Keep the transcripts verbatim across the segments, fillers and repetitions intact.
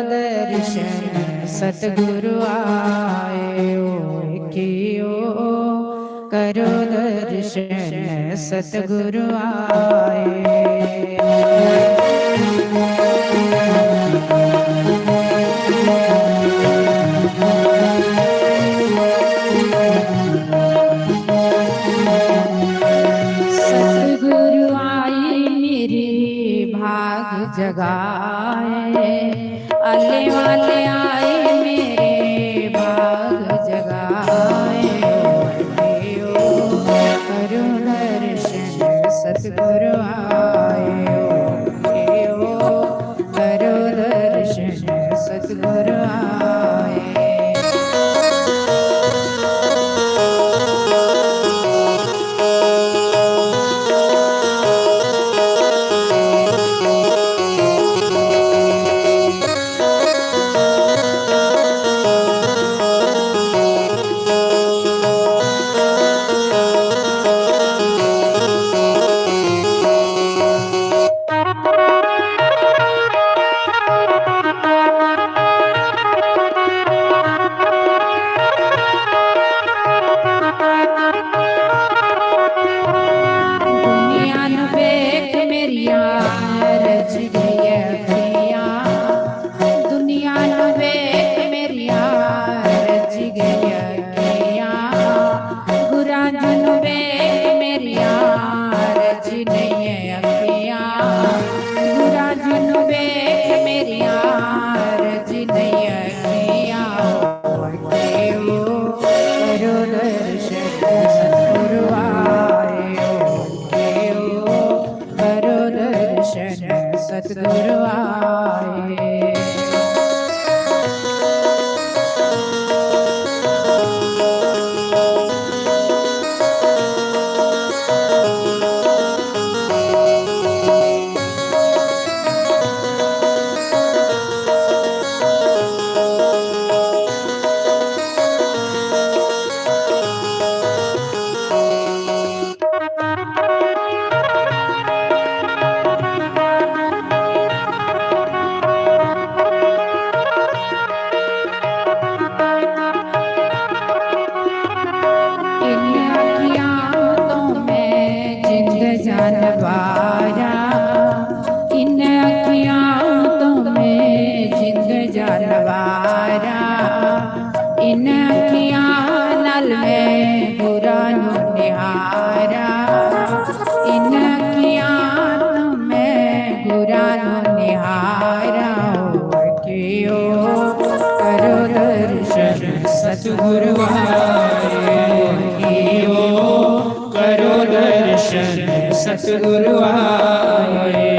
दर्शन सतगुरु आए, ओ देखियो, करो दर्शन सतगुरु आए। सतगुरु आई मेरे भाग जगाए, आले वाले आए मेरे भाग जगाए। ओ देखियो, करो दर्शन सतगुरु आए, ओ देखियो, करो दर्शन सतगुरु आए। दुनिया नू वेख मेरिया रज गई अखियां, दुनिया नू वेख मेरिया रज गई अखियां, गुरां जू नू वेख मेरिया रज नहीं अखियां, गुरां जू नू वेख मेरिया रज नहीं अखियां। ओ देखियो, करो दर्शन सतगुरु आए, ओ देखियो, करो दर्शन सतगुरु आए। इन अखियां तो मैं जिंद जान वारा, इन अखियां तो मैं जिंद जान वारा, इन अखियां नाल मैं गुरां नू निहारा, इन अखियां तो मैं गुरां नू निहारा। ओ देखियो, करो दर्शन सतगुरु आए, ओ देखियो, करो दर्शन सतगुरु आए।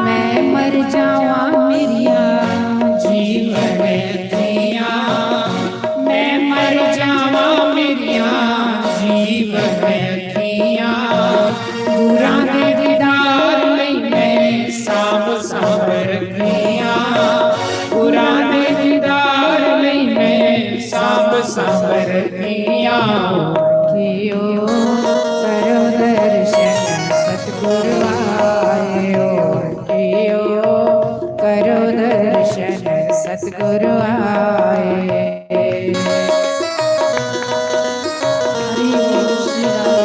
मैं मर जावां मेरिया जीवन अखियां, मैं मर जावां मेरिया जीवन अखियां, गुरां दे दीदार लई मैं सांभ सांभ रखियां, गुरां दे दीदार लई मैं सांभ सांभ रखियां। ओ देखियो, करो दर्शन सतगुरु आए, ओ देखियो, करो दर्शन सतगुरु आए। हरि बोल श्री राम।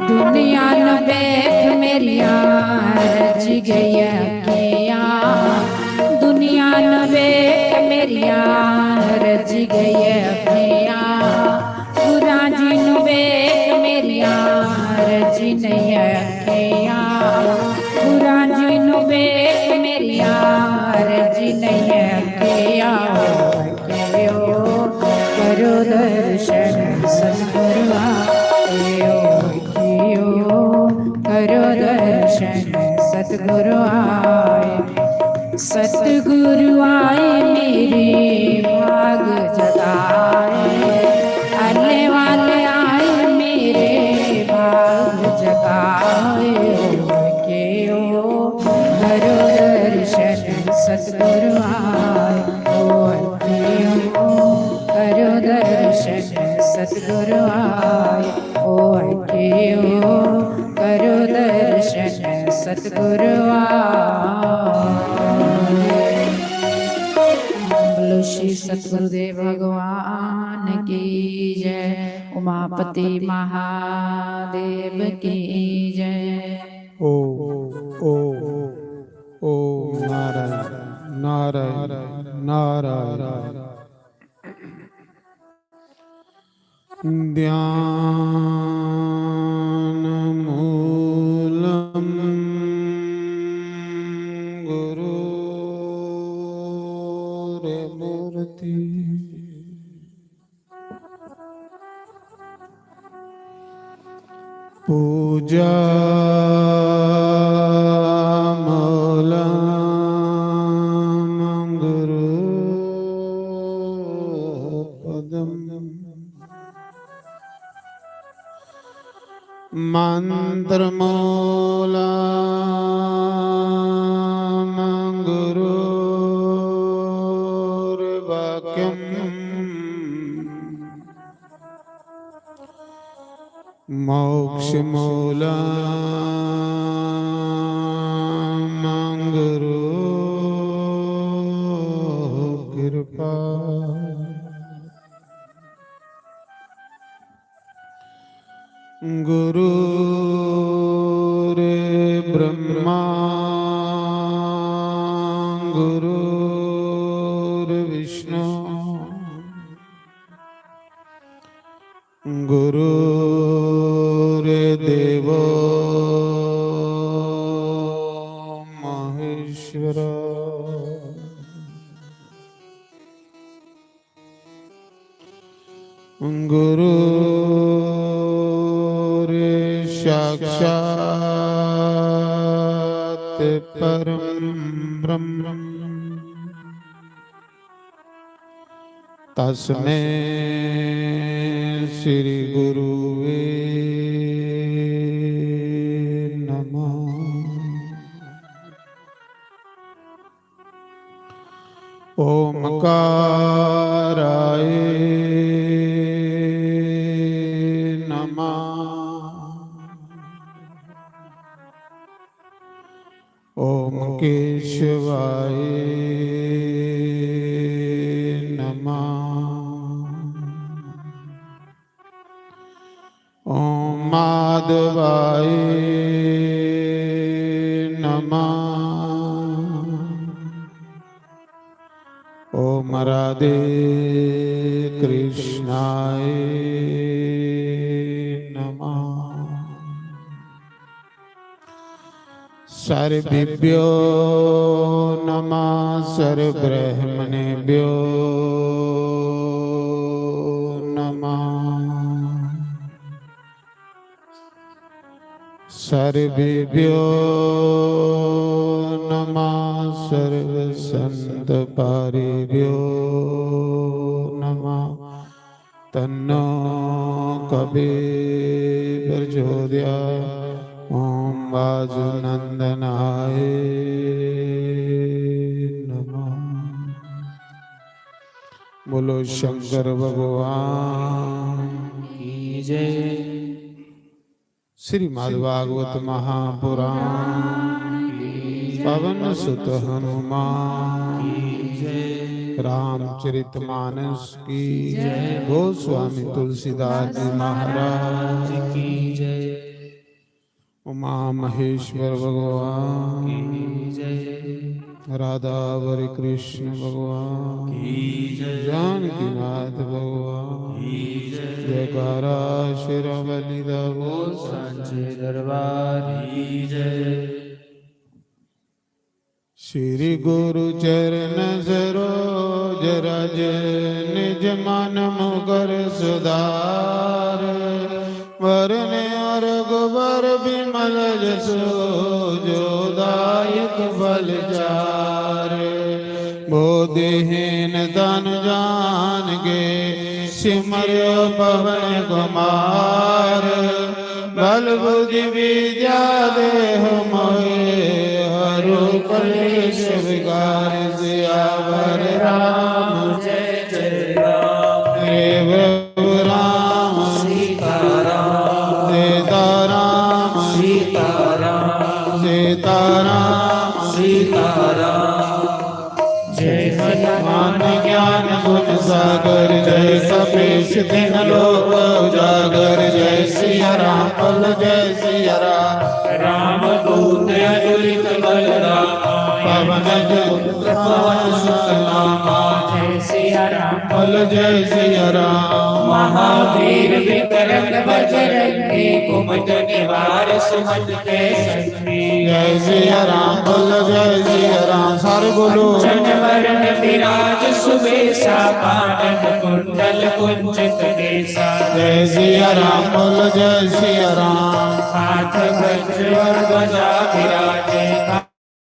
दुनिया नू वेख मेरिया रज गई अखियां, दुनिया नू वेख मेरिया रज गई अखियां, गुरां जी नू वेख गुरु आए, सतगुरु आए, मेरे भाग जगाए। आने वाले आए, मेरे भाग जगाए। ओ के ओ, करो दर्शन सतगुरु आए। ओ के ओ, करो दर्शन सतगुरु आए। ओ के ओ, करो दर्शन सतगुरु आए। बोलो श्री सतगुरुदेव भगवान की जय, उमापति महादेव की जय। ओ, ओ, ओ, नारायण, नारायण, नारायण। ध्यानमूलं गुरोर्मूर्ति। पूजामूलं गुरोः पदम्। मन्त्रमूलं गुरोर्वाक्यम्। मोक्षमूलं गुरोः कृपा। गुरुर्ब्रह्मा गुरुर्विष्णु गुरुर्देवो महेश्वर। गुरुर्साक्षात् परं ब्रह्म। तस्मै श्री गुरुवे नमः। ओमकाराय नमः। ओम केशवाय नमः। ओम माधवाय नमः। ओम राधे कृष्णाय नमः। सर्वेभ्यो नमः, सर्वब्रह्मणेभ्यो नमः। सर्वेभ्यो नमः, सर्वसंतपारिभ्यो नमः। तन्नो कवि प्रचोदयात्। ओम वासुनंदनाय नमः। बोलो शंकर भगवान की जय। श्रीमद् भागवत महापुराण, पवन सुत हनुमान, रामचरित मानस की, गोस्वामी तुलसीदास जी महाराज की, उमा महेश्वर भगवान, राधा वरि कृष्ण भगवान की जय। जानकी नाथ भगवान की जय। जयकारा शेरावाली दा बोल। सांचे दरबार की जय। श्री गुरु चरण सरोज रज, निज मन मुकर सुधार। वरन अरघ वर बिमल जसु, जो दास दीन तन जान के सिमरियो पवन कुमार। बल बुद्धि विद्या देहु मोहे, हरहु कलेश विकार। सियावर राम जय जय राम। हे प्रभु राम। सीताराम। सीताराम। सीताराम। सीताराम। सीताराम। जय हनुमान ज्ञान गुण सागर, जय सपेश तिन लोक उजागर। जय सिया राम बोल, जय सिया राम। राम दूत अतुलित बल धामा, पवन सुत पवन सुत नामा। जय सिया राम बोल, जय सिया राम। महावीर विक्रम बजरंगी, कुमत निवार सुमत के संगी। जय सिया राम बोल, जय सिया राम। सारे बोलो। कंचन वरण विराज सुबेसा, कानन कुंडल कुंचित केसा। जय सिया राम बोल, जय सिया राम। हाथ वज्र और ध्वजा विराजे,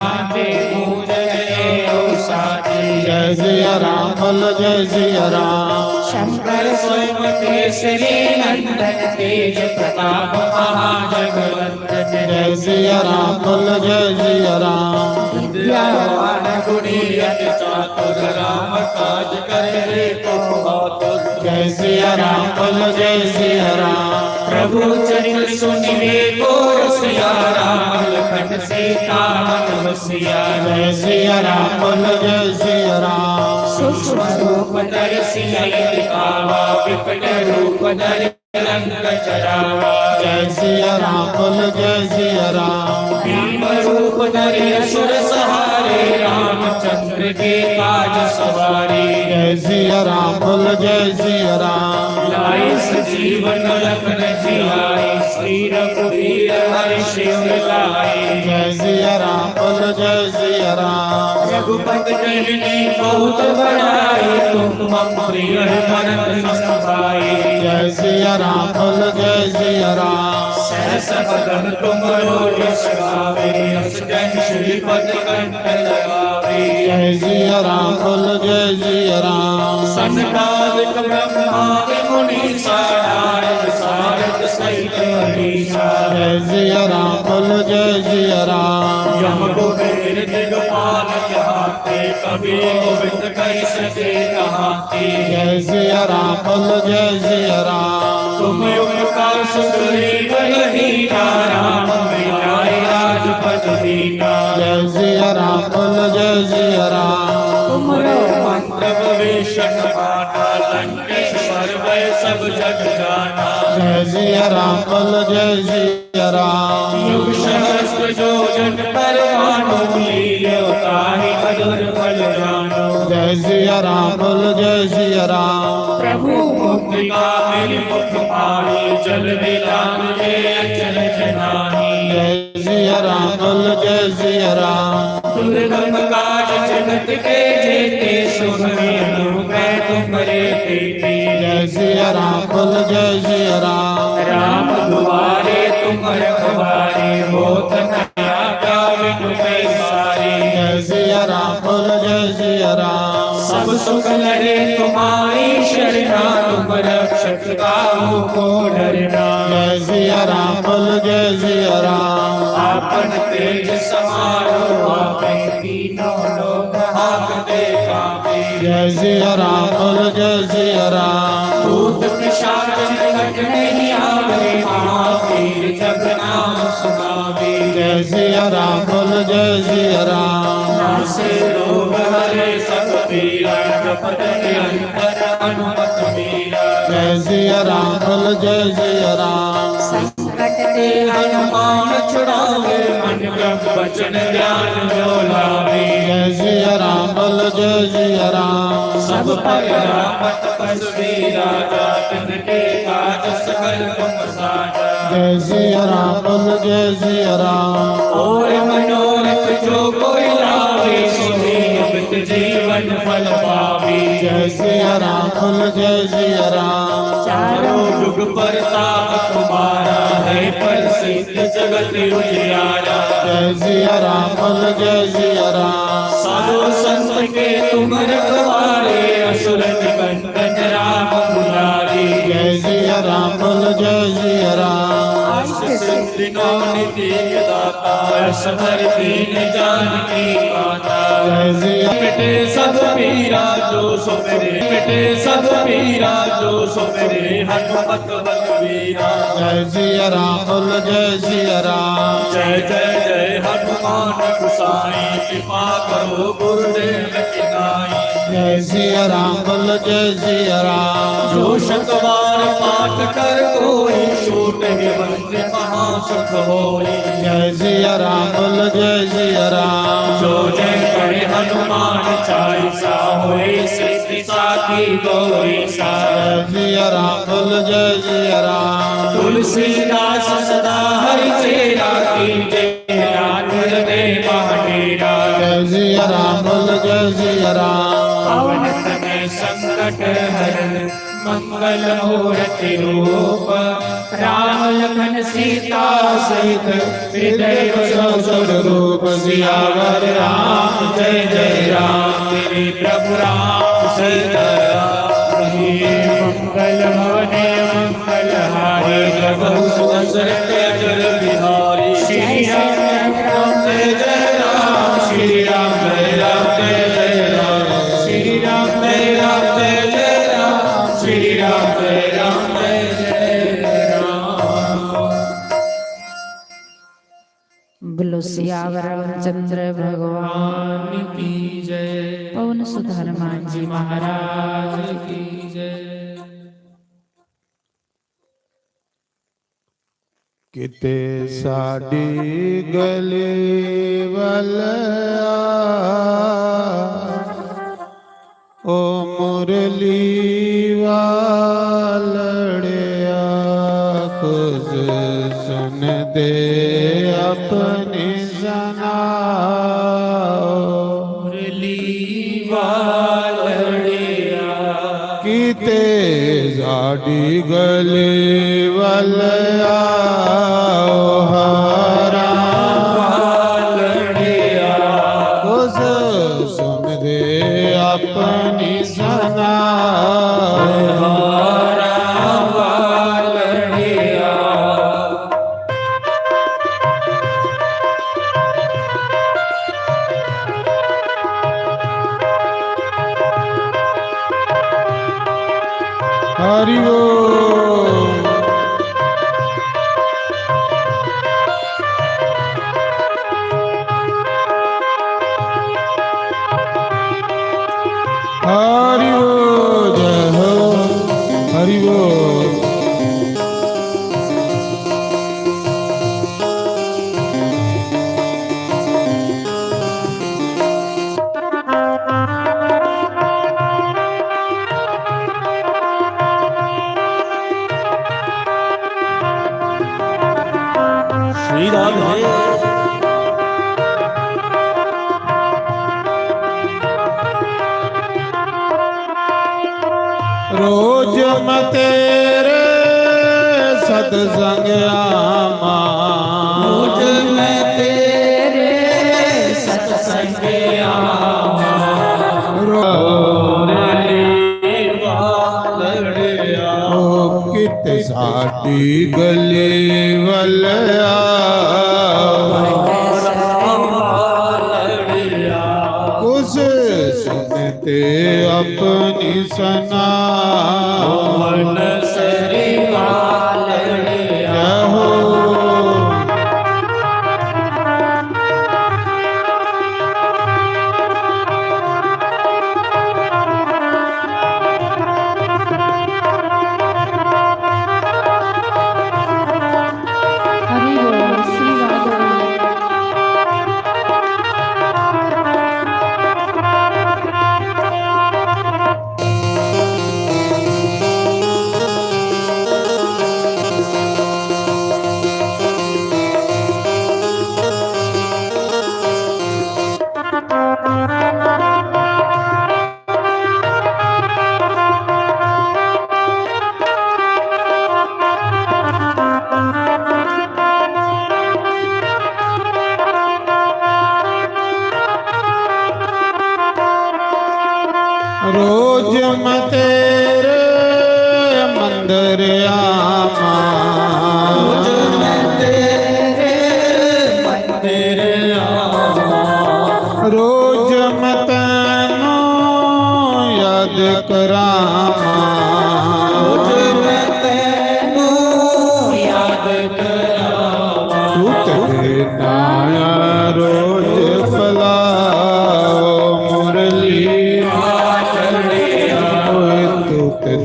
कांधे मूंज जनेऊ साजे। जय सिया राम बोल, जय सिया राम। शंकर स्वयं केसरी नंदन, तेज प्रताप महाजगवंदन। जय सिया राम बोल, जय सिया राम। विद्यावान गुणी अति चातुर, राम काज करे रे को आतुर। जय सिया राम बोल, जय सिया राम। प्रभु चरित सुनिवे को रसिया, राम लखन सीता मन बसिया। जय सिया राम बोल, जय सिया राम। सूक्ष्म रूप धरि सिय ललित आवा, विकट रूप धरि रंग चढ़ावा। जय सिया राम बोल, जय सिया राम। भीम रूप धरि असुर संहारे, रामचंद्र के काज सवारे। जय सिया राम बोल, जय सिया राम। लाए संजीवन लखन जियाए, श्री रघुवीर हर्ष उर लाए। जय सिया राम बोल, जय सिया राम। रघुपति कीन्ही बहुत बड़ाई, तुम मम प्रिय भरत सम भाई। जय सिया राम बोल, जय सिया राम। सहस बदन तुमरो यश गावे, अस कहि श्रीपद कंठ लगावे। जय सिया राम बोल, जय सिया राम। सनकादिक ब्रह्मादि मुनीसा, नारद सारद सहित अहिसा। जय सिया राम बोल, जय सिया राम। यम कुबेर दिगपाल कहाते, कवि गोविंद कहि सके कहाते। जय सिया राम बोल, जय सिया राम। तुम उपका सुग्रीव रहीना, राम मिलाए राजपद दीना। जय सिया राम बोल, जय सिया राम। तुमरो मंत्र विभीषण माना, लंकेश्वर भय सब जग जाना। जय सिया राम बोल, जय सिया राम। युग सहस्त्र योजन पर मानो, लील्यो ताहि मधुर फल जानो। जय सिया राम बोल, जय सिया राम। प्रभु मुद्रिका मेलि मुख पानी, जल विलान जे अचरज नाही। जय सिया राम बोल, जय सिया राम। दुर्गम काज जगत के जेते, सुगम अनुग्रह तुम्हरे तेते। जय सिया राम बोल, जय सिया राम। राम दुआरे तुम रखवारे, होत न आज्ञा बिनु पैसारे। जय सिया राम बोल, जय सिया राम। सब सुख लहे तुम्हारी शरणा, तुम रक्षक काहू को डरना। जय सिया राम बोल, जय सिया राम। आपन तेज समारो आपे, तीनों लोक हांकते कांपे। जय सिया राम बोल, जय सिया राम। भूत पिशाच निकट नहीं आवे, महावीर जब नाम सुनावे। जय सिया राम बोल, जय सिया राम। नासे रोग हरे सब पीरा, जपत निरंतर हनुमत वीरा। जय सिया राम बोल, जय सिया राम। संकट ते हनुमान छुड़ावे, मन क्रम वचन ध्यान जो लावे। जय सिया राम बोल, जय सिया राम। सब पर राम तपस्वी राजा, तिनके काज सकल तुम साजा। जय सिया राम बोल, जय सिया राम। और मनोरथ जो कोई लावे, सोई अमित जीवन फल पावे। जय सिया राम बोल, जय सिया राम। चारों युग परताप तुम्हारा, है प्रसिद्ध जगत उजियारा। जय सिया राम बोल, जय सिया राम। साधु संत के तुम रखवारे असुर निकंदन राम दुलारी। जय सिया राम बोलो, जय सिया राम। अष्ट सिद्धि नौ निधि के दाता, असवर दीन जानकी माता। जय सिया। मिटे सब पीरा जो सुमिरे, मिटे सब पीरा जो सुमिरे, हनुमत बलवीरा। जय सिया राम बोलो, जय सिया राम। जय जय जय हनुमान गुसाई, कृपा करो गुरुदेव की नाई। जय सिया राम बोलो, जय सिया राम। जो शतवार पाठ कर कोई, छूटे बंदी महा सुख होई। जय सिया राम बोलो, जय सिया राम। जो जय पढ़े हनुमान चालीसा, होई सिद्धि साखी गौरी सा। जय सिया राम बोलो, जय सिया राम। तुलसीदास सदा हरि चेरा, कीजे नाथ हृदय महा डेरा। जय सिया राम बोलो, जय सिया राम। पवन तनय संकट हरण मंगल मूर्ति रूप, राम लखन सीता सहित हृदय बसो सुरभूप। सियावर राम जय जय राम, तेरे प्रभु राम सीता राम। मंगल भवने मंगल हारी, प्रभु सुदशरथ अटल बिहारी। श्री राम जय राम जय जय राम, श्री राम जय राम जय जय राम, श्री राम जय राम जय जय राम, श्री राम जय राम जय जय राम। बोलो सियावर रामचंद्र भगवान की जय। पवन सुत हनुमान जी महाराज की जय। किते साडी गली वल आ, ओ मुरली वालड़िया, कुछ सुन दे अपनी सुनाओ। मुरली वालड़िया। किते साडी गली वल आओ हारा वालड़िया। कुछ सुन दे अपनी सुनाओ। हारा वालड़िया। हरि बोल। हरि बोल, जय हो, हरि बोल। श्री राम है। रोज मैं तेरे सत्संग आवा। रोज मैं तेरे सत्संग आवा। रो-, ओ कित साडी गली वल आ। कुछ सुन ते अपनी सुनाओ। भुवन श्री वालड़िया। जय हो। हरि बोल, श्री राधे। करावां। रोज मैं तैनू याद करावां। तू ते नाया रोज पलाओ मुरली। ओए तू ते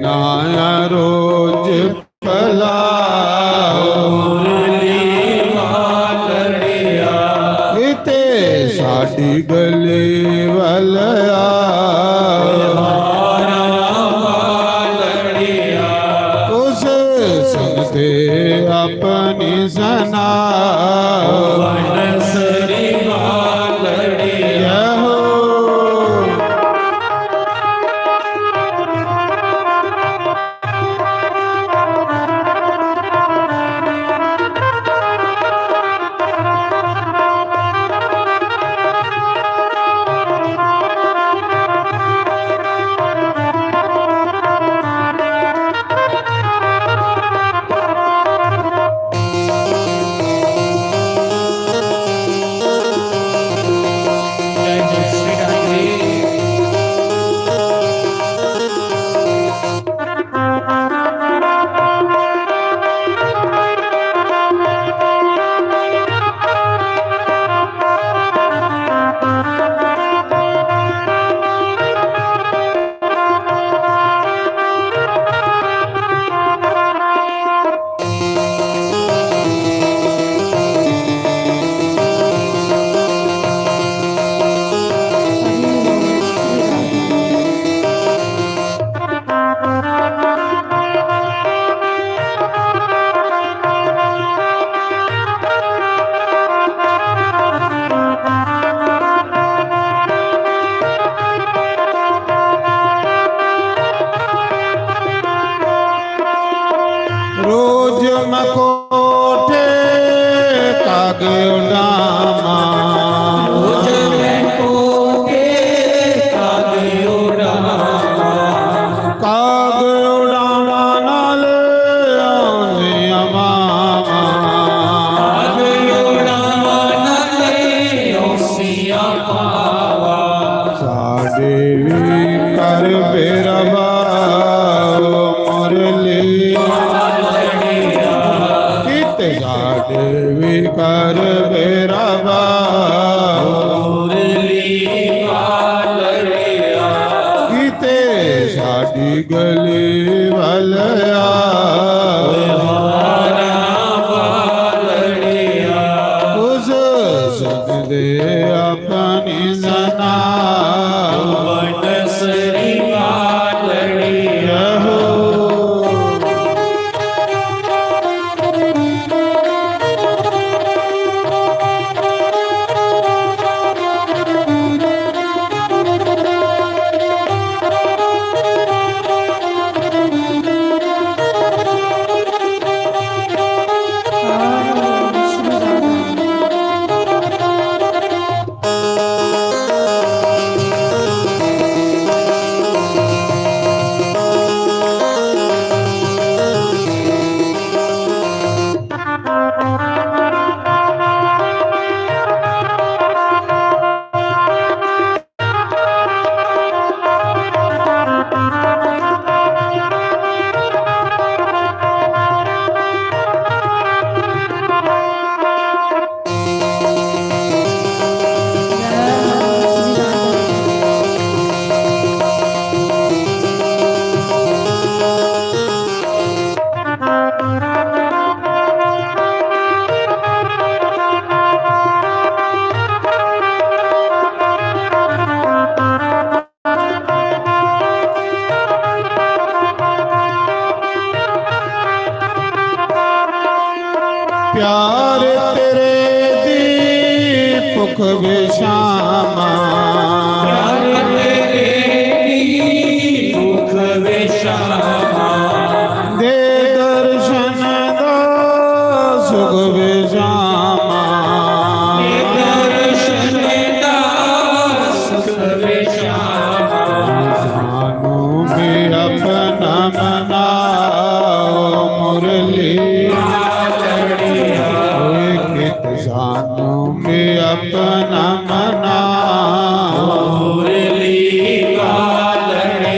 नाया रोज पलाओ। इते साडी गली वल आ। उस संगते अपनी सना। रोज मैं कोठे काग उड़ावां। रोज मैं कोठे काग उड़ावां। काग उड़ावण आले औंदियां मावां। काग उड़ावण आले औंदियां मावां। साडे भी कर बेरा बाओ मुरली। किते साडे भी कर बेरा बाओ। किते साडी गली वल आ। उस संगते अपनी सना। प्यार तेरे दी भुख विशामा। प्यार तेरे दी भुख विशामा। दे दर्शन दा सुख विशामा। दे दर्शन दा सुख विशामा। सानू भी अपना मनाओ मुरली। ओए कित सानू भी अपना मनाओ। मुरली वाले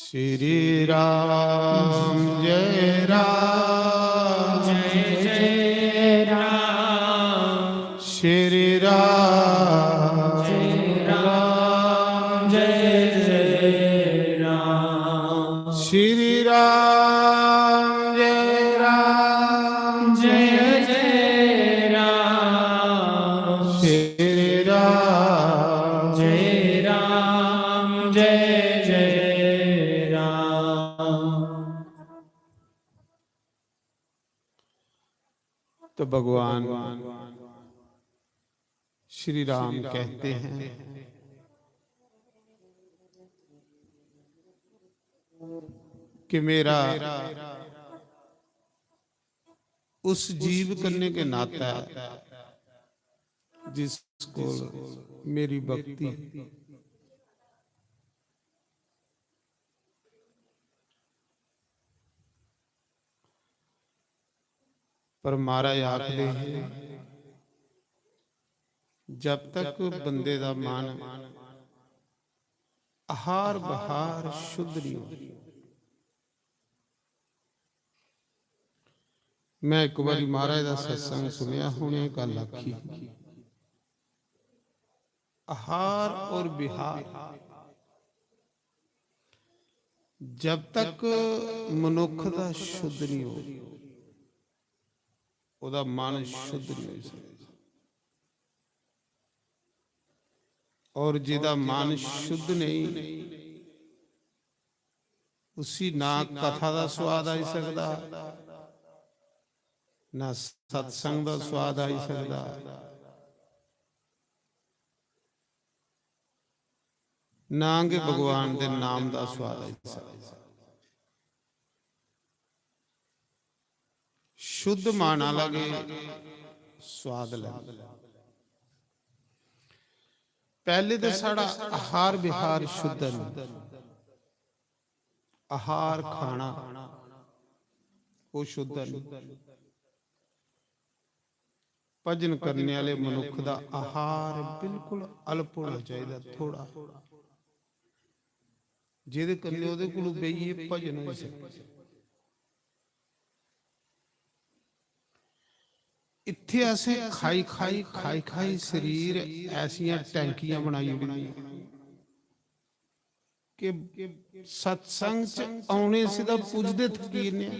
श्री राम जय राम जय जय राम श्री राम जय राम जय जय राम श्री राम जय राम जय जय राम श्री राम जय राम जय जय राम। तो भगवान श्री राम कहते हैं कि मेरा उस जीव करने के नाता जिस को मेरी भक्ति पर महाराज आखदे हे, जब तक बंदे दा मन आहार बहार शुद्ध नहीं हो। मैं एक बारी महाराज दा सत्संग सुनिया, उ'नें गल्ल आखी, आहार और विहार जब तक मनुख दा शुद्ध नहीं हो, ओदा मन शुद्ध नहीं हो सकता। और जिदा मन शुद्ध नहीं, उसी ना कथा दा स्वाद आई सकदा, ना सत्संग दा स्वाद आई सकदा, ना गै भगवान दे नाम दा स्वाद आई सकदा। शुद्ध मन आह्ला गै स्वाद लैंदा। पैह्ले ते साढ़ा आहार विहार शुद्ध न, आहार खाना ओह् शुद्ध न। भजन करने आह्ले मनुक्ख दा आहार बिल्कुल अल्प होना चाहिदा, थोड़ा, जेह्दे कन्नै ओह्दे कोल बेहियै भजन होई सकै। इत्थै असें खाई खाई, खाई खाई शरीर ऐसियां टैंकियां बनाई ओड़ी दियां कि सत्संग च औने सिद्धा पुजदे थकी जन्ने आं।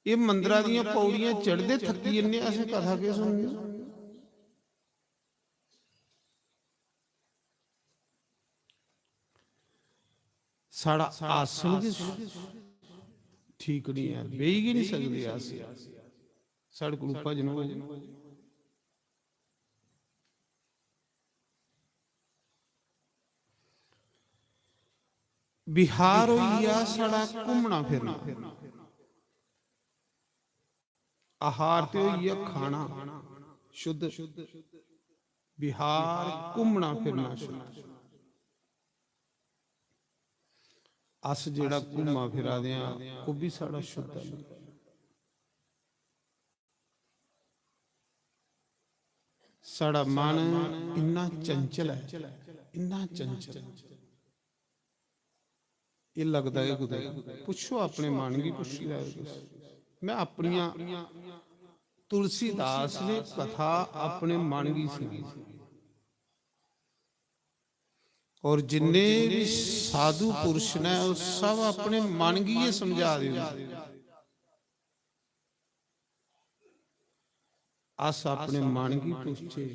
एह् मंदरा दियां पौड़ियां चढ़दे थकी जन्ने आं, असें कथा केह् सुननी? साढ़ा आसन गै ठीक निं ऐ, बेही गै निं सकदे अस। साढ़े कोल भजन होग। विहार होई गेआ साढ़ा घूमना फिरना, आहार ते होई गेआ खाना शुद्ध, विहार घूमना फिरना शुद्ध। अस जेह्ड़ा घूमा फिरा दे आं, ओह् बी साढ़ा शुद्ध ऐ। साढ़ा मन इन्ना चंचल ऐ, इन्ना चंचल। एह् लगदा ऐ कुतै, पुच्छो अपने मन गी, पुच्छी लैओ तुस। में अपनियां, तुलसीदास ने कथा अपने मन गी सनाई। और जिन्ने भी साधु पुरुष ने, ओह् सब अपने मन गी गै समझा दे होंदे। अस अपने मन गी पुच्छचै,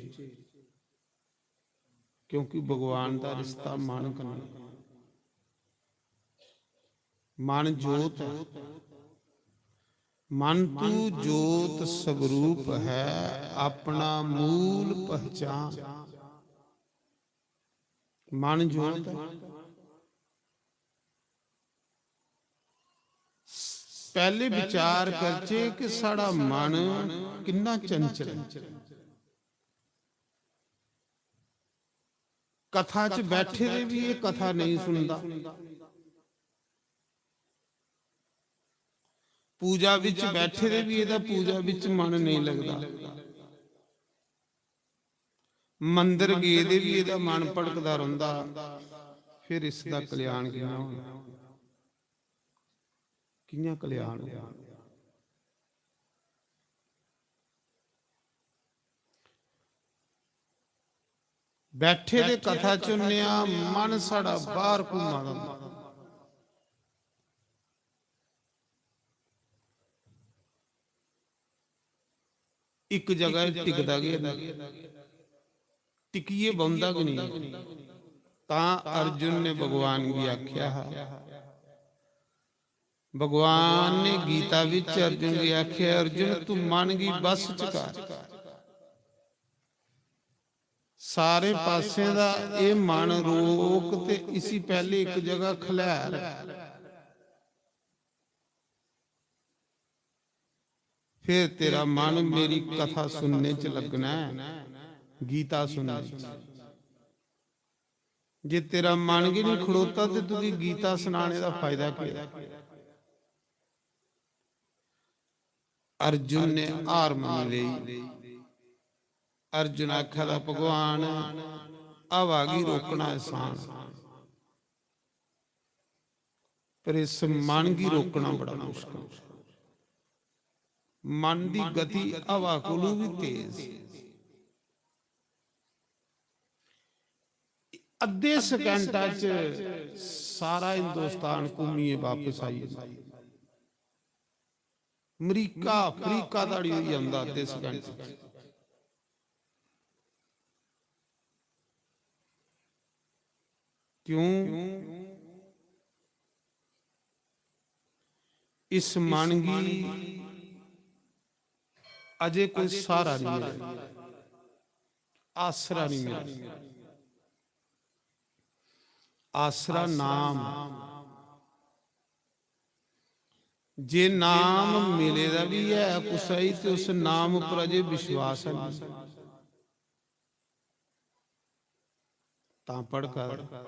क्योंकि भगवान दा रिश्ता मन कन्नै। मन जोत ऐ, मन तू जोत स्वरूप है, अपना मूल पहचान। मन जोत ऐ। पैह्ले विचार करचै कि साढ़ा मन किन्ना चंचल ऐ। कथा च बैठे दे बी एह् कथा नेईं सुनदा, पूजा बिच बैठे दे बी एह्दा पूजा बिच मन नेईं लगदा। मंदर गेदे बी एह्दा मन भटकदा रौंह्दा। फिर इसदा कल्याण कि'यां होना? कि'यां कल्याण होना? बैठे दे कथा चुनने आं, मन साढ़ा बाहर घूमा दा होंदा। इक जगह टिकदा गै नेईं, टिकियै बौंह्दा गै नेईं। तां अर्जुन ने भगवान गी आखेआ हा, भगवान ने गीता विच अर्जुन गी आखेआ, "अर्जुन, तू मन गी बस च कर, सारे पासें दा एह् मन रोक ते इसी पैह्ले इक जगह खलैर, फिर तेरा मन मेरी कथा सुनने च लगना ऐ, गीता सुनने च।" जे तेरा मन गै नहीं खड़ोता ते तुगी गीता सनाने दा फायदा केह्? अर्जुन ने हार मन्नी लेई। अर्जुन आखा दा, "भगवान, हवा गी रोकना आसान, पर इस मन गी रोकना बड़ा मुश्कल। मन दी गति हवा कोलू भी तेज।" अद्धे सकैंटा च सारा हिंदुस्तान घूमियै बापस आई जंदा। अमरीका, अफ्रीका धोड़ी होई जंदा अद्धे सकैंटा च। क्यों? इस मन गी अजे कोई सहारा नहीं मिलेआ, आसरा नहीं मिलेआ। आसरा नाम। जे नाम मिले दा भी है कुसै गी, ते उस नाम उप्पर अजे विश्वास है नहीं, तां भड़का दा।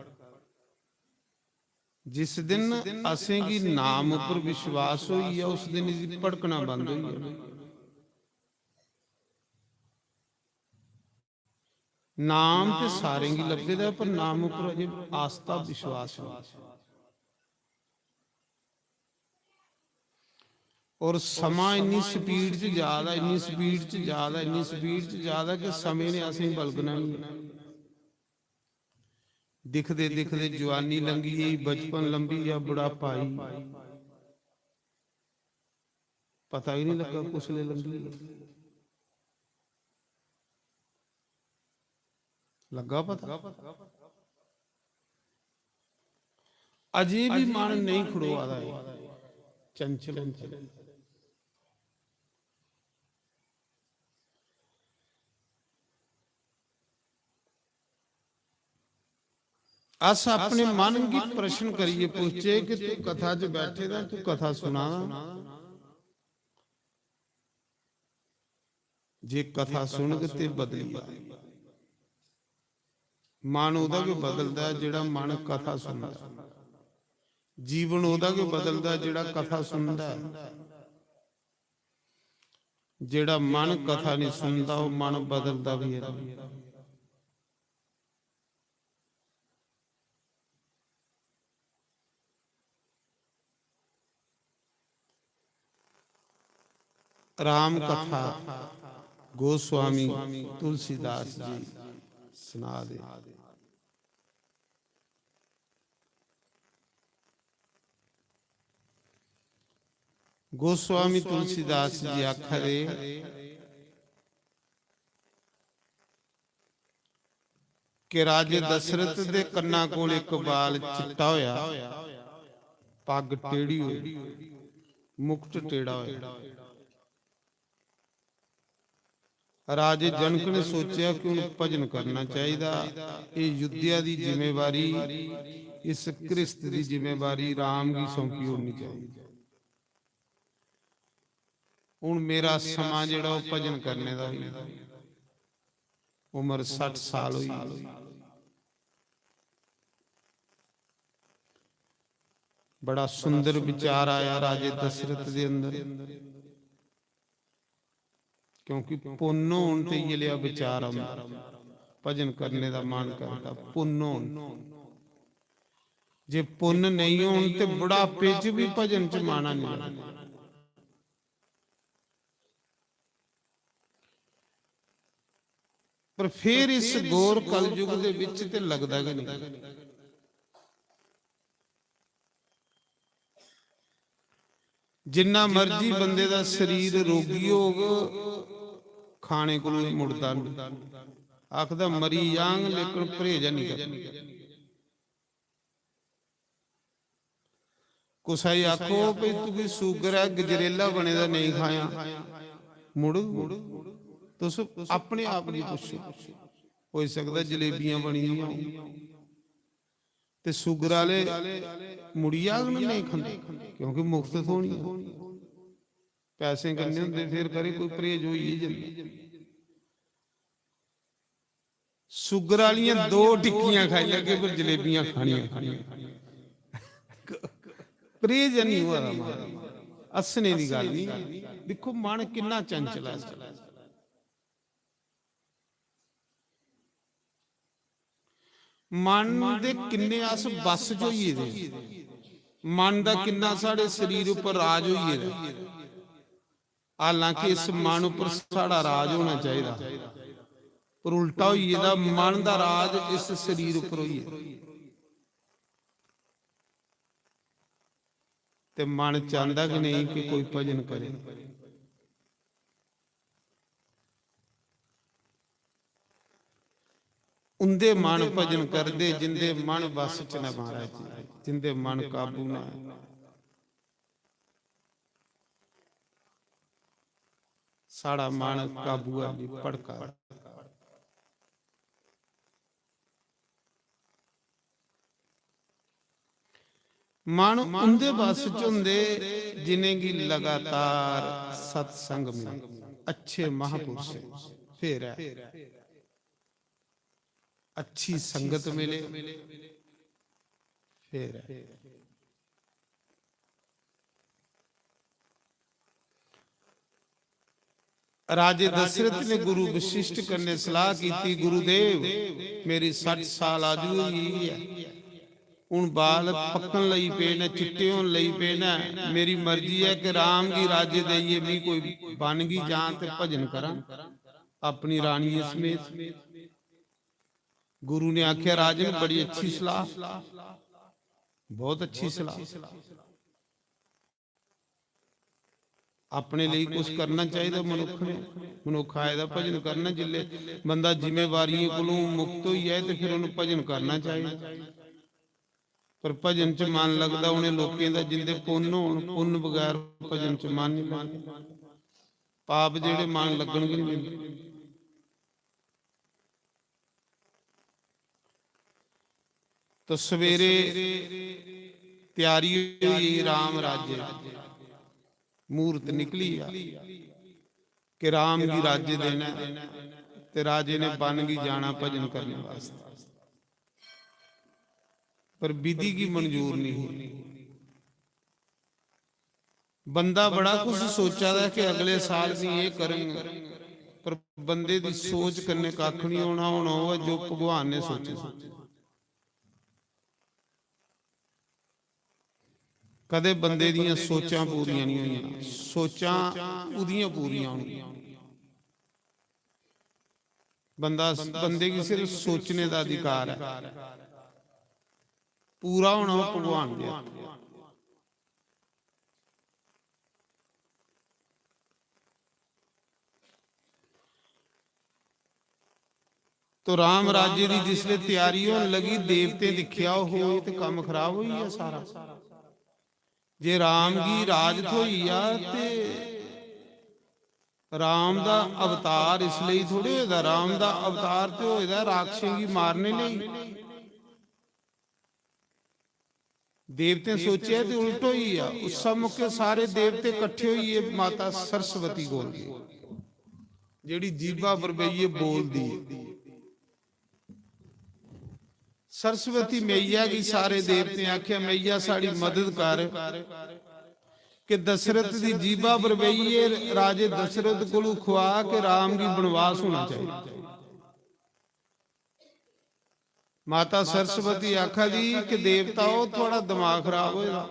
जिस दिन असेंगी नाम उप्पर विश्वास होई गेआ, उस दिन इसगी भड़कना बंद होई जाना। नाम ते सारें गी लब्भे दा, पर नाम उप्पर अजे आस्था, विश्वास नेईं। और समां इन्नी स्पीड च जा दा, इन्नी स्पीड च जा दा, इन्नी स्पीड च जा दा कि समें ने असेंगी बलगना नेईं। दिखदे दिखदे जुआनी लंघी गेई, बचपन लंघी गेआ, बुढ़ापा आई। पता ही नहीं लग्गा कुसले लंघी गेआ। लग्गा पता? अजे भी मन नहीं खड़ोआ दा ऐ, चंचल होंदा ऐ। अस अपने मन गी प्रश्न करियै पुछचै कि तू कथा च बैठे दा, तू कथा सुना दा, जे कथा सुनग ते बदली जा। मन ओह्दा गै बदलदा ऐ जेह्ड़ा मन कथा सुनदा ऐ। जीवन ओह्दा गै बदलदा ऐ जेह्ड़ा कथा सुनदा ऐ। जेह्ड़ा मन कथा नहीं सुनदा, ओह् मन बदलदा भी है नहीं। राम कथा गोस्वामी तुलसीदास जी सना दे। गोस्वामी तुलसीदास जी आखा दे कि राजे दशरथ दे कन्ना कोल इक बाल चिट्टा होया, पग टेढ़ी होई, मुकुट टेढ़ा होया। राजे जनक ने सोचेआ कि हुन भजन करना चाहिदा, एह युद्धिया दी जिम्मेवारी, इस गृहस्थ दी जिम्मेवारी राम गी सौंपी ओड़नी चाहिदी। हुन मेरा समां जेह्ड़ा ओह् भजन करने दा होई गेदा। उम्र सट्ठ साल होई गेई। बड़ा सुंदर विचार आया राजे दशरथ दे अंदर, क्योंकि पुन्न होन ते इयै लेहा विचार औंदा, भजन करने दा मन करदा, पुन्न होन। जे पुन्न नेईं होन ते बुढ़ापे च बी भजन च माना नेईं लगदा। पर फिर इस घोर कलयुग दे विच ते लगदा गै नेईं। जिन्ना मर्जी बंदे दा शरीर रोगी होग, खाने कोलों मुड़दा नेईं। आखदा, "मरी जांग, लेकिन परहेज नेईं करना।" कुसै गी आखो भई, "तुगी शुगर ऐ, गजरेला बने दा नेईं खायां," मुड़ग? तुस अपने आप गी पुच्छो, होई सकदा जलेबियां बनी दियां होन। ते शुगर आह्ले मुड़ी जाङन नेईं खंदे, क्योंकि मुफ्त थ्होनी ऐ। पैसे कन्नै होंदे, फिर खरे कोई परहेज होई गै जंदा। शुगर आह्लियां दो टिक्कियां खाई लैगे, पर जलेबियां खानियां, खानियां। परहेज नेईं होआ दा मन। हस्सने दी गल्ल नेईं। दिक्खो, मन किन्ना चंचल ऐ। मन दे किन्ने अस बस च होई गेदे, मन दा किन्ना साढ़े शरीर उप्पर राज होई गेदा। हालांकि इस मन उप्पर साढ़ा राज होना चाहिदा, पर उल्टा होई गेदा, मन दा राज इस शरीर उप्पर होई गेदा। ते मन चांहदा कि नेईं कि कोई भजन करे। उंदे मन भजन करदे जिंदे मन बस च न महाराज जी, जिंदे मन काबू न। साढ़ा मन काबू है जी, भड़का। मन उंदे बस च होंदे जिनेंगी लगातार सत्संग मिले, अच्छे महापुरुष, फिर ऐ अच्छी संगत मिले, फिर ऐ। राजे दशरथ ने गुरु वशिष्ठ कन्नै सलाह कीती, "गुरुदेव, मेरी सट्ठ साल आयु होई गेई ऐ, हुन बाल पक्कन लगी पे न, चिट्टे होन लगी पे न। मेरी मर्जी ऐ कि राम गी राज्य देइयै मी कोई बन गी जां ते भजन करां अपनी रानियें समेत।" गुरु ने आखेआ, "राजन, बड़ी अच्छी सलाह, बहुत अच्छी सलाह।" अपने लेई कुछ करना चाहिदा मनुक्ख ने। मनुक्ख आए दा भजन करना, जिसले बंदा जिम्मेवारियें कोलों मुक्त होई जाए ते फिर उन्हें भजन करना चाहिदा। पर भजन च मन लगदा उन्हें लोकें दा जिंदे पुन्न होन, पुन्न बगैर भजन च मन नहीं लगदा। पाप जेहड़े मन लगन गै नहीं दिंदे। तो सवेरे त्यारी होई गेई राम राज्य दी, मुहूर्त निकली गेआ कि राम गी राज्य देना ऐ ते राजे ने वन गी जाना भजन करने वास्ते, पर विधि गी मंजूर नहीं ही। बंदा बड़ा कुछ सोचा दा कि अगले साल भी एह् करङ, पर बंदे दी सोच कन्नै कक्ख नहीं होना। होना ओह् ऐ जो भगवान ने सोचे दा। कदे बंदे दियां सोचां पूरियां नहीं होइयां, सोचां उदियां पूरियां होनियां। बंदा, बंदे गी सिर्फ सोचने दा अधिकार है, पूरा होना ओह् भगवान दे हत्थ। तो राम राज्य दी जिसले त्यारी होन लगी, देवतें दिक्खेआ, "ओहो, ये ते कम्म खराब होई गेआ सारा। जे राम गी राज थ्होई गेआ ते राम दा अवतार इस लेई थोड़े होए दा, राम दा अवतार ते होए दा राक्षसें गी मारने लेई।" देवतें सोचेआ ते उल्ट होई गेआ। उस मौके सारे देवते कट्ठे होइयै माता सरस्वती कोल गे, जेह्ड़ी जीभा पर बेहियै बोलदी ऐ। सरस्वती मैया गी सारे देवतें आखेआ, "मैया, साढ़ी मदद कर कि दशरथ दी जीभा पर बेहियै राजे दशरथ कोलू खुआ कि राम गी बनवास होना चाहिदा।" माता सरस्वती आखा दी कि देवताओ, थुआढ़ा दिमाग खराब होए दा।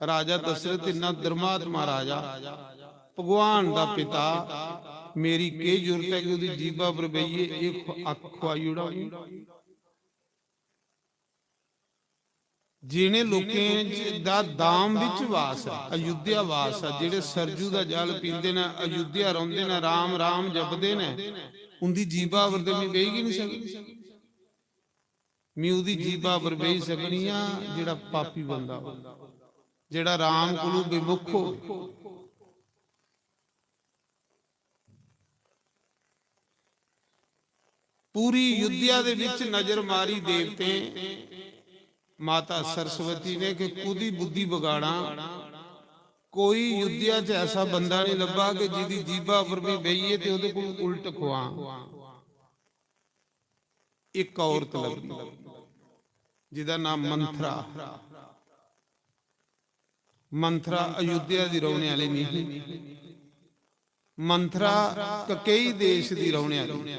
राजा दशरथ इन्ना धर्मात्मा राजा, भगवान दा पिता, मेरी केह् जरूरत ऐ कि ओह्दी जीभा पर बेहियै एह् खु-, अक्ख खुआई ओड़ां? जिनें लोकें च, दा दाम बिच वास ऐ, अयोध्या वास ऐ, जेह्ड़े सरजू दा जल पींदे न, अयोध्या रौंह्दे न, राम राम जपदे न, उंदी जीभा पर ते में बेही गै निं सकदी। में ओह्दी जीभा पर बेही सकनी आं जेह्ड़ा पापी बंदा हो, जेह्ड़ा राम कोलू विमुख हो। पूरी अयोध्या दे विच नजर मारी देवतें, माता सरस्वती ने, कि कुदी बुद्धि बगाड़ां। कोई अयोध्या च ऐसा बंदा नहीं लब्भा कि जिदी जीभा पर भी बेहिए ते ओहदे कोल उल्ट खुआं। एक औरत लब्भी, जिदा नाम मंथरा। मंथरा अयोध्या दी रौहने आह्ली नहीं ही। मंथरा ककेई देश दी रौहने आह्ली,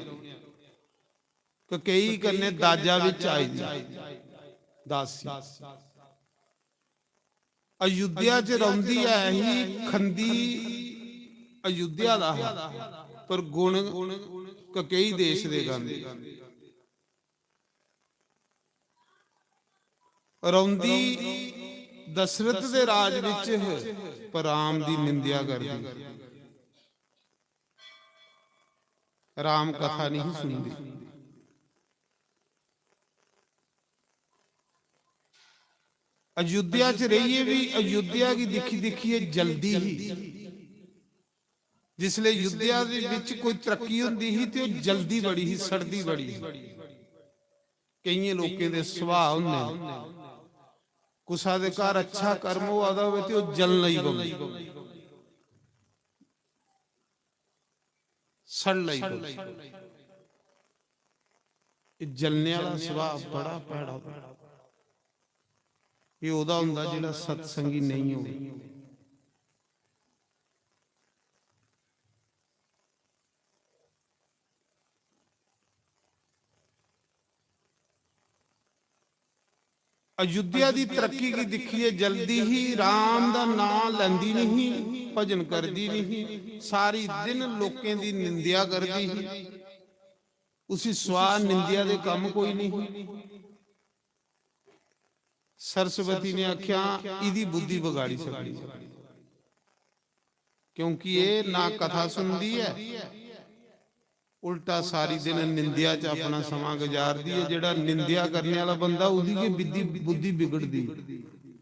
ककेई कन्नै दाजा विच आई दी दासी। अयोध्या च रौंदी ऐ ही, खंदी अयोध्या दा हा, पर गुण ककेई देश दे गांदी। रौंदी दशरथ दे राज विच ह, पर राम दी निंदेआ करदी। राम कथा नहीं सुनदी। अयोध्या च रहिए भी अयोध्या की दिखी दिखिए जलदी ही। जिसले अयोध्या दे विच कोई तरक्की होंदी ही ते ओह जलदी बड़ी ही, सड़दी बड़ी ही। केइयें लोकें दे सुभाऽ होंदे न, कुसा दे घर अच्छा कर्म होआ दा होवे ते ओह जलन लगी पौंदी, सड़ लगी पौंदी। एह जलने आह्ला सुभाऽ बड़ा भैड़ा होंदा। एह ओहदा होंदा जेह्ड़ा सत्संगी नेईं होवे। अयोध्या दी तरक्की गी दिक्खियै जलदी ही, राम दा नां लैंदी नहीं ही, भजन करदी नहीं ही, सारी दिन लोकें दी निंदेआ करदी ही। उसी स्वाह निंदेआ दे कम्म कोई नहीं ही। सरस्वती ने आख्या, "इदी बुद्धि बगाड़ी सकदी है, क्योंकि एह ना कथा सुनदी है, उल्टा सारी दिन निंदेआ च अपना समां गुजारदी है।" जेह्ड़ा निंदेआ करने आह्ला बंदा, ओह्दी गै बिद्धी, बुद्धि बिगड़दी,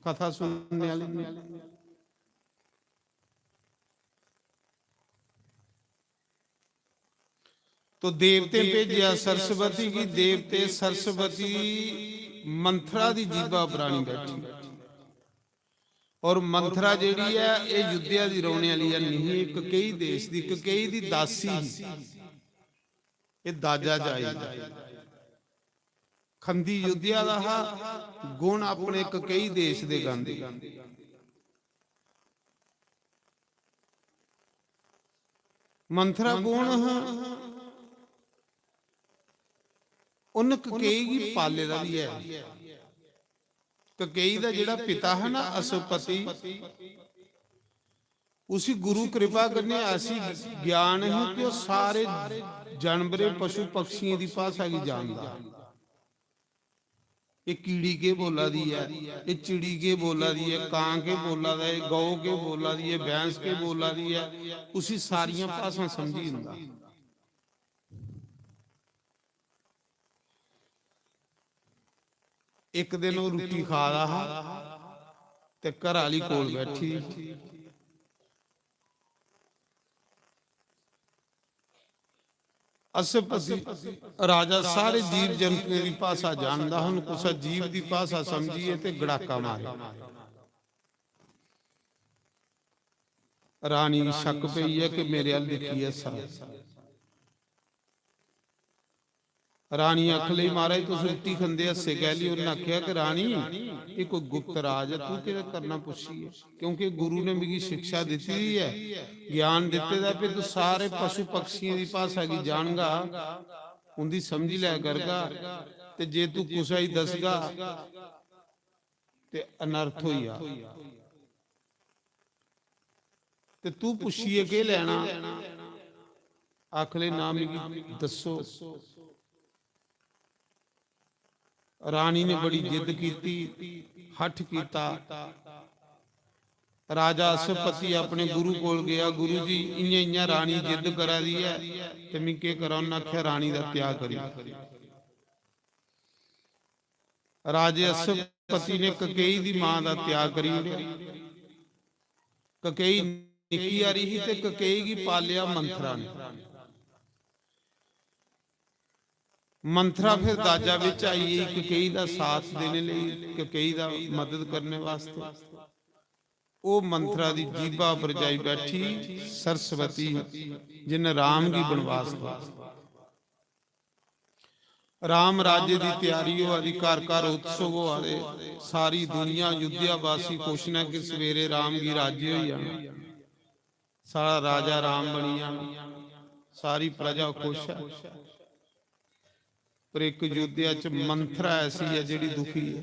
कथा सुनने आह्ली नहीं। तो देवतें भेजेआ सरस्वती गी, देवते सरस्वती मंथरा दी जीभा पर आनी बैठी। और मंथरा जेह्ड़ी ऐ, एह् अयोध्या दी रौह्ने आह्ली ऐ, निं ही, ककेई देश दी, ककेई दी दासी ही। एह् दाजा च आई दी। खंदी अयोध्या दा हा, गुण अपने ककेई देश दे गांदी। मंथरा कौन हा? उन्न ककेई गी पाले दा बी ऐ। ककेई दा जेह्ड़ा पिता हा ना, अश्वपति, उसी गुरु कृपा कन्नै ऐसी ज्ञान ही कि ओह् सारे जानवरें, पशु पक्षियें दी भाशा गी जानदा। एह् कीड़ी केह् बोला दी ऐ, एह् चिड़ी केह् बोला दी ऐ, कां केह् बोला दा ऐ, गौ केह् बोला दी ऐ, भैंस केह् बोला दी ऐ, उसी सारियां भाशां समझी जंदा। इक दिन ओह् रुट्टी खा दा हा ते घरा आह्ली कोल बैठी दी। अश्वपति राजा सारे जीव जंतुएं दी भाशा जानदा हा, उन्न कुसै जीव दी भाशा समझियै ते गड़ाका मारेआ। रानी गी शक पेई ऐ कि मेरे अल दिक्खियै हस्सा। रानी आखन लगी, "महाराज, तुस रुट्टी खंदे हस्से कैह्ली?" उन्न आखेआ कि, "रानी, एह् कोई गुप्त राज ऐ, तूं केह् करना पुच्छियै? क्योंकि गुरु ने मिगी शिक्षा दित्ती दी ऐ, ज्ञान दित्ते दा, भी तूं सारे पशु पक्षियें दी भाशा गी जानगा, उंदी समझी लै करगा, ते जे तू कुसै गी दसगा ते अनर्थ होई जा। ते तू पुच्छियै केह् लैना? आखले ना मिगी दस्सो। रानी ने बड़ी जिद्द कीती, हठ कीता। राजा अश्वपति अपने गुरु कोल गया, "गुरु जी, इ'यां इ'यां रानी जिद्द करा दी ऐ ते मैं केह् करां?" उन्नै आखेआ, "रानी दा त्याग करी।" राजे अश्वपति ने ककेई दी मां दा त्याग करी ओड़ेआ। ककेई निक्की हारी ही ते ककेई गी पालेआ मंथरा ने। मंथरा फिर दाजा बिच आई गेई ककेई दा साथ देने लेई, ककेई दा मदद करने वास्ते। ओह मंथरा दी जीभा पर जाई बैठी सरस्वती, जिन्हें राम गी बनवास दिता। राम राज्य दी त्यारी होआ दी, घर घर उत्सव होआ दे, सारी दुनिया अयोध्या वासी खुश न कि सवेरे राम गी राज्य होई जाना, साढ़ा राजा राम बनी जाना, सारी प्रजा खुश है। पर इक अयोध्या च मंथरा ऐसी है जेड़ी दुखी है,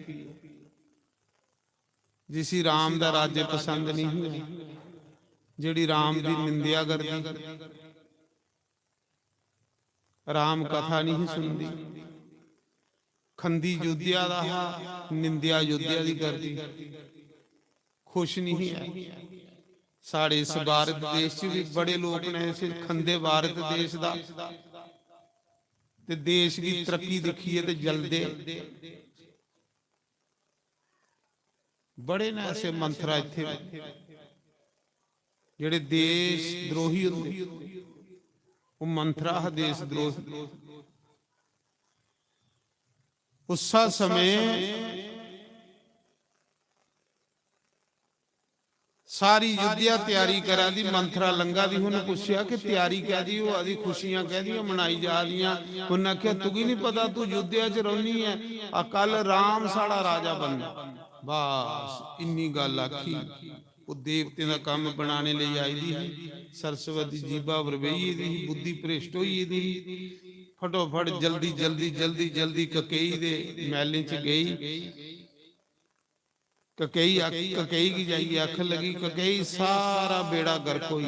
जिसी राम दा राज्य पसंद नहीं है, जेड़ी राम दी निंदेआ करदी, राम कथा नहीं सुनदी, खंदी अयोध्या दा हा, निंदेआ अयोध्या दी करदी, खुश नहीं है। साढ़े इस भारत देश च भी बड़े लोग ने इसे खंदे भारत देश दा, ते देश की तरक्की दिक्खियै ते जलदे। बड़े ने ऐसे मंथरा इत्थे भी, जेड़े देश द्रोही होंदे। वो मंथरा हा देश द्रोही। उस्सा समय सारी अयोध्या त्यारी करा दी, मंथरा लंघा दी। उन्हें पुछेआ कि त्यारी कैदी होआ दी, खुशियां कैदियां मनाई जा दियां? उन्हें आखेआ, "तुगी नहीं पता, तू अयोध्या च रौहनी है, आ कल राम साढ़ा राजा बनना।" बस इन्नी गल आखी। वो देवतें दा कम्म बनाने लेई आई दी ही, सरस्वती जीभा पर बेही गेदी ही, बुद्धि भ्रष्ट होई गेदी ही। फटोफट जल्दी, जल्दी, जल्दी, जल्दी ककेई दे महलें च गई। ककेई आख-, ककेई गी जाइयै आखन लगी, "ककेई, सारा बेड़ा गर्क होई।"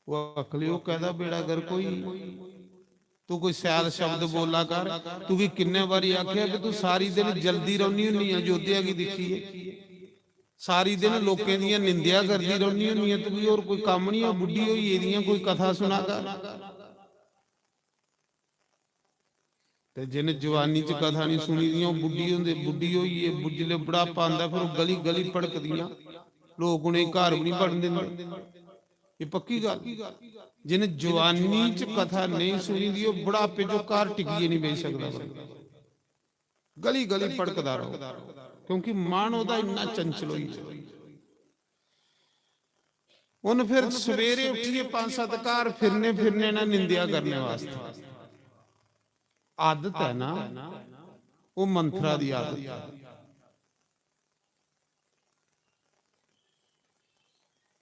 वो आखली, "ओह कैदा बेड़ा गर्क होई? तू कोई सैल शब्द बोला कर। तुगी किन्ने बारी आखेआ कि तू सारी दिन जल्दी रौहनी हुन्नी ऐ अयोध्या गी दिक्खियै। सारी दिन लोकें दियां निंदेआ करदी रौहनी हुन्नी ऐ। तुगी होर कोई कम्म नहीं ऐ? बुड्ढी होई गेदी ऐ, कोई कथा सुना कर।" ते जिन जवानी च कथा नहीं सुनी दियां, ओह बुड्ढी होंदे, बुड्ढी होइयै, बु-, जिसलै बुढ़ापा आंदा, फिर ओह गली गली भड़कदियां, लोक उ'नेंगी घर बी नहीं बड़न दिंदे। एह पक्की गल्ल। जिन जवानी च कथा नहीं सुनी दी, ओह बुढ़ापे च घर टिकियै नहीं बेही सकदा बंदा। गली गली भड़कदा रहो, क्योंकि मन ओहदा इन्ना चंचल होई गेदा। उन फिर सवेरे उठियै पंज सत्त घर फिरने, फिरने ना निंदेआ करने वास्ते। आदत है ना, ओह मंथरा दी आदत।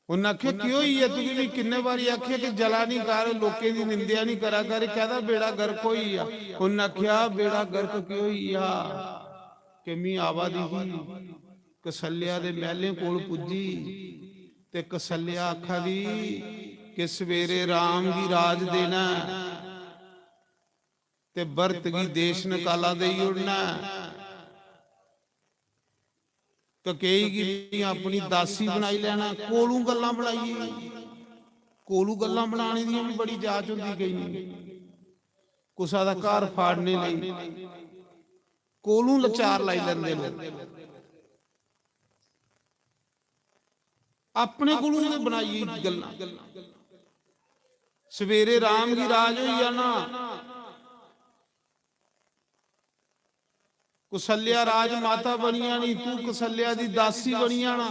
उन्नै आखेआ, "केह् होई गेआ? तुगी में किन्ने बारी आखेआ कि जला निं कर, लोकें दी निंदेआ निं करा कर, कैह्दा बेड़ा गर्क होई गेआ?" उन्नै आखेआ, "बेड़ा गर्क केह् होई गेआ कि में आवा दी ही, कौसल्या दे मैह्लें कोल पुज्जी ते कौसल्या आखा दी कि सवेरे राम गी राज देना ऐ ते भरत गी देश नकाला देई ओड़ना ऐ।" ककेई गी अपनी दासी बनाई लैना, कोलू गल्लां बनाइयै, कोलू गल्लां बनाने दी बी बड़ी जाच होंदी केइयें गी। कुसै दा घर फाड़ने लेई कोलू लचार लाई लैंदे लोक। अपने कोलू गै बनाइयै गल्लां। सवेरे राम गी राज होई जाना, कौसल्या राजमाता बनी जानी, तू कौसल्या दी दासी बनी जाना,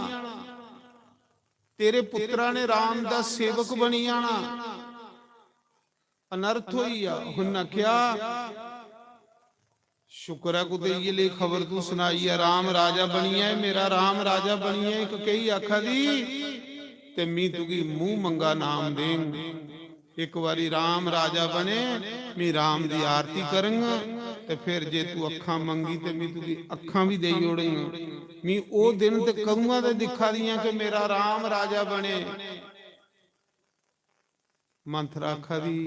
तेरे पुत्रा ने राम दा सेवक बनी जाना। अनर्थ होई गेआ। उन्नै आखेआ, "शुक्र ऐ कुतै इ'यै लेई खबर तू सनाई ऐ, राम राजा बनी ऐ, मेरा राम राजा बनी ऐ।" इक केही आखा दी, "ते मी तुगी मूंह मंगा नाम देंग।" इक बारी राम राजा बने, मी राम दी आरती करंग, ते फिर जे तू अक्खां मंगी ते मी तुगी अक्खां भी देई ओड़ेंगा। मी ओह् दिन ते कदूं दा दिक्खा दी आं कि मेरा राम राजा बने। मंथरा आखा दी,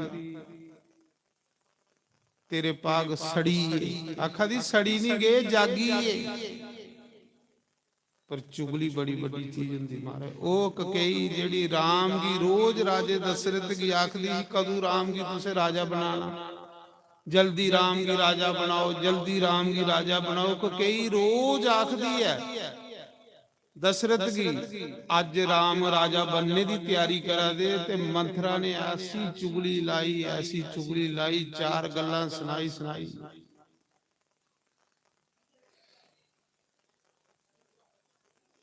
"तेरे भाग सड़ी गे।" आखा दी, "सड़ी नहीं गे, जागी गे।" पर चुगली बड़ी बड्डी चीज होंदी महाराज। ओह् ककेई जेह्ड़ी राम गी रोज राजे दशरथ गी आखदी ही, "कदूं राम गी तुसें राजा बनाना, जल्दी राम गी राजा बनाओ, जल्दी राम गी राजा बनाओ।" ककेई रोज आखदी ऐ दशरथ गी, "अज्ज राम राजा बनने दी त्यारी करा दे।" ते मंथरा ने ऐसी चुगली लाई, ऐसी चुगली लाई, चार गल्लां सनाई सनाई।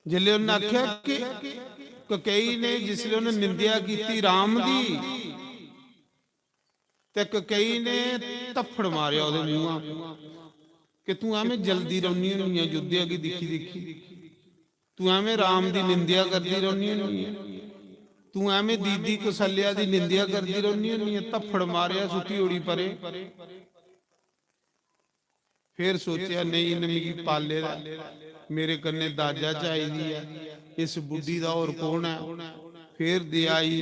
जिसलै उन्नै आखेआ कि ककेई ने, जिसलै उन्नै निंदेआ कीती राम दी, ते ककेई ने धफ्फड़ मारेआ ओह्दे मूंहा कि तूं ऐवें जलदी रौह्नी होन्नी ऐ अयोध्या गी दिक्खी दिक्खी, तूं ऐवें राम दी निंदेआ करदी रौह्नी होन्नी ऐ, तूं ऐवें दीदी कौसल्या दी निंदेआ करदी रौह्नी होन्नी ऐ। धफ्फड़ मारेआ, सुट्टी ओड़ी परे। फिर सोचेआ, "नेईं, इन्न मिगी पाले दा, मेरे कन्नै दाजा चाहिदी ऐ, इस बुड्ढी दा होर कौन ऐ?" फिर दया आई,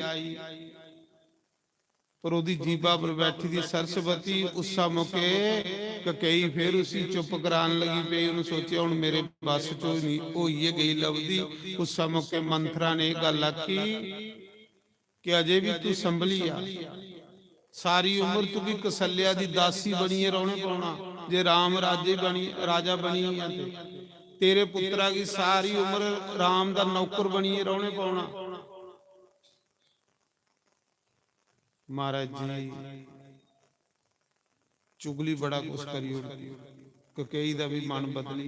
पर ओह्दी जीभा पर बैठी दी सरस्वती। उस्सा मौके ककेई फिर उसी चुप करान लगी पेई। उन्न सोचेआ, "हुन मेरे बस च होई, होई गै गेई लभदी।" उस्सा मौके मंथरा ने एह् गल्ल आखी, कि अजे भी तू संभली जा। सारी उम्र तुगी कौसल्या दी दासी बनियै रौह्ने पौना। जे राम राजे बनी, राजा बनी गेआ ते तेरे पुत्तरा गी सारी उम्र राम दा नौकर बनियै रौह्ने पौना। महाराज जी, चुगली बड़ा कुछ करी ओड़दी। ककेई दा भी मन बदली।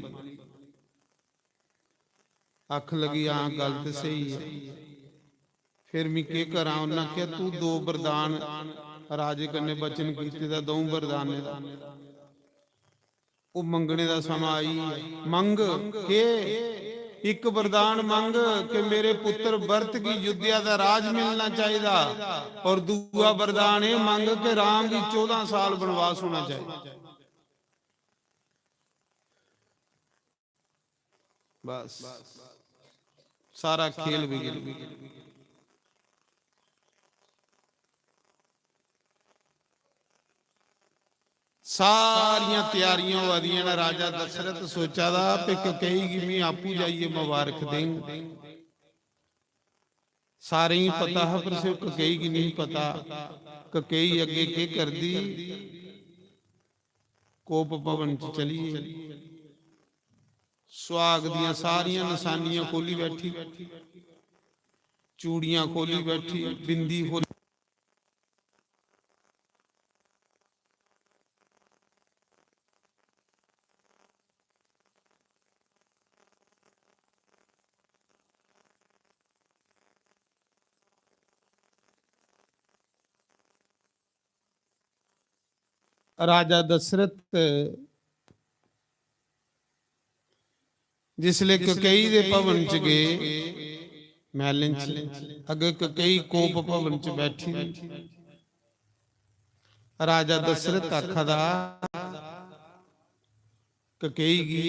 आखन लगी, "हां, गल्ल ते स्हेई ऐ, फिर मी केह् करां?" उन्नै आखेआ, "तू दो वरदान, राजे कन्नै वचन कीते दा, द'ऊं वरदानें दा, ओह् मंगने दा समां आई गेआ। मंग, केह्? इक वरदान मंग कि मेरे पुत्तर भरत गी अयोध्या दा राज मिलना चाहिदा, और दूआ वरदान एह् मंग कि राम गी चौदां साल वनवास होना चाहिदा।" बस, सारा खेल बिगड़ गया। सारियां त्यारियां होआ दियां न। राजा दशरथ सोचा दा कि ककेई गी मैं आपूं जाइयै मुबारक देंग। सारें गी पता हा, पर सिर्फ ककेई गी नहीं पता। ककेई अग्गे केह् करदी? कोप भवन च चली गेई। सुहाग दियां सारियां नसानियां खोली बैठी, चूड़ियां खोली बैठी, बिंदी खोली। राजा दशरथ जिसले ककेई दे भवन च गे, महलें च, अग्गे ककेई कोप भवन च बैठी दी। राजा दशरथ आखा दा ककेई गी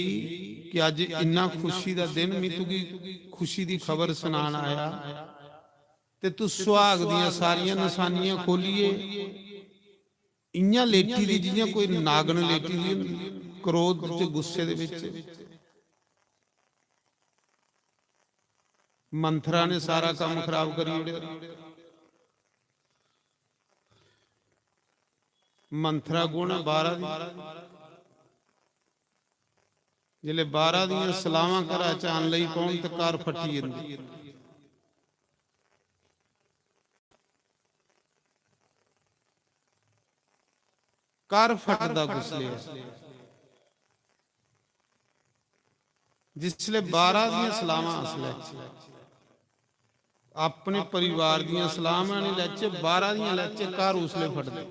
कि अज्ज इन्ना खुशी दा दिन, मैं तुगी खुशी दी खबर सनान आया, ते तू सुहाग दियां सारियां नसानियां खोलियै इयां लेटी दी जियां कोई नागन लेटी दी होंदी, क्रोध च, गुस्से दे विच। मंथरा ने सारा काम खराब करी ओड़ेआ। मंथरा कौन ऐ? बाहरा दी। जिसले बाहरा दियां सलावां घरा च आन लगी पौन ते घर फटी जंदी। घर फटदा कुसलै ऐ? जिसलै बाहरा दियां सलावां अस लैचे, अपने परिवार दियां सलावां नहीं लैचे, बाहरा दियां लैचे, घर उसलै फटदे।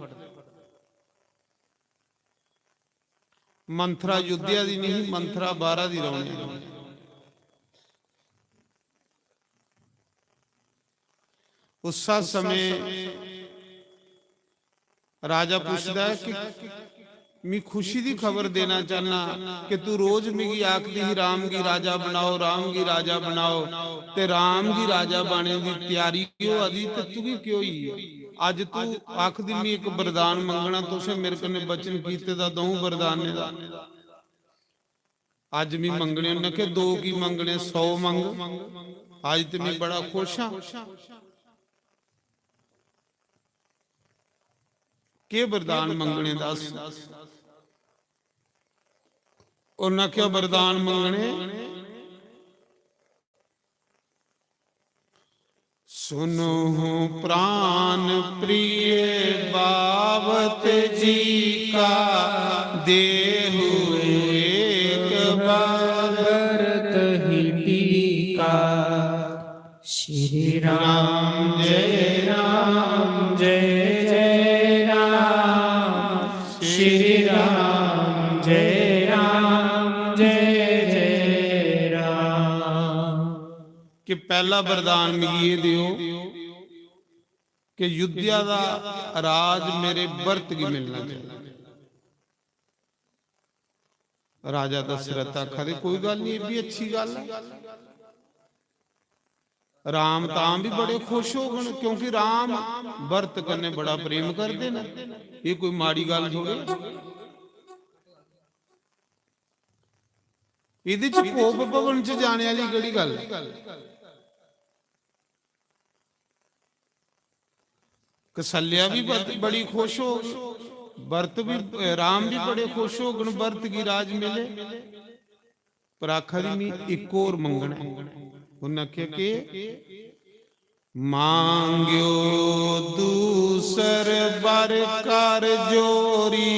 मंथरा अयोध्या दी नहीं, मंथरा बाहरा दी रौहने आह्ली। उस्सा समय राजा पुछदा है कि मी खुशी दी खबर देना चाहना कि तू रोज मिगी आखदी ही, "राम गी राजा बनाओ, राम गी राजा बनाओ," ते राम गी राजा बनाने दी त्यारी होआ दी, ते तुगी केह् होई गेआ? अज्ज तू आखदी, "मी इक वरदान मंगना, तुसें मेरे कन्नै वचन कीते दा द'ऊं वरदानें दा।" अज्ज मी मंगने, उन्नै आखेआ, "दो की मंगने, सौ मंग।" अज्ज ते मी बड़ा खुश आं। केह् वरदान मंगने, दस? उन्नै आखेआ, "वरदान मंगने, सुनो प्राण प्रिय बावत जी का, देहु एक बार व्रत ही टीका।" श्री राम जय राम जय जय राम, श्री राम जय राम जय जय राम। कि पहला वरदान मिगी एह् देओ कि युद्धिया दा राज मेरे भरत गी मिलना चाहिए। राजा दशरथ आखा दे, "कोई गल्ल नहीं, एह् भी अच्छी गल्ल है।" राम तां भी बड़े खुश होगन, क्योंकि राम भरत कन्नै बड़ा प्रेम करदे न। एह् कोई माड़ी गल्ल थोड़ी। एह्दे च कोप भवन च जाने आह्ली केह्ड़ी गल्ल? कौसल्या भी बत-, बड़ी खुश होग, भरत भी, राम भी बड़े खुश होगन, भरत गी राज मिले। पर आखा दी, "मी इक होर मंगना ऐ।" उन्नै आखेआ, "केह्?" "मांग्यो दूसर बर कर जोरी,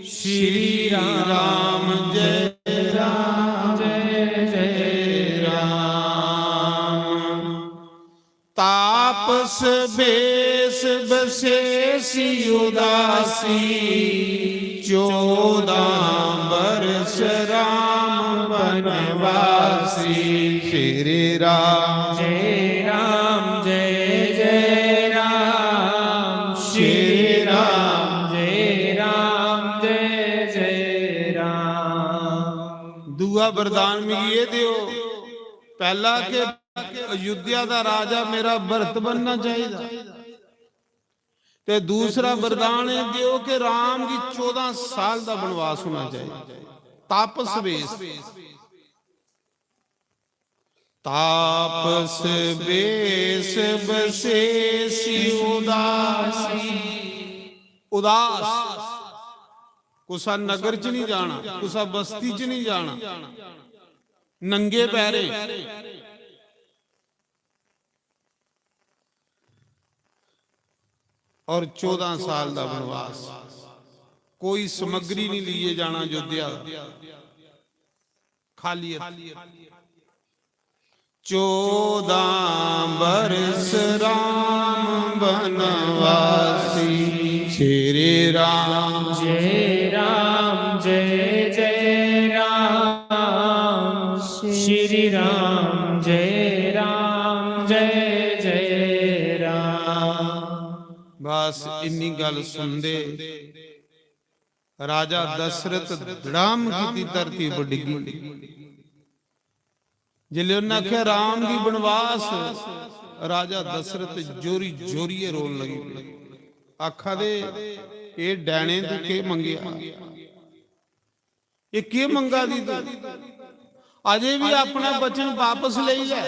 श्री राम जय राम जय जय राम।" तापस बेस बसेस उदासी, चौदह बरस राम बनवासी। श्री राम जय राम जय जय राम, श्री राम जय राम जय जय राम। दूआ वरदान मिगी एह् देओ, पैह्ला के अयोध्या दा राजा मेरा भरत बनना चाहिदा, ते दूसरा वरदान एह् देओ कि राम गी चौदां साल दा वनवास होना चाहिदा। तापस वेश, तापस वेश बसेसी उदासी। उदास, कुसा नगर च नहीं जाना, कुसा बस्ती च नहीं जाना, नंगे पैरें। और चौदां साल दा वनवास, कोई समग्री नहीं लिए जाना अयोध्या, खाली हत्थ। चौदां बरस राम बनवासी, श्री राम जय राम जय जय राम, श्री राम जय राम जय जय राम। बस इन्नी गल सुनदे राजा दशरथ धड़ाम कीती धरती पर डिग्गी। जिसले उन्हें आख्या, "राम गी बनवास," राजा दशरथ जोरी जोरिये रोन लगी पे। आखा दे, "ए डैने तू के मंगेआ? ये के मंगा दी तू? अजे भी अपना वचन वापस ले ले।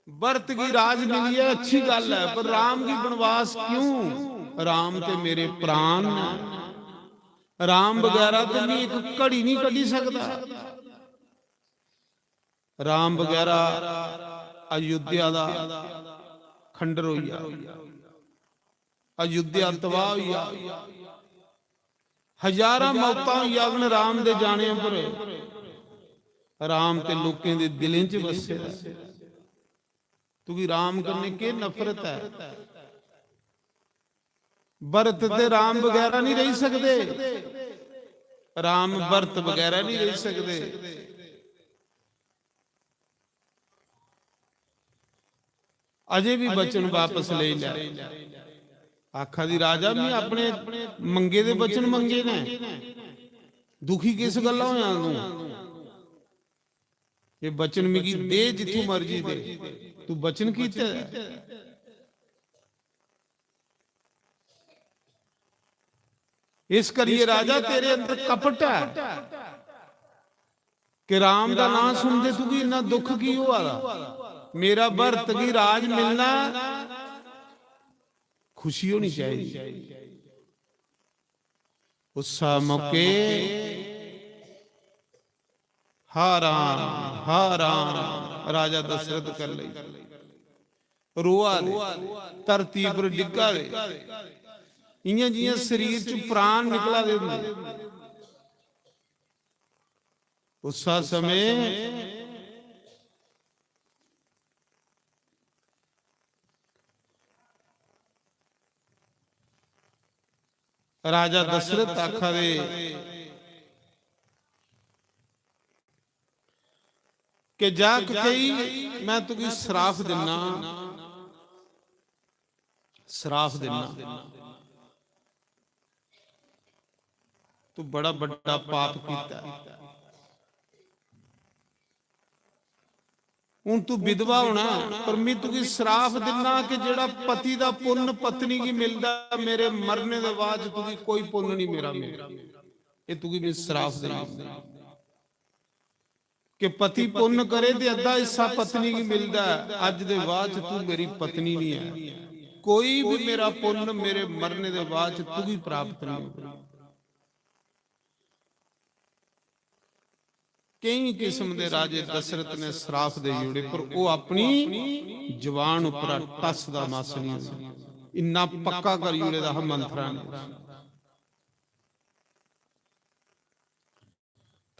भरत की राज मिली है, अच्छी गल है, पर राम की बनवास क्यों? राम ते मेरे प्राण ने। राम बगैरा ते मैं एक घड़ी नहीं कटी सकता।" राम बगैरा अयोध्या दा खंडर होई गेआ, अयोध्या तबाह होई गेआ, हजारां मौतां होई जागन राम दे जाने पर। राम ते लोकें दे दिलें च बस्से दा। तुगी राम कन्नै केह् नफरत ऐ? भरत ते राम बगैरा नहीं रही सकते, राम भरत बगैरा नहीं रही सकते। अजे भी वचन वापस ले लिया। आखा दी, "राजा, मैं अपने मंगे दे बचन मंगे ने, दुखी किस गल्ला होया तू? ये बचन मिगी दे जित्थू मर्जी दे, तू बचन कीते दा ऐ।" इस करिए राजा, तेरे अंदर कपट है कि राम दा नां सुनदे तुगी इन्ना दुख की होआ दा? मेरा भरत गी राज मिलना, खुशी होनी चाहिए। उस मौके "हा राम, हा राम" राजा दशरथ कर लई, रोआ दे, धरती पर डिग्गा दे, इयां जियां शरीर च प्राण निकला दे होंदे। उस समय राजा दशरथ आखा दे कि "जा ककेई, मैं तुगी श्राप दिन्ना, श्राप दिन्ना, तू बड़ा बड्डा पाप कीता है। हूं तू विधवा होना, पर मैं तुगी श्राप दिन्ना कि जेड़ा पति दा पुन्न पत्नी गी मिलदा, मेरे मरने दे बाद च तुगी कोई पुन्न नहीं मेरा मिलना। ये तुगी मैं श्राप दिन्ना कि पति पुन्न करे ते अद्धा हिस्सा पत्नी गी मिलदा है, अज दे बाद च तू मेरी पत्नी नहीं है, कोई भी मेरा पुन्न मेरे मरने दे बाद च तुगी प्राप्त नहीं होगा।" कई किस्म दे राजे दशरथ ने श्राप दे ओड़े, पर वो अपनी जबान उपरा टस दा मस नहीं होया। इन्ना पक्का करी ओड़े दा हा मंथरा ने।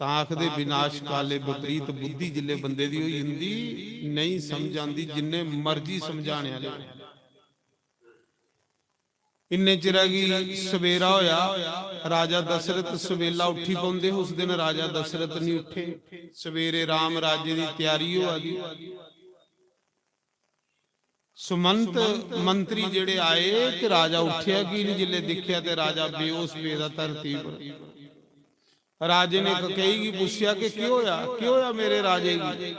तां आखदे, विनाश काले विपरीत बुद्धि जिल्ले बंदे दी होई जंदी, नहीं समझ आंदी, जिन्ने मर्जी समझाने आले। इन्ने चिरा गी सवेरा होया, राजा दशरथ सवेला उठी पौंदे। उस दिन राजा दशरथ नहीं उठे। सवेरे राम राज्य दी तैयारी होआ दी। सुमंत मंत्री जेड़े आए कि राजा उठ्या की नहीं, जिल्ले दिख्या ते राजा बेहोश पेदा धरती पर। राजे ने ककेई गी पुछया कि "क्यों होया, क्यों होया मेरे राजे गी?"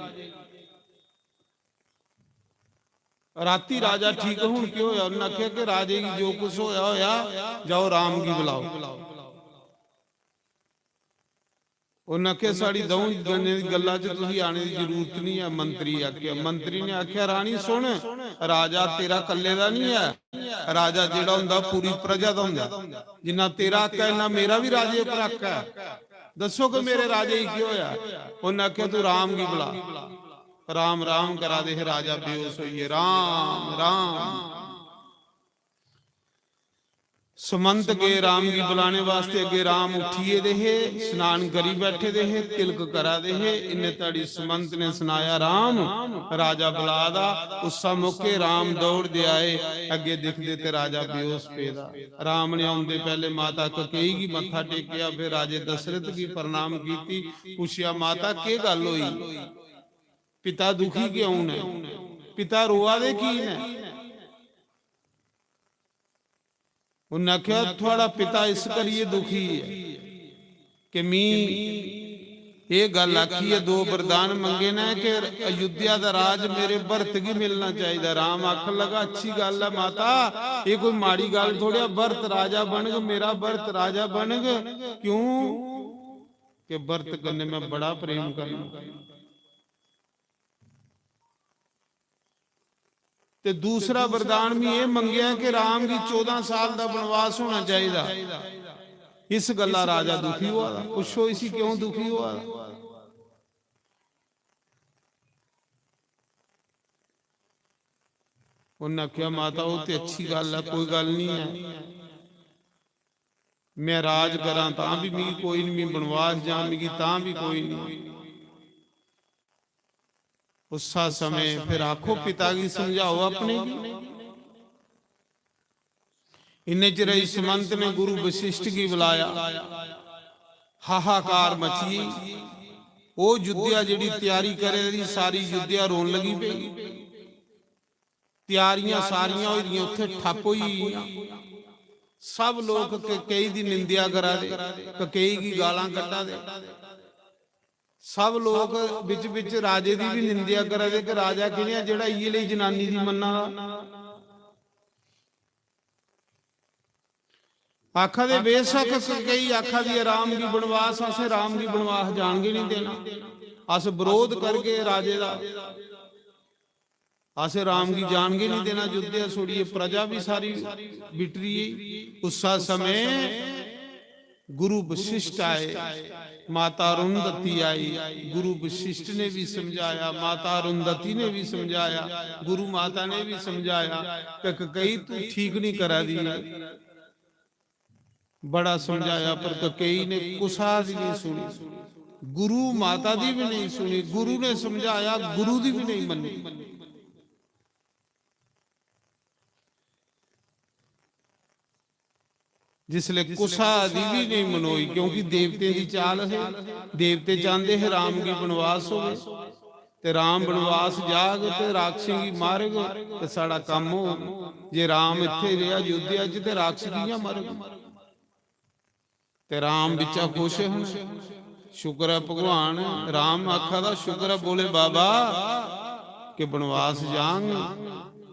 राती राजा ठीक, हुन क्यों होया? उन्हें आख्या कि "राजे गी जो कुछ होया, होया, जाओ राम गी बुलाओ।" उन्हें आख्या, "साढ़ी दऊं जने दी गल्ला च तुसी आने दी जरूरत नहीं है।" मंत्री आख्या, मंत्री ने आख्या, "रानी सुन, राजा तेरा कल्ले दा नहीं है, राजा जेड़ा हुंदा पूरी प्रजा दा हुंदा। जिन्ना तेरा हक है, इन्ना मेरा भी राजे पर हक है। दसो कि मेरे राजे गी केह् होया?" उन्हें आख्या, "तू राम गी बुला।" राम राम करा दे हे, राजा बेहोश होई गे। "राम राम।" सुमंत गए राम गी बुलाने वास्ते। अगे राम उठी गेदे हे, स्नान करी बैठे दे हे, तिलक करा दे हे। इन्ने धड़ी सुमंत ने सनाया, "राम, राजा बुला दा।" उस्सा मौके राम दौड़दे आए, अगे दिखदे ते राजा बेहोश पेदा। राम ने औंदे पैहले माता ककेई गी मत्था टेकेआ, फिर राजे दशरथ गी प्रणाम कीती, पुछेआ, "माता, केह् गल्ल होई? पिता दुखी क्यों न? पिता रोआ दे की न?" उन्हें आख्या, "थुआड़ा पिता इस करियै दुखी है कि मी एह् गल्ल आखी है, दो वरदान मंगे ने कि अयोध्या दा राज मेरे भरत गी मिलना चाहिदा।" राम आखन लगा, "अच्छी गल्ल है माता, ये कोई माड़ी गल्ल थोड़ी है, भरत राजा बनग, मेरा भरत राजा बनग। क्यों? कि भरत कन्नै मैं बड़ा प्रेम करना।" ते दूसरा वरदान भी ये मंगेआ कि राम गी चौदां साल दा वनवास होना चाहिदा। इस गल्ला राजा दुखी होआ दा। पुच्छो इसी क्यों दुखी होआ दा? उन्हें आख्या, "माता, वो ते अच्छी गल्ल है, कोई गल्ल नहीं है। मैं राज करां तां भी मिगी कोई नहीं, मैं वनवास जां मिगी तां भी कोई नहीं।" उस्सा समय फिर आखो, पिता गी समझाओ अपने गी। इन्ने चिर ही सुमंत ने गुरु वशिष्ठ गी बुलाया। हाहाकार मची। ओ युद्धिया जेड़ी तैयारी करे दी, सारी युद्धिया रोन लगी पई। त्यारियां सारियां होई दियां, उत्थे ठप्प होई गेइयां। सब लोक कैकेयी दी निंदेआ करा दे, कैकेयी गी गालां कड्ढा दे। सब लोक बिच बिच राजे दी बी निंदेआ करा दे कि राजा कि'नेआ जेह्ड़ा इ'यै लेई जनानी दी मन्ना दा। आखा दे, बेशक कैकेयी आखा दी ऐ राम गी बनवास, असें राम गी बनवास जान गै निं देना, अस बरोध करगे राजे दा, असें राम गी जान गै निं देना। अयोध्या छोड़ियै प्रजा बी सारी बिटरी गेई। उस्सा समें गुरु वशिष्ठ आए, माता अरुंधति आई। गुरु वशिष्ठ ने भी समझाया, माता अरुंधति ने भी समझाया, गुरु माता ने भी समझाया कि कैकेयी तू ठीक नहीं करा दी है। बड़ा समझाया पर कैकेयी ने कुसा दी नहीं सुनी, गुरु माता दी भी नहीं सुनी, गुरु ने समझाया, गुरु दी भी नहीं मन्नी। जिसले कुसा दी भी नहीं मनोई, क्योंकि देवतें दी चाल है, देवते चाहते हैं राम की बनवास हो, ते राम बनवास जाग ते राक्षसें गी मारग, ते साढ़ा कम्म होग। जे राम इत्थे रेहा अयोध्या च, ते राक्षस कि'यां मरग? ते राम बिच्चा खुश हन। शुक्र ऐ भगवान, राम आखा दा, शुक्र ऐ बोले बाबा कि बनवास जांग।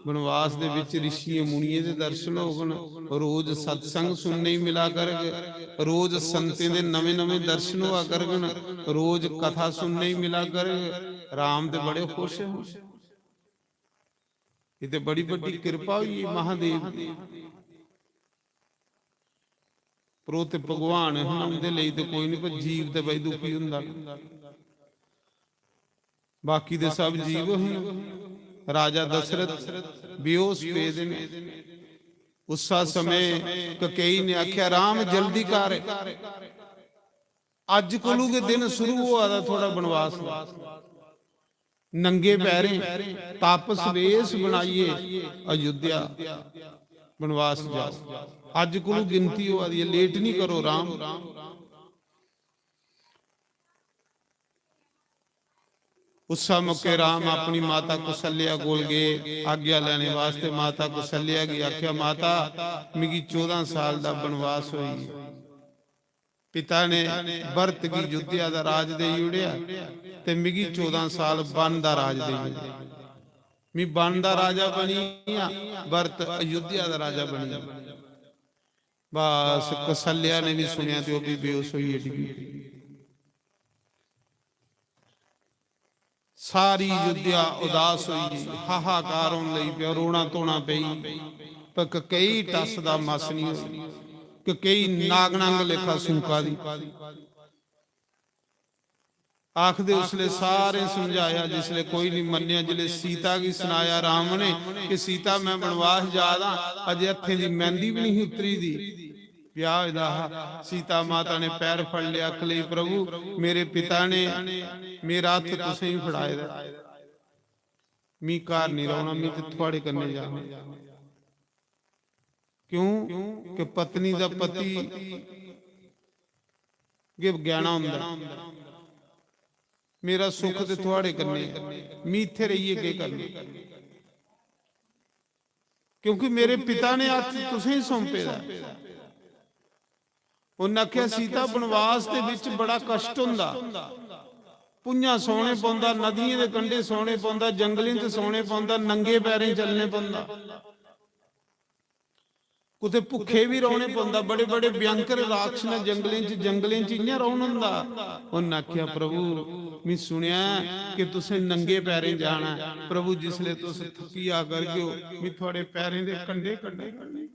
बनवास दे बिच ऋषियें मुनियें दे दर्शन होगन, रोज सत्संग सुनने गी मिला करग, रोज संतें दे नमें नमें दर्शन होआ करगन, रोज कथा सुनने गी मिला करग। राम ते बड़े खुश हन। ये ते बड़ी बड़ी कृपा हुई महादेव दी। पर ओह् ते भगवान हन, उंदे लेई ते कोई नहीं, पर जीव ते बई दुखी हुंदा ना। बाकी दे सब जीव हन। राजा दशरथ बेहोश पेदे ने। उस्सा समय कैकेयी ने आख्या, "राम, जल्दी कर, अज्ज कोलू गै दिन शुरू होआ दा थुआढ़ा बनवास दा।" नंगे पैरें तापस वेश बनाइए अयोध्या बनवास जाओ। अज्ज कोलू गिनती होआ दी है, लेट नहीं करो राम। उस्सा मौके राम अपनी माता कौशल्या कोल गए आज्ञा लैने वास्ते। माता कौशल्या गी आख्या, "माता, मिगी चौदां साल दा बनवास होई गेआ।" पिता ने भरत गी अयोध्या दा राज देई ओड़ेआ ते मिगी चौदां साल वन दा राज देई ओड़ेआ। मी वन दा राजा बनी गेआ, भरत अयोध्या दा राजा बनी गेआ। बस कौशल्या ने भी सुनिया ते ओह् भी बेहोश होइयै डिग्गी। सारी अयोध्या उदास होई गई, हाहाकार होन लगी पिया, रोना धोना पेई। पर कैकेयी टस दा मस नहीं होई। कैकेयी नागणंग लेखा सूंका दी। आखदे उसले सारे समझाया, जिसले कोई नहीं मन्नेआ, जिसले सीता गी सनाया राम ने कि सीता, मैं बनवास जा दा, अजे हत्थें दी मैंदी भी नहीं उतरी दी। ब्याह होए दा हा। सीता माता ने पैर फड़ लिया, आखन लगी, "प्रभु, मेरे पिता ने मेरा हत्थ तुसें ही फड़ाए दा, मी घर नहीं रौहना, मी ते थुआड़े कन्नै जाना।" क्यों? कि पत्नी दा पति गै गैना होंदा। मेरा सुख ते थुआड़े कन्नै ऐ, मी इत्थै रेहियै केह् करना? क्योंकि मेरे पिता ने हत्थ तुसें ही सौंपे दा ऐ। उन्नै आखेआ, "सीता, बनवास दे बिच बड़ा कष्ट होंदा, भुञां सौने पौंदा, नदियें दे कंढे सौने पौंदा, जंगलें च सौने पौंदा, नंगे पैरें चलने पौंदा, कुतै भुक्खे बी रौहने पौंदा, बड़े बड़े भयंकर राक्षस न जंगलें च, जंगलें च इ'यां रौहन होंदा।" उन्नै आखेआ, "प्रभु, मी सुनेआ ऐ कि तुसें नंगे पैरें जाना ऐ। प्रभु, जिसले तुस थक्की जा करगे ओ, मी थुआड़े पैरें दे कंढे कंढे करने।"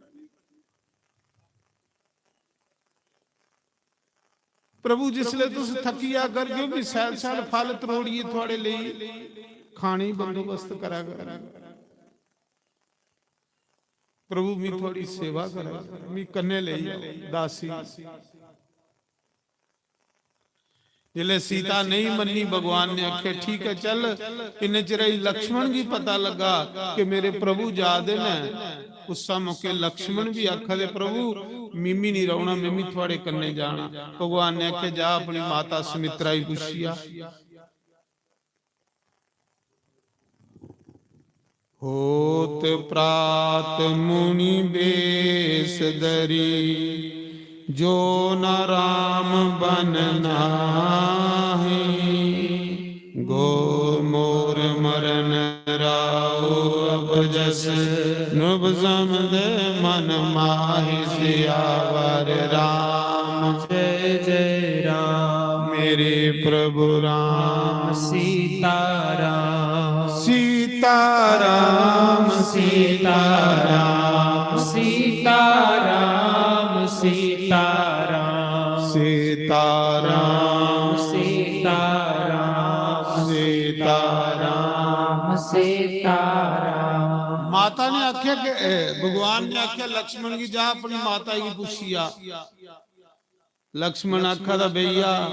प्रभु, जिसले तुस थक्की जा करगे ओ, मी सैल सैल फल त्रोड़ियै थुआड़े लेई खाने गी बंदोबस्त करा करगे। प्रभु, मी थुआड़ी सेवा करा, मी कन्नै लेई जाओ, दासी। जिसले सीता नहीं मन्नी, भगवान ने आखेआ, "ठीक ऐ, चल।" इन्ने चिरै च लक्ष्मण गी पता लग्गा कि मेरे प्रभु जा दे न। उस्सा मौके लक्ष्मण भी आखा दे, "प्रभु, मिमी नहीं रौहना, मिमी थुआड़े कन्नै जाना।" भगवान ने आखेआ, "जा, अपनी माता सुमित्रा गी पुच्छी आ।" होत प्रात मुनि बेस धरी, जो न राम बन नाही। गो मोर मरन राव अब जस, नृप समद मन माहि। सियावर राम जय जय राम। मेरे प्रभु राम सीताराम। सीताराम सीताराम सीताराम सीताराम। सीताराम सीताराम सीताराम सीताराम। माता ने आख्या कि ए, भगवान ने आख्या लक्ष्मण की जा अपनी माता की पुछी आ। लक्ष्मण आखा दा भैया,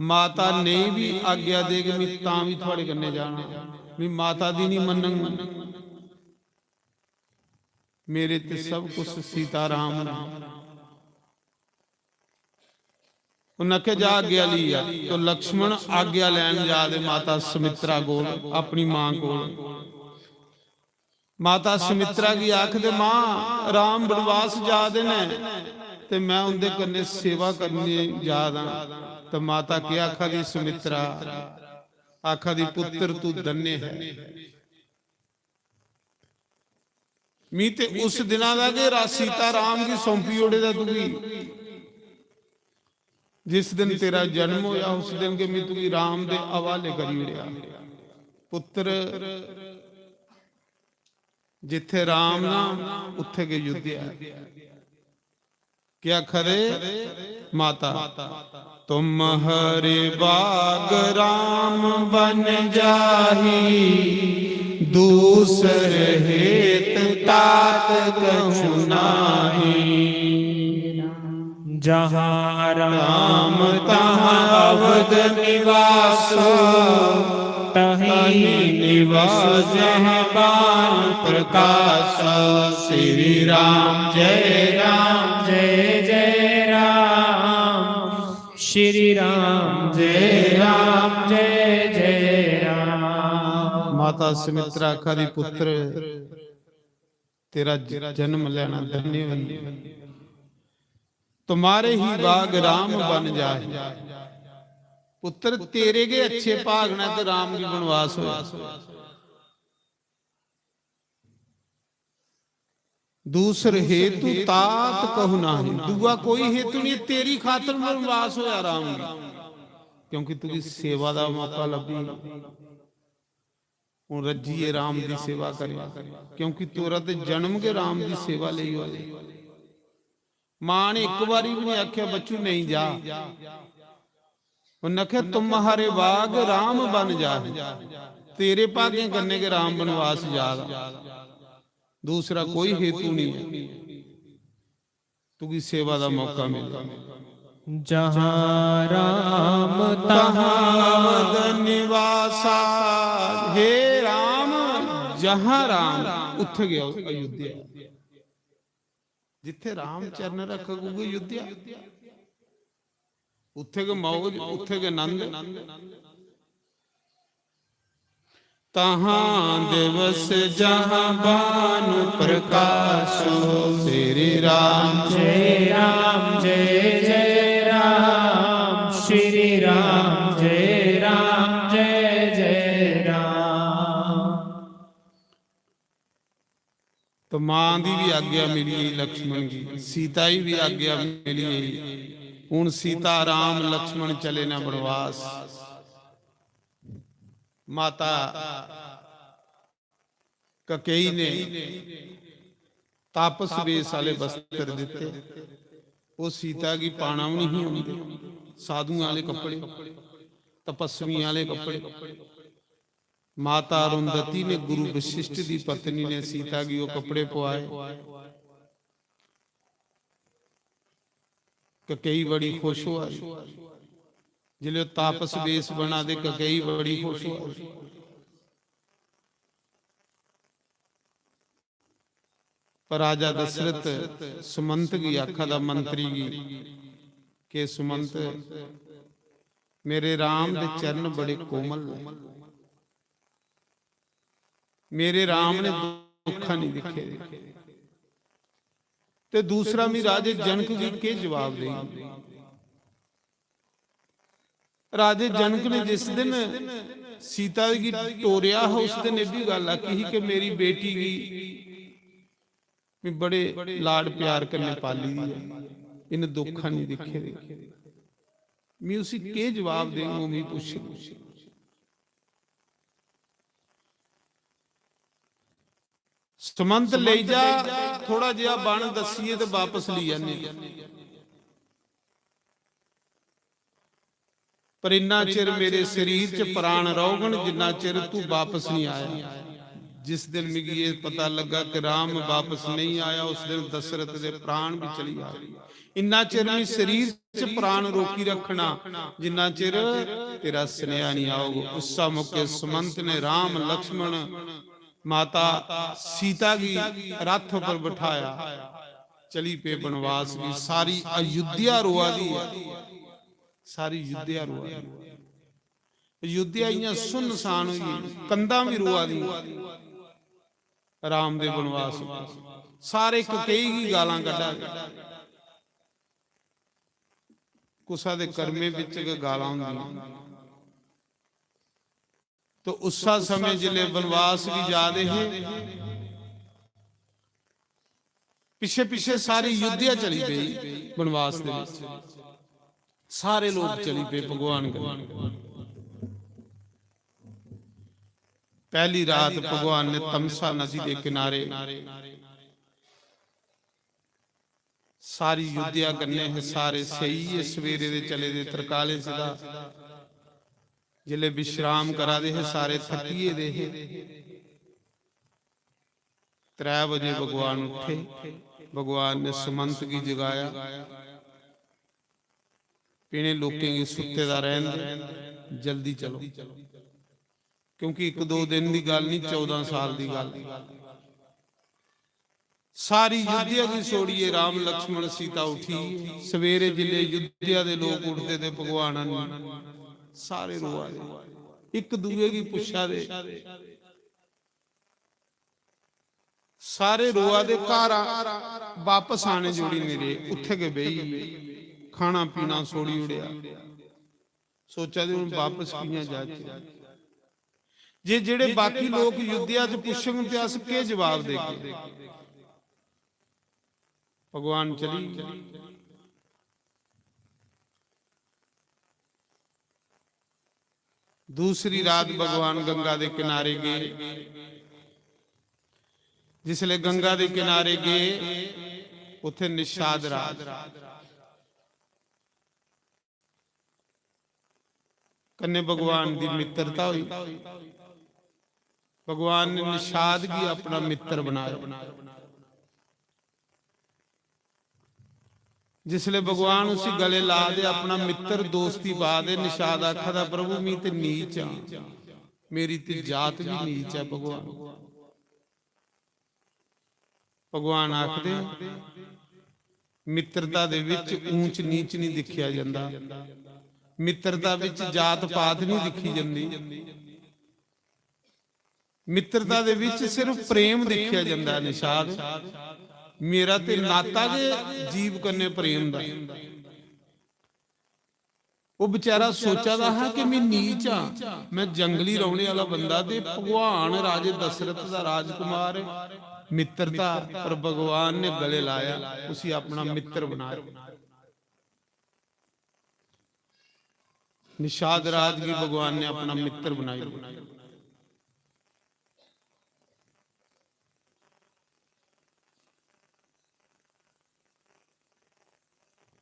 माता नेईं भी आज्ञा देग, मैं तां भी थुआड़े कन्नै जाना, मैं माता दी नहीं मनंग। मेरे ते सब कुछ सीताराम ने। उन्हें आखेआ जा आज्ञा लेई आ। तो लक्ष्मण आज्ञा लैन जा दे माता सुमित्रा कोल, अपनी मां कोल। माता सुमित्रा गी आखदे, मां, राम वनवास जा दे न ते मैं उंदे कन्नै सेवा करने जा दा। ते माता केह् आखा दी सुमित्रा? आखा दी, पुत्तर, तू धन्य है। मी ते उस दिना दा गै रा-, सीता राम गी सौंपी ओड़े दा तुगी। जिस दिन तेरा जन्म होया, उस दिन गै मी तुगी राम दे हवाले करी ओड़ेआ। पुत्तर, जित्थे राम ना, उत्थे गै युद्ध ऐ। क्या खरे माता? तुम हरे बाग राम बन जाही, दूसर हेत तात कछु नाही। जहाँ राम तहाँ अवध निवासो, तहीं निवसो जहाँ बान प्रकाश। श्री राम जय राम जय जय राम, श्री राम जय राम जय जय राम। माता सुमित्रा आखा दी, पुत्र, तेरा ज-, जन्म लेना धन्य होई। तुम्हारे ही बाग राम बन जाए। पुत्र, तेरे के अच्छे भाग ने तो राम की वनवास होया। दूसर हेतु तात कहु नाही, दूआ कोई हेतु नहीं, तेरी खातर वनवास होया राम की, क्योंकि तुझी सेवा का मौका लभी। हुण रज्जिए राम दी सेवा करे, क्योंकि तोरा ते जन्म के राम दी सेवा लेई होए। मां ने इक बारी भी नहीं आख्या, "बच्चू, नहीं जा।" उन्हें आख्या, "तुम्हारे बाग राम बन जा, तेरे भागें कन्ने के राम बनवास जा।" दूसरा कोई हेतु नहीं है। तुगी सेवा का मौका मिले। जहाँ राम तहाँ अवध निवासा। हे राम, जहाँ राम, उत्थे गया अयोध्या। जिथे राम चरण रखग, उगे अयोध्या। उत्थे के मौज, उत्थे के आनंद। तहाँ दिवस जहाँ भानु प्रकाशो। श्री राम जय राम जय जय राम, श्री राम जय राम जय जय राम। तो मां दी भी आज्ञा मिली गई लक्ष्मण की, सीता की भी आज्ञा मिली गई। हुण सीता राम लक्ष्मण चले ना बनवास। माता ककेई ने तापस वेश आले वस्त्र दिते, वो सीता की पाना भी नहीं आंदे। साधुआं आले कपड़े, तपस्वियां आले कपड़े। माता अरुंधति ने गुरु वशिष्ठ दी पत्नी ने सीता गी ओह कपड़े पवाए। ककेई बड़ी खुश होआ दी। जिसलै तापस वेश बना दे, ककेई बड़ी खुश होआ दी। पर राजा दशरथ सुमंत गी आखा दा, मंत्री गी, के सुमंत, मेरे राम दे चरण बड़े कोमल न। मेरे राम ने दुख नहीं दिखे। ते दूसरा, मैं राजे जनक गी केह् जवाब दें? राजे जनक ने जिस दिन सीता गी टोरेआ हा, उस दिन एह् बी गल्ल आखी ही कि मेरी बेटी गी मैं बड़े लाड प्यार कन्नै पाली दी ऐ, इन्न दुख नहीं दिखे दे। मैं उसी केह् जवाब देंग, ओह् मी पुच्छग। सुमंत लेई जा, थोड़ा जेहा बन दस्सिए ते वापस लेई आने। पर इन्ना चिर मेरे शरीर च प्राण रौहगन, जिन्ना चिर तू वापस नहीं आया। जिस दिन मिगी ये पता लगा कि राम वापस नहीं आया, उस दिन दशरथ दे प्राण भी चली आए। इन्ना चिर मैं शरीर च प्राण रोकी रखना, जिन्ना चिर तेरा स्नेहा नहीं आऊगा। उस मौके सुमंत ने राम लक्ष्मण माता सीता गी रथ पर बिठाया, चली पे बनवास गी। सारी अयोध्या रोआ दी है, सारी अयोध्या रोआ दी है। अयोध्या इयां सुनसान होई गेई, कंधां भी रोआ दी। राम दे बनवास उप्पर सारे ककेई गी गालां कड्ढा दे। कुसा दे कर्मे बिच गै गालां होंदियां। तो उस्सा समें जिसले बनवास गी जा दे हे, पिछे पिछे सारी अयोध्या चली पई बनवास दे विच। सारे लोग चली पे भगवान कन्नै। पहली रात भगवान ने तमसा नदी के किनारे सारी अयोध्या कन्नै हे, सारे सेई हे, सवेरे दे चले दे तरकालें च दा। जिसले विश्राम करा दे हे, सारे थकी गेदे हे। त्रै बजे भगवान उठे, भगवान ने सुमंत गी जगाया, "इ'नें लोकें गी सुत्ते दा रैहन दे, जल्दी चलो।" क्योंकि इक दो दिन दी गल्ल नहीं, चौदां साल दी गल्ल। सारी अयोध्या गी छोड़िए राम लक्ष्मण सीता उठी। सवेरे जिसले अयोध्या दे लोग उठदे ते भगवान सारे रोआ दे, इक दूए गी पुच्छा दे। सारे रोआ दे, घर आ-, वापस आने जोड़ी नहीं रहे, उत्थे गै बेही गे। खाना पीना छोड़ी ओड़ेआ। सोचा दे हुन वापस कियां जाचे। जे जेड़े बाकी लोक अयोध्या च पुच्छङन ते अस केह् जवाब देगे? भगवान चली गे। दूसरी रात भगवान गंगा दे किनारे गए। जिसले गंगा दे किनारे गए, उत्थे निषाद राज कन्ने भगवान दी मित्रता हुई। भगवान ने निषाद गी अपना मित्र बनाया। जिसले भगवान उसी गले ला दे, अपना मित्र दोस्ती पा दे, निषाद आखा दा, "प्रभु, मी ते नीच हां, मेरी ते जात भी नीच ऐ भगवान।" भगवान आखदे, "मित्रता दे विच ऊंच नीच नहीं दिखिया जंदा, मित्रता विच जात पात नहीं दिखी जंदी।" मित्रता दे विच सिर्फ प्रेम दिखिया जंदा है निषाद। मेरा ते नाता गै जीव कन्नै प्रेम दा। ओह बेचारा सोचा दा हा कि मैं नीच हां, मैं जंगली रौहने आह्ला बंदा, ते भगवान राजे दशरथ दा राजकुमार, मित्रता, पर भगवान ने गले लाया, उसी अपना मित्र बनाया। निषाद राज गी भगवान ने अपना मित्र बनाई लिया।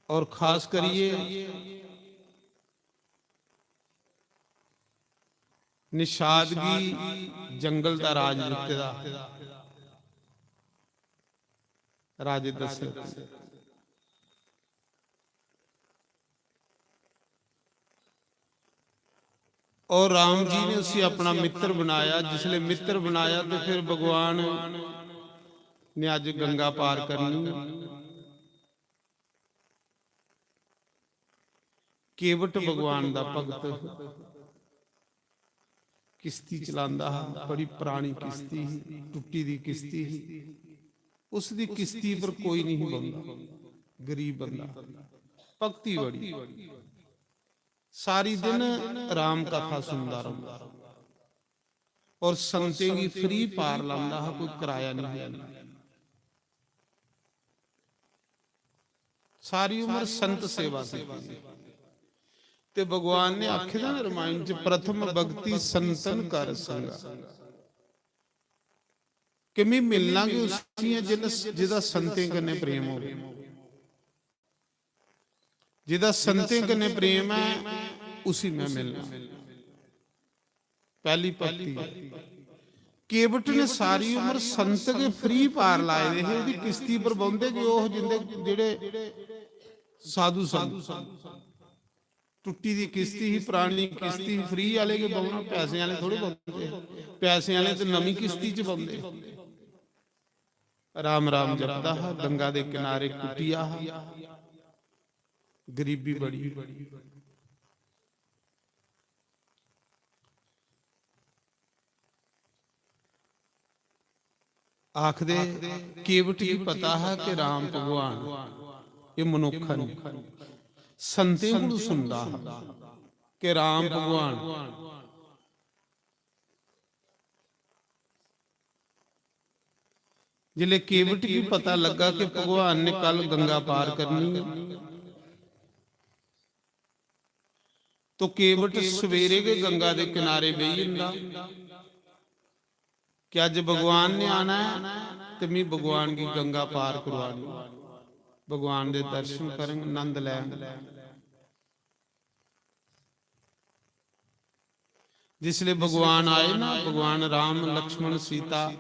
और खास करिए निषाद गी जंगल दा राज दित्ते दा राजे दशरथ ने। और राम जी ने उसी अपना मित्र बनाया। जिसले मित्र बनाया तो फिर भगवान ने अज गंगा पार करनी। केवट भगवान दा भगत, किश्ती चलांदा हा, बड़ी परानी किश्ती ही, टुट्टी दी किश्ती ही। उस दी किश्ती पर कोई नहीं बौंदा, गरीब बंदा, भक्ति बड़ी। सारी दिन राम कथा सुनदा रौंदा और संतें गी फ्री पार लांदा हा, कोई कराया नहीं लैंदा। सारी उम्र संत सेवा कीती। ते भगवान ने आखे दा ना रामायण च, "प्रथम भक्ति संतन कर संगा।" कि मैं मिलना गै उसी ऐ जिन, जिदा संतें कन्नै प्रेम हो, जिदा संतें कन्नै प्रेम है, उसी मैं मिलना। पहली भक्ति है। केवट ने सारी उम्र संत गै फ्री पार लाए दे हे, ओह्दी किश्ती पर बौंह्दे गै ओह् जिंदे, जेह्ड़े साधु संत। टुट्टी दी किश्ती ही, परानी किश्ती ही, फ्री आह्ले गै बौह्ना, पैसें आह्ले थोड़े बौंह्दे हे। पैसें आह्ले ते नमीं किश्ती च बौंह्दे। राम राम जपदा हा, गंगा दे किनारे कुटिया हा, गरीबी बड़ी। आखदे, केवट गी पता हा कि राम भगवान, एह् मनुक्ख न। संतें कोलू सुनदा हा कि राम भगवान। जिसले केवट गी पता लग्गा कि भगवान ने कल गंगा पार करनी है, तो केवट सवेरे गै गंगा दे किनारे बेही जंदा कि अज्ज भगवान ने आना है ते मी भगवान गी गंगा पार करवानी, भगवान दे दर्शन करंग, नंद लैंग। जिसले भगवान आए ना, भगवान राम, लक्ष्मण, सीता,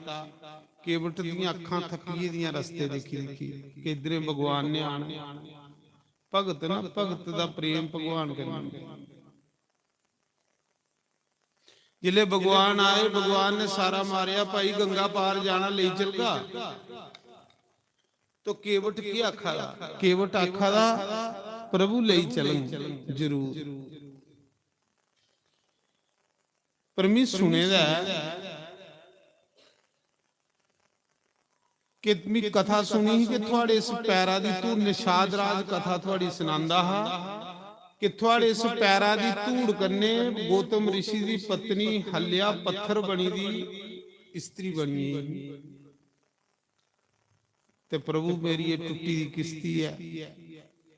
केवट दियां अक्खां थक्की दियां रस्ते दिक्खी दिक्खी कि इद्धरें भगवान ने आना। भगत ना, भगत दा प्रेम भगवान कन्नै। जिसले भगवान आए, भगवान ने सारा मारेआ, "भाई, गंगा पार जाना, लेई चलगा?" तो केवट केह् आखा दा? केवट आखा दा, "प्रभु, लेई चलंग जरूर।" पर मी सुने दा ऐ कि मी कथा सुनी ही कि थुआड़े इस पैरा दी धूड़, निषाद राज कथा थुआड़ी सनांदा हा कि थुआड़े इस पैरा दी धूड़ कन्नै गौतम ऋषि दी पत्नी हल्या पत्थर बनी दी स्त्री बनी गेई। ते प्रभु, मेरी एह् टुट्टी दी किश्ती ऐ,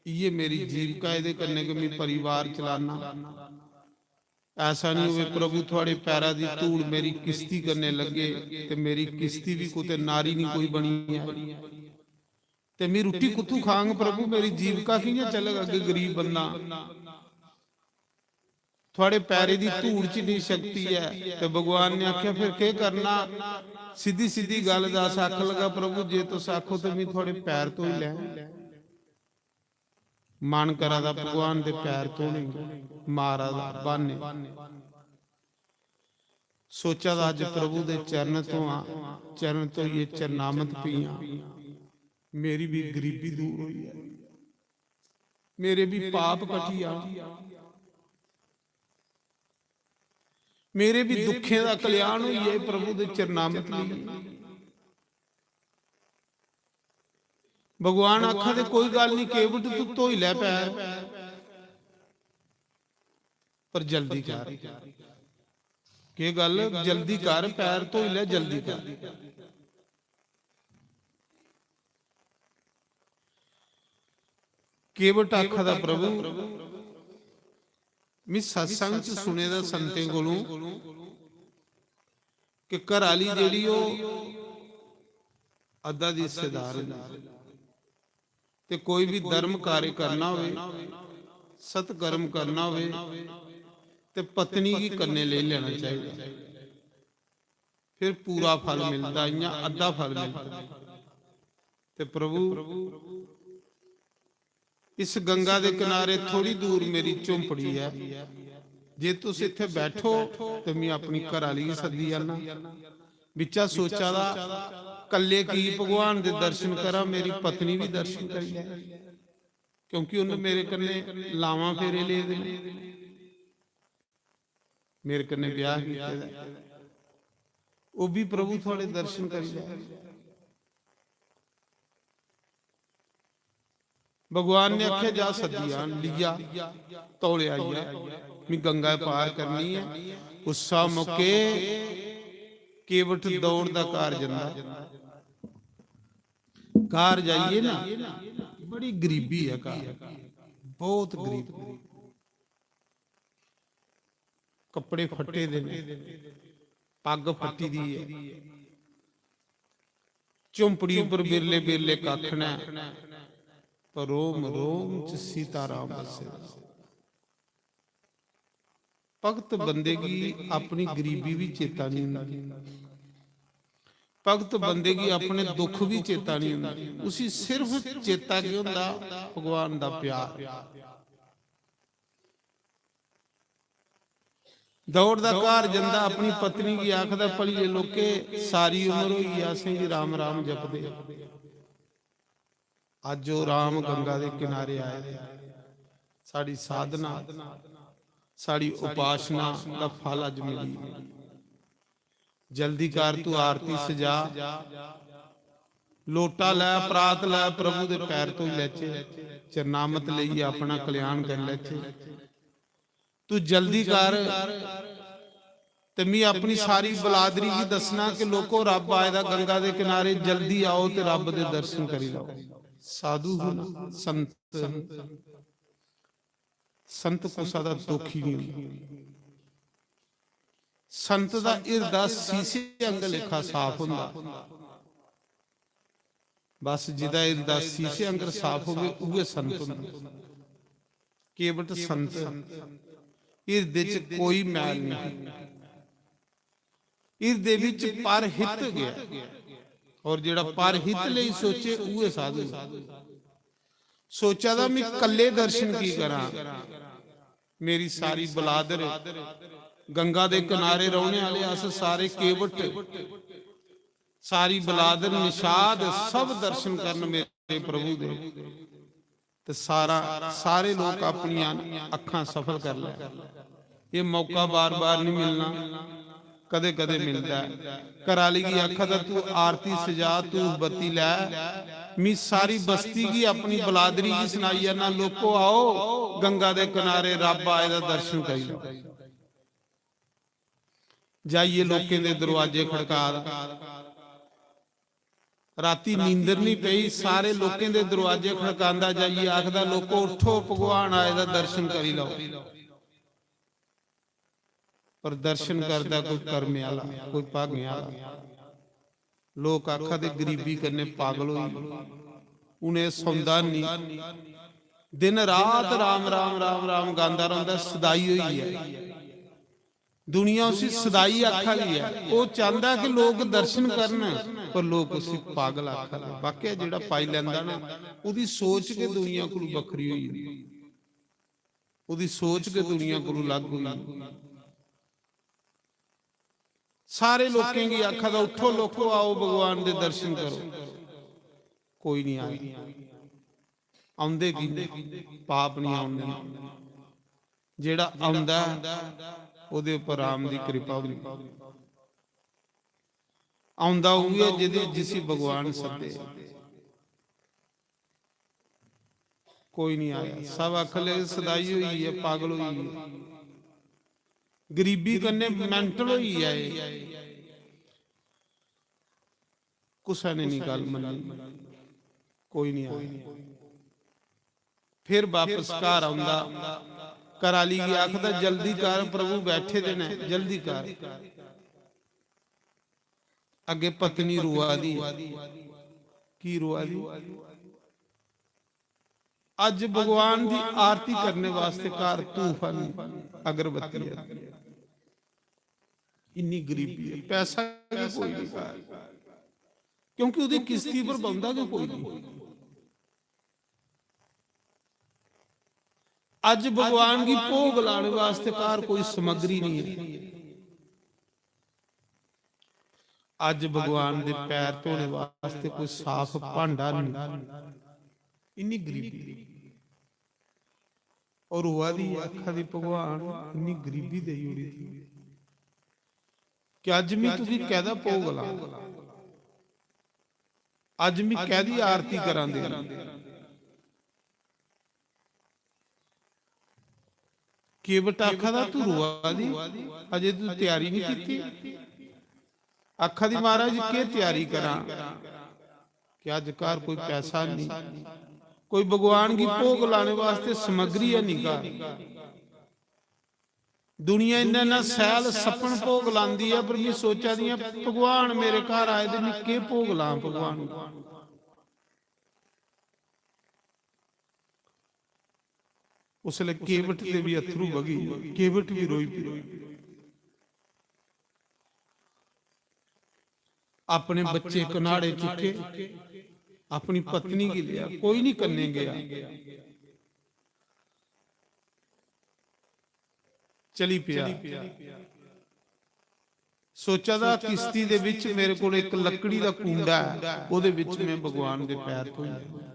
इ'यै मेरी जीविका, एह्दे कन्नै गै में परिवार चलाना। ऐसा निं होवे प्रभु, थुआड़े पैरा दी धूड़ मेरी किश्ती कन्नै लग्गे ते मेरी किश्ती बी कुतै नारी निं कोई बनी जाए। ते में रुट्टी कुत्थूं खांग प्रभु, मेरी जीविका कि'यां चलग? अग्गें गरीब बंदा। थुआड़े पैरे दी धूड़ च इन्नी शक्ति ऐ। ते भगवान ने आखेआ, "फिर केह् करना?" सिद्धी सिद्धी गल्ल दस। आखन लगा, "प्रभु, जे तुस आखो ते में थुआड़े पैर धोई लैं।" मन करा दा भगवान दे पैर धोने गी, मारा दा ब्हाने। सोचा दा अज्ज प्रभु दे चरण धोआं, चरण धोइयै चरणामत पीआं, मेरी बी गरीबी दूर होई जाए, मेरे बी पाप कटी जान, मेरे बी दुखें दा कल्याण होई जाए प्रभु दे चरणामत लेइयै। भगवान आखा दे, "कोई गल्ल नहीं, केवट तू धोई लै पैर, पर जल्दी कर।" केह् गल्ल? जल्दी कर, पैर धोई लै, जल्दी कर। केवट आखा दा, "प्रभु, में सत्संग च सुने दा संतें कोलों कि घर आह्ली जेह्ड़ी, ओह् अद्धा दी हिस्सेदार होंदी, ते कोई बी धर्म कार्य करना होवे, सत्कर्म करना होवे, ते पत्नी गी कन्नै लेई लैना चाहिदा, फिर पूरा फल मिलदा, इ'यां अद्धा फल मिलदा।" ते प्रभु, इस गंगा दे किनारे थोड़ी दूर मेरी झोंपड़ी ऐ, जे तुस इत्थै बैठो ते में अपनी घर आह्ली गी सद्दी आना। बिच्चा सोचा दा, कल्ले की भगवान दे दर्शन करां, मेरी पत्नी बी दर्शन करी लै, क्योंकि उन्न मेरे कन्नै लावां फेरे ले दे न। मेरे कन्नै ब्याह कीते दा ऐ, ओह् बी प्रभु थुआड़े दर्शन करी लै। भगवान ने आखेआ, "जा सद्दी आन।" लिया, तौले आई जा, "मी गंगा पार करनी ऐ।" उस्सा मौके केवट दौड़दा घर जंदा। घर जाइयै ना, बड़ी गरीबी ऐ घर, बहुत गरीबी। कपड़े फट्टे दे ने, पग्ग फट्टी दी ऐ, झुंपड़ी उप्पर बिरले बिरले कक्ख न, पर रोम रोम च सीताराम बस्से दे। भगत बंदे गी अपनी गरीबी बी चेता नहीं होंदी, भगत बंदे गी अपने दुख भी चेता नहीं होंदे, उसी सिर्फ चेता केह् होंदा? भगवान दा प्यार। दौड़दा घर जंदा, अपनी पत्नी गी आखदा, "भलिये लोके, सारी उम्र होई गेई असेंगी राम राम जपदे, अज्ज ओह् राम गंगा दे किनारे आए दे, साढ़ी साधना, साढ़ी उपासना दा फल अज्ज मिली। जल्दी कर, तू आरती सजा, लोटा लै, परात लै, प्रभु दे पैर धोई लैचे, चरणामत लेइयै अपना कल्याण करी लैचे। तू जल्दी कर, ते मी अपनी सारी बलादरी गी दस्सना कि लोको, रब्ब आए दा गंगा दे किनारे, जल्दी आओ ते रब्ब दे दर्शन करी लैओ।" साधु हन, संत हन। संत कुसा दा दुखी नहीं होंदा। संत दा हिरदा सीसे आंगर लेखा साफ होंदा। बस जिदा हिरदा सीसे आंगर साफ होवे, उहे संत होंदा। केवट संत, हिरदे च कोई मैल नहीं। हिरदे विच पर हित गया, और जेड़ा पर हित लेई सोचे, उहे साधु। सोचा दा, "मैं कल्ले दर्शन की करां, मेरी सारी बलादर, गंगा दे किनारे रौहने आले अस सारे केवट, सारी बलादर निषाद, सब दर्शन करन मेरे प्रभु दे।" ते सारा, सारे लोक अपनियां अक्खां सफल कर लै। ये मौका बार बार नहीं मिलना, कदे कदे मिलदा है। घर आली गी आखा दा, "तू आरती सजा, धूफ बत्ती लै, मी सारी बस्ती गी, अपनी बलादरी गी सनाई जाना, लोको, आओ गंगा दे किनारे, रब आए दा, दर्शन करी लो।" जाइए लोकें दे दरवाजे खड़का दा, राती नींदर नहीं पई, सारे लोकें दे दरवाजे खड़कांदा जाइए आखदा, "लोको, उठो, भगवान आए दा, दर्शन करी लो।" पर दर्शन करदा कोई कर्मे आला, कोई भागें आला। लोक आखा दे, "गरीबी कन्नै पागल होई, उ'नें सौंदा नहीं, दिन रात राम राम राम राम गांदा रौंहदा, सदाई होई ऐ।" दुनिया उसी सदाई आखा दी ऐ। ओह चांहदा कि लोक दर्शन करन, पर लोक उसी पागल आखा दे। वाकया जेड़ा पाई लैंदा ना, ओहदी सोच गै दुनिया कोलू बखरी होई जंदी, ओहदी सोच गै दुनिया कोलू अलग होई जंदी। सारे लोकें गी आखा दा, "उठो लोको, आओ भगवान दे दर्शन करो।" कोई नहीं आया। औंदे की नहीं? पाप नहीं औन देना। जेड़ा औंदा ऐ, ओहदे उपर राम दी कृपा होंदी। औंदा उ'ऐ जिदे, जिसी भगवान सद्दे। कोई नहीं आया। सब आखन लगे, "सदाई होई है, पागल होई है, गरीबी कन्नै mental होई है एह।" कुसै ने नहीं गल मन्नी, कोई नहीं आया। फिर वापस घर औंदा, घर आली गी आखदा, "जल्दी कर, प्रभु बैठे दे ने, जल्दी कर।" अगे पत्नी रोआ दी, की रोआ दी? अज भगवान दी आरती करने वास्ते घर धूफ है नहीं, अगरबत्ती है, इन्नी गरीबी है, पैसा भी कोई नहीं घर, क्योंकि ओहदी किस्ती पर बंदा गै कोई नहीं। अज भगवान गी भोग लाने वास्ते घर कोई समग्री नहीं है। अज भगवान दे पैर धोने वास्ते कोई साफ भांडा नहीं। इन्नी गरीबी। और रोआ दी, आखा दी, "भगवान, इन्नी गरीबी देई ओड़ी दी।" कि अज्ज में तुगी कैह्दा भोग लां, अज्ज में कैह्दी आरती करां तेरी? केवट आखा दा, "तू रोआ दी, अजे तू त्यारी नहीं कीती।" आखा दी, "महाराज, केह् त्यारी करां कि अज्ज घर कोई पैसा नहीं, कोई भगवान गी भोग लाने वास्ते समग्री है नहीं घर। दुनिया इन्ना इन्ना सैल सपन भोग लांदी ऐ, पर मैं सोचा दी आं, भगवान मेरे घर आए दे, मैं केह् भोग लां भगवान गी?" उसलै केवट दे भी अत्थरू बगी, केवट भी रोई पी। अपने बच्चे कनाड़े चुके, अपनी पत्नी गी लिया, कोई नहीं कन्ने गया, चली पिया। सोचा दा, किश्ती दे विच मेरे कोल इक लकड़ी दा कूंडा है, ओदे विच मैं भगवान दे पैर धोई लैं।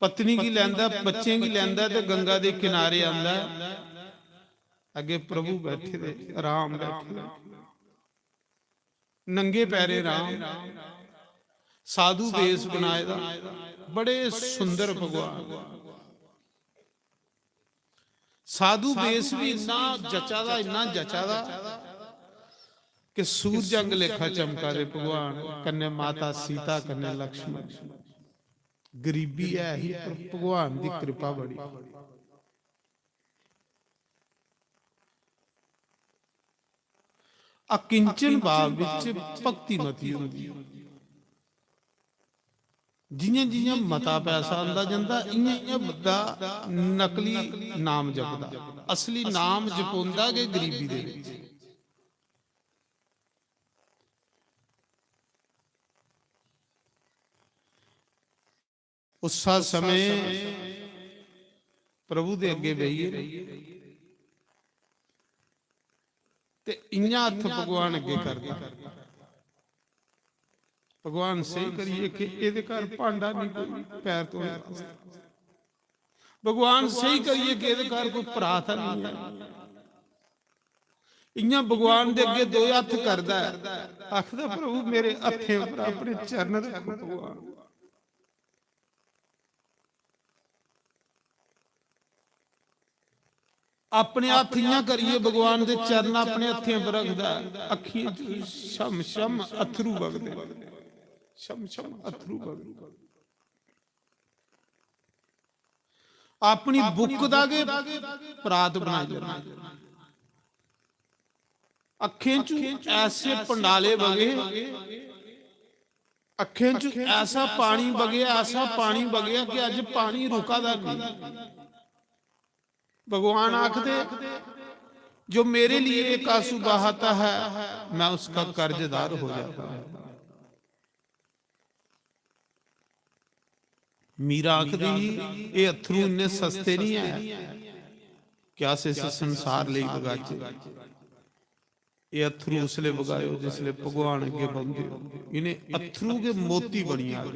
पत्नी गी लैंदा, बच्चें गी लैंदा ते गंगा दे किनारे आंदा। अग्गे प्रभु बैठे दे, राम बैठे दे, नंगे पैरे राम, साधु वेश बनाए दा, बड़े सुंदर भगवान। साधु वेश भी इन्ना जचा दा, इन्ना जचा दा कि सूरज अंग लेखा चमका दे भगवान, कन्नै माता सीता, कन्नै लक्ष्मण। गरीबी है ही, पर भगवान दी कृपा बड़ी। अकिंचन भाव विच भक्ति मती होंदी। जियां जियां मता पैसा आंदा जंदा, इयां इयां बंदा नकली नाम जपदा, असली नाम जपोंदा गै गरीबी दे विच। उस समय प्रभु दे अग्गे बेहियै ते इयां हत्थ भगवान अग्गे करदा। भगवान, सही करिए कि एदे घर भांडा नहीं कोई पैर धोने वास्ते। भगवान, सही करिए कि एदे घर कोई परात नहीं है। इयां भगवान दे अग्गे दो हत्थ करदा है, आखदा, "प्रभु, मेरे हत्थें पर अपने चरण रखो भगवान।" अपने हत्थ इयां करिए भगवान दे चरण अपने हत्थें पर रखदा है, अक्खियें च शम शम अथरू बगदे, शम शम अथरू बगदे। अपनी बुक दा गै परात बनाई लैंदा। अक्खें च ऐसे पंडाले बगे, अक्खें च ऐसा पानी बगेआ, ऐसा पानी बगेआ कि अज पानी रुका दा नहीं। भगवान आखदे, "जो मेरे लिए एक आंसू बहाता है, मैं उसका कर्जदार हो जाता हूं।" मीरा आखदी ही, "एह् अत्थरू इन्ने सस्ते नहीं है कि अस इस संसार लेई बगाचे। एह् अत्थरू उसले बगायो जिसले भगवान अग्गे बौंह्दे ओ। इ'नें अत्थरू गै मोती बनी जाग।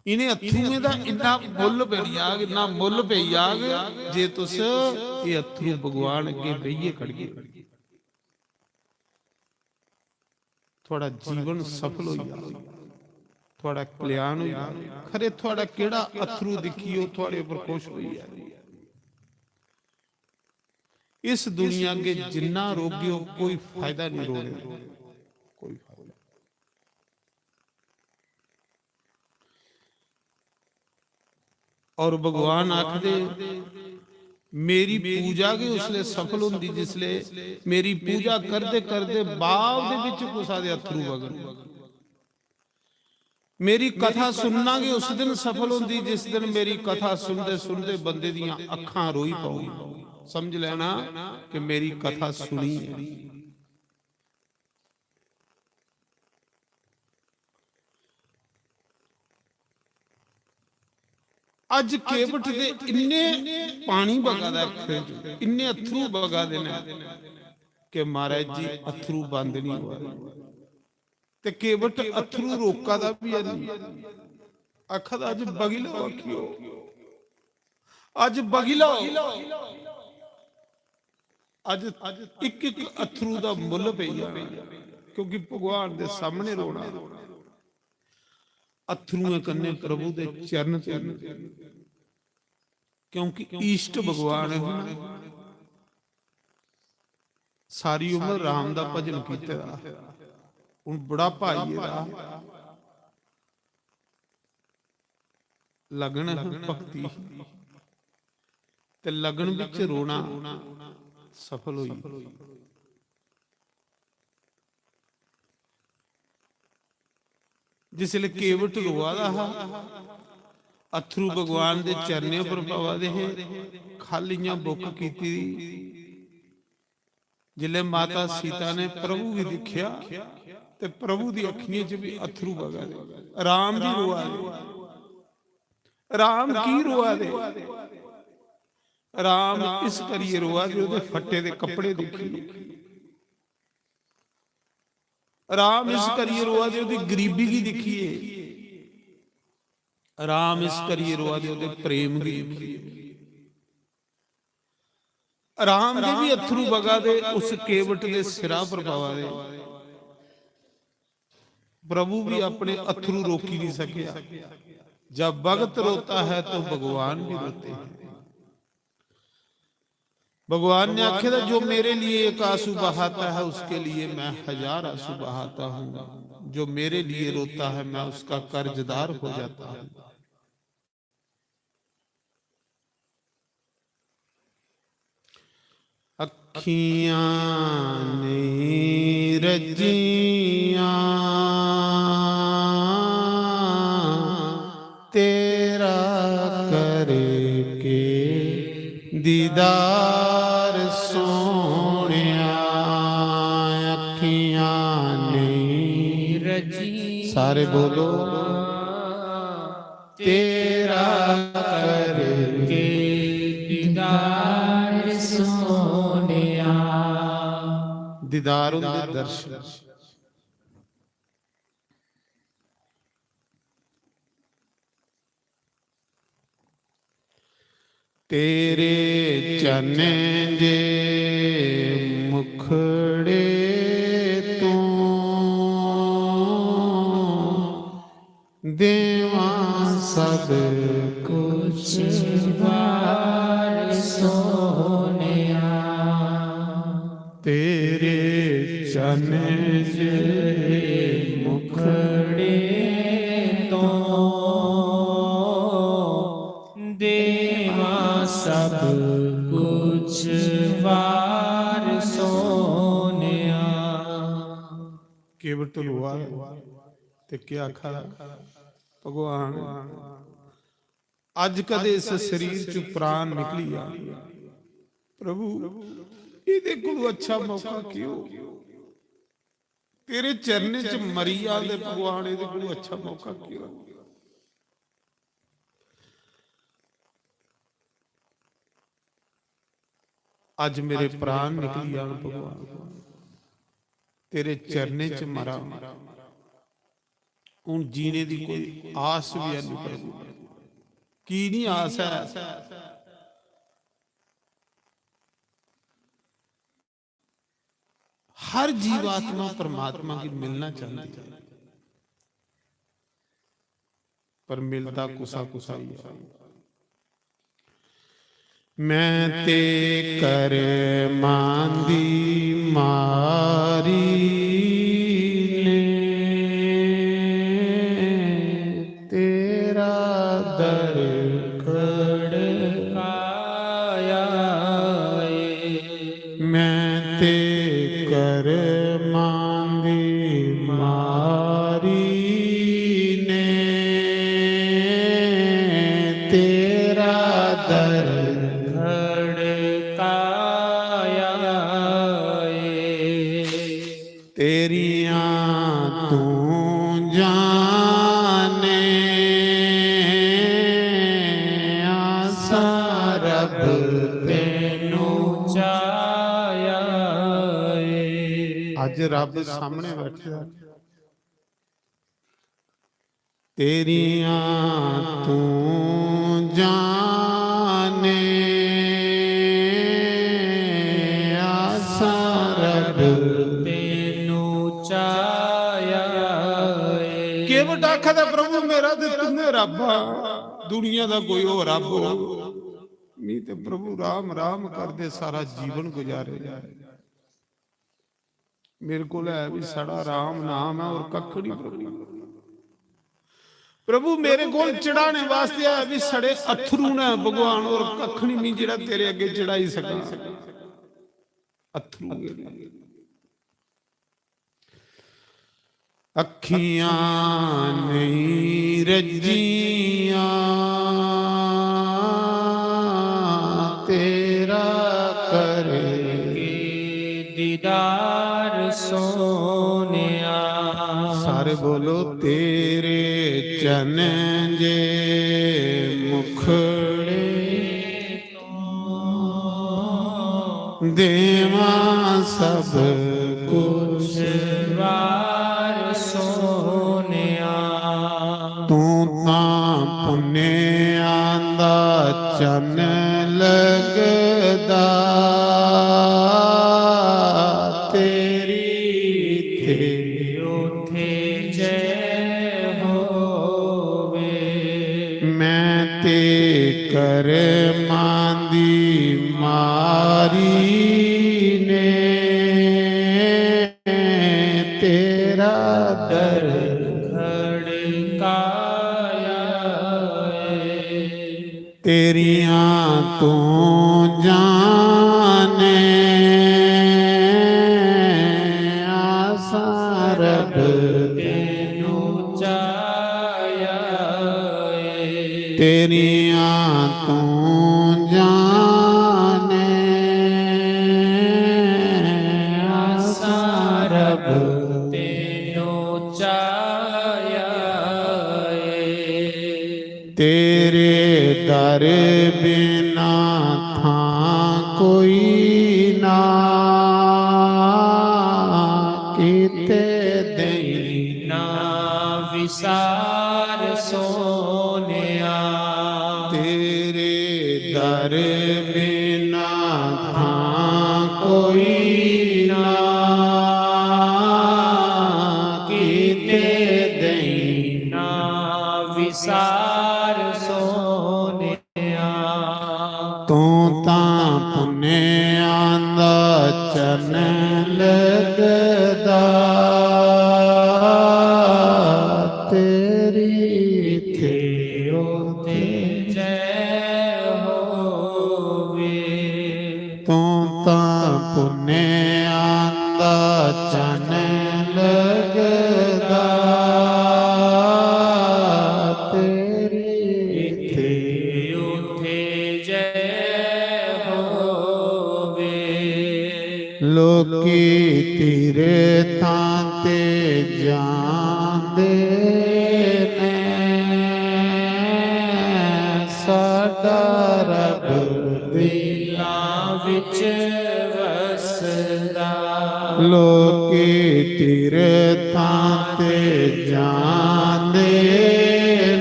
इ'नें अत्थरुएं दा इन्ना मुल्ल बनी जाग, इन्ना मुल्ल पेई जाग, जे तुस एह् अत्थरू भगवान अग्गे बेहियै कढगे।" थुआढ़ा जीवन सफल होई जाग, थुआढ़ा कल्याण होई जाग। खरे थुआढ़ा केह्ड़ा अत्थरू दिक्खियै ओह् थुआढ़े उप्पर खुश होई जाग। इस दुनिया अग्गे जिन्ना रोगे ओ, कोई फायदा नहीं रोने दा, कोई फायदा। और भगवान आखदे, "मेरी पूजा गै उसले सफल होंदी जिसले मेरी पूजा करदे करदे बाद दे बिच कुसा दे अत्थरू बगन। मेरी कथा सुनना गै उस दिन सफल होंदी जिस दिन मेरी कथा सुनदे सुनदे बंदे दियां अक्खां रोई पौन।" समझ लैना कि मेरी कथा सुनी है। अज केवट दे इन्ने पानी बगा दा अक्खें च, इन्ने अत्थरू बगा दे न कि महाराज जी अत्थरू बंद नहीं हुआ। ते केवट अत्थरू रोका दा भी है नहीं, आखा दा, "अज बगी लैओ अक्खियो, अज बगी लैओ।" अज इक इक अथरू दा मुल्ल पेई जाना, क्योंकि भगवान दे सामने रोना, अथरुएं कन्नै प्रभु दे चरण धोने, क्योंकि इष्ट भगवान है ना। सारी उम्र राम दा भजन कीते दा, हुन बुढ़ापा आई गेदा, लगन है भक्ति ही, ते लगन बिच रोना सफल होई। जिसले केवट रोआ दा हा, अथरू भगवान दे चरणें पर पवा दे हे, खल इयां बुक कीती दी। जिसले माता सीता ने प्रभु गी दिक्खेआ, ते प्रभु दी अक्खियें च भी अथरू बगा दे। राम भी रोआ दे। राम की रोआ दे? राम इस करियै रोआ दे, ओहदे फट्टे दे कपड़े दिक्खियै। राम इस करियै रोआ दे, ओहदी गरीबी गी दिक्खियै। राम इस करियै रोआ दे, ओहदे प्रेम गी दिक्खियै। राम दे भी अथरू बगा दे, उस केवट दे सिरा पर पवा दे। प्रभु भी अपने अथरू रोकी नहीं सकेआ। जब भगत रोता है तो भगवान भी रोते हैं। भगवान ने आखे था, जो मेरे लिए एक आंसू बहाता है, उसके लिए मैं हजार आंसू बहाता हूं। जो मेरे लिए रोता है, मैं उसका कर्जदार हो जाता हूं। अखियां नहीं रजियां तेरा करके दीदार सोहणिया, अखियां नहीं रजियां। सारे बोलो, तेरा करके दीदार सोहणिया। दीदार होंदे दर्शन। तेरे चन्ने जे मुखड़े तू देवां सब कुछ वार सोहणिया। तेरे चन्ने जे मुखड़े तू देवां सब कुछ वार सोहणिया। केवट रोआ ते क्या आखा भगवान, अज कदे इस शरीर च प्राण निकली जा, प्रभु, एहदे कोलू अच्छा मौका केह् हो? तेरे चरणें च मरी जा ते भगवान, एहदे कोलू अच्छा मौका केह् हो? अज मेरे प्राण निकली जान भगवान, तेरे चरणें च मरा। हुन जीने दी कोई आस भी है नहीं प्रभु। की नहीं आस है? हर जीवात्मा परमात्मा की मिलना चाहती है, पर मिलता कुसा कुसा ही है। मैं ते कर्मां दी मारी ने तेरा दर खड़काया ए। मैं ते कर्मां दी मारी ने तेरा दर खड़काया ए। तेरियां तू जाने आसां रब तेनू चाया ए। अज रब सामने बैठे दा। तेरियां तू जाने तेनू चाया। केवट आखै दा, "प्रभु, मेरा ते तूं गै रब्ब आ, दुनिया दा कोई होर रब्ब हो नहीं।" ते प्रभु राम राम करदे सारा जीवन गुजारे। मेरे कोल है भी सारा राम नाम है और कक्ख नहीं प्रभु। प्रभु, मेरे कोल चढ़ाने वास्ते है भी सारे अथरू ने भगवान, और कक्ख नहीं मैं जेड़ा तेरे अगे चढ़ाई सकां। अथरू गै नहीं। अखियां नहीं रज्जियां तेरा करके दीदार सोनिया। सारे बोलो, तेरे चन जे मुखड़े देवां सब कुछ वार सोनिया। तूं तां पुन्नेआं दा चन्न लगदा, तेरी ते उथे जय होवे। मैं ते कर्मां दी मारी ने तेरा दर खड़काया ऐ। तेरियां तूं जाने आसां रब तेनू चाया ऐ। तेरियां तूं जाने आसां रब तेनू चाया ऐ। तेरे दर बिना थां कोई ना, किते देई ना विसार सोनिया। तेरे दर बिना थां कोई ना, किते देई ना विसार सोनिया। तूं तां पुन्नेआं दा चन्न लगदा, तेरी इत्थे उथे जय होवे। तूं तां पुन्नेआं दा चन्न लगदा, तेरी इत्थे उथे जय होवे। लोकी तीरथां ते जांदे ने, साडा रब दिलां विच वसदा। लोकी तीरथां ते जांदे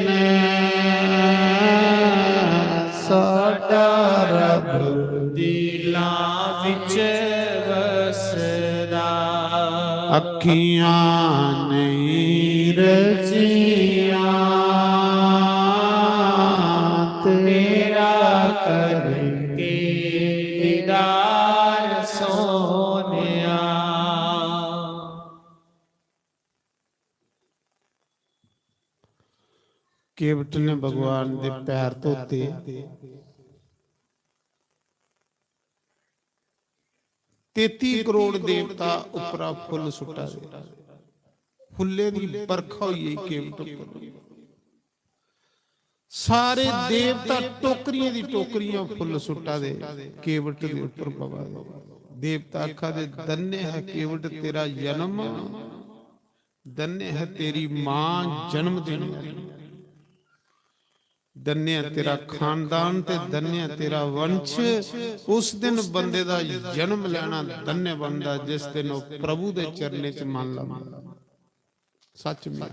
ने, साडा रब दिलां विच वसदा। अखियां नहीं रजियां तेरा करके दीदार सोनिया। केवट ने भगवान दे पैर धोते। तेती करोड़ देवता उप्परा फुल्ल सुट्टा दे, फुल्लें दी बरखा होई गेई केवट उप्पर। सारे देवता टोकरियां दी टोकरियां फुल्ल सुट्टा दे, केवट दे उप्पर पवा दे। देवता आखा दे, "धन्य है केवट तेरा जन्म, धन्य है तेरी मां जन्म देने वाली, धन्य है तेरा खानदान ते धन्य है तेरा वंश।" उस दिन बंदे दा जन्म लेना धन्य बनदा, जिस दिन ओह प्रभु दे चरणें च मन लांदा। सच में।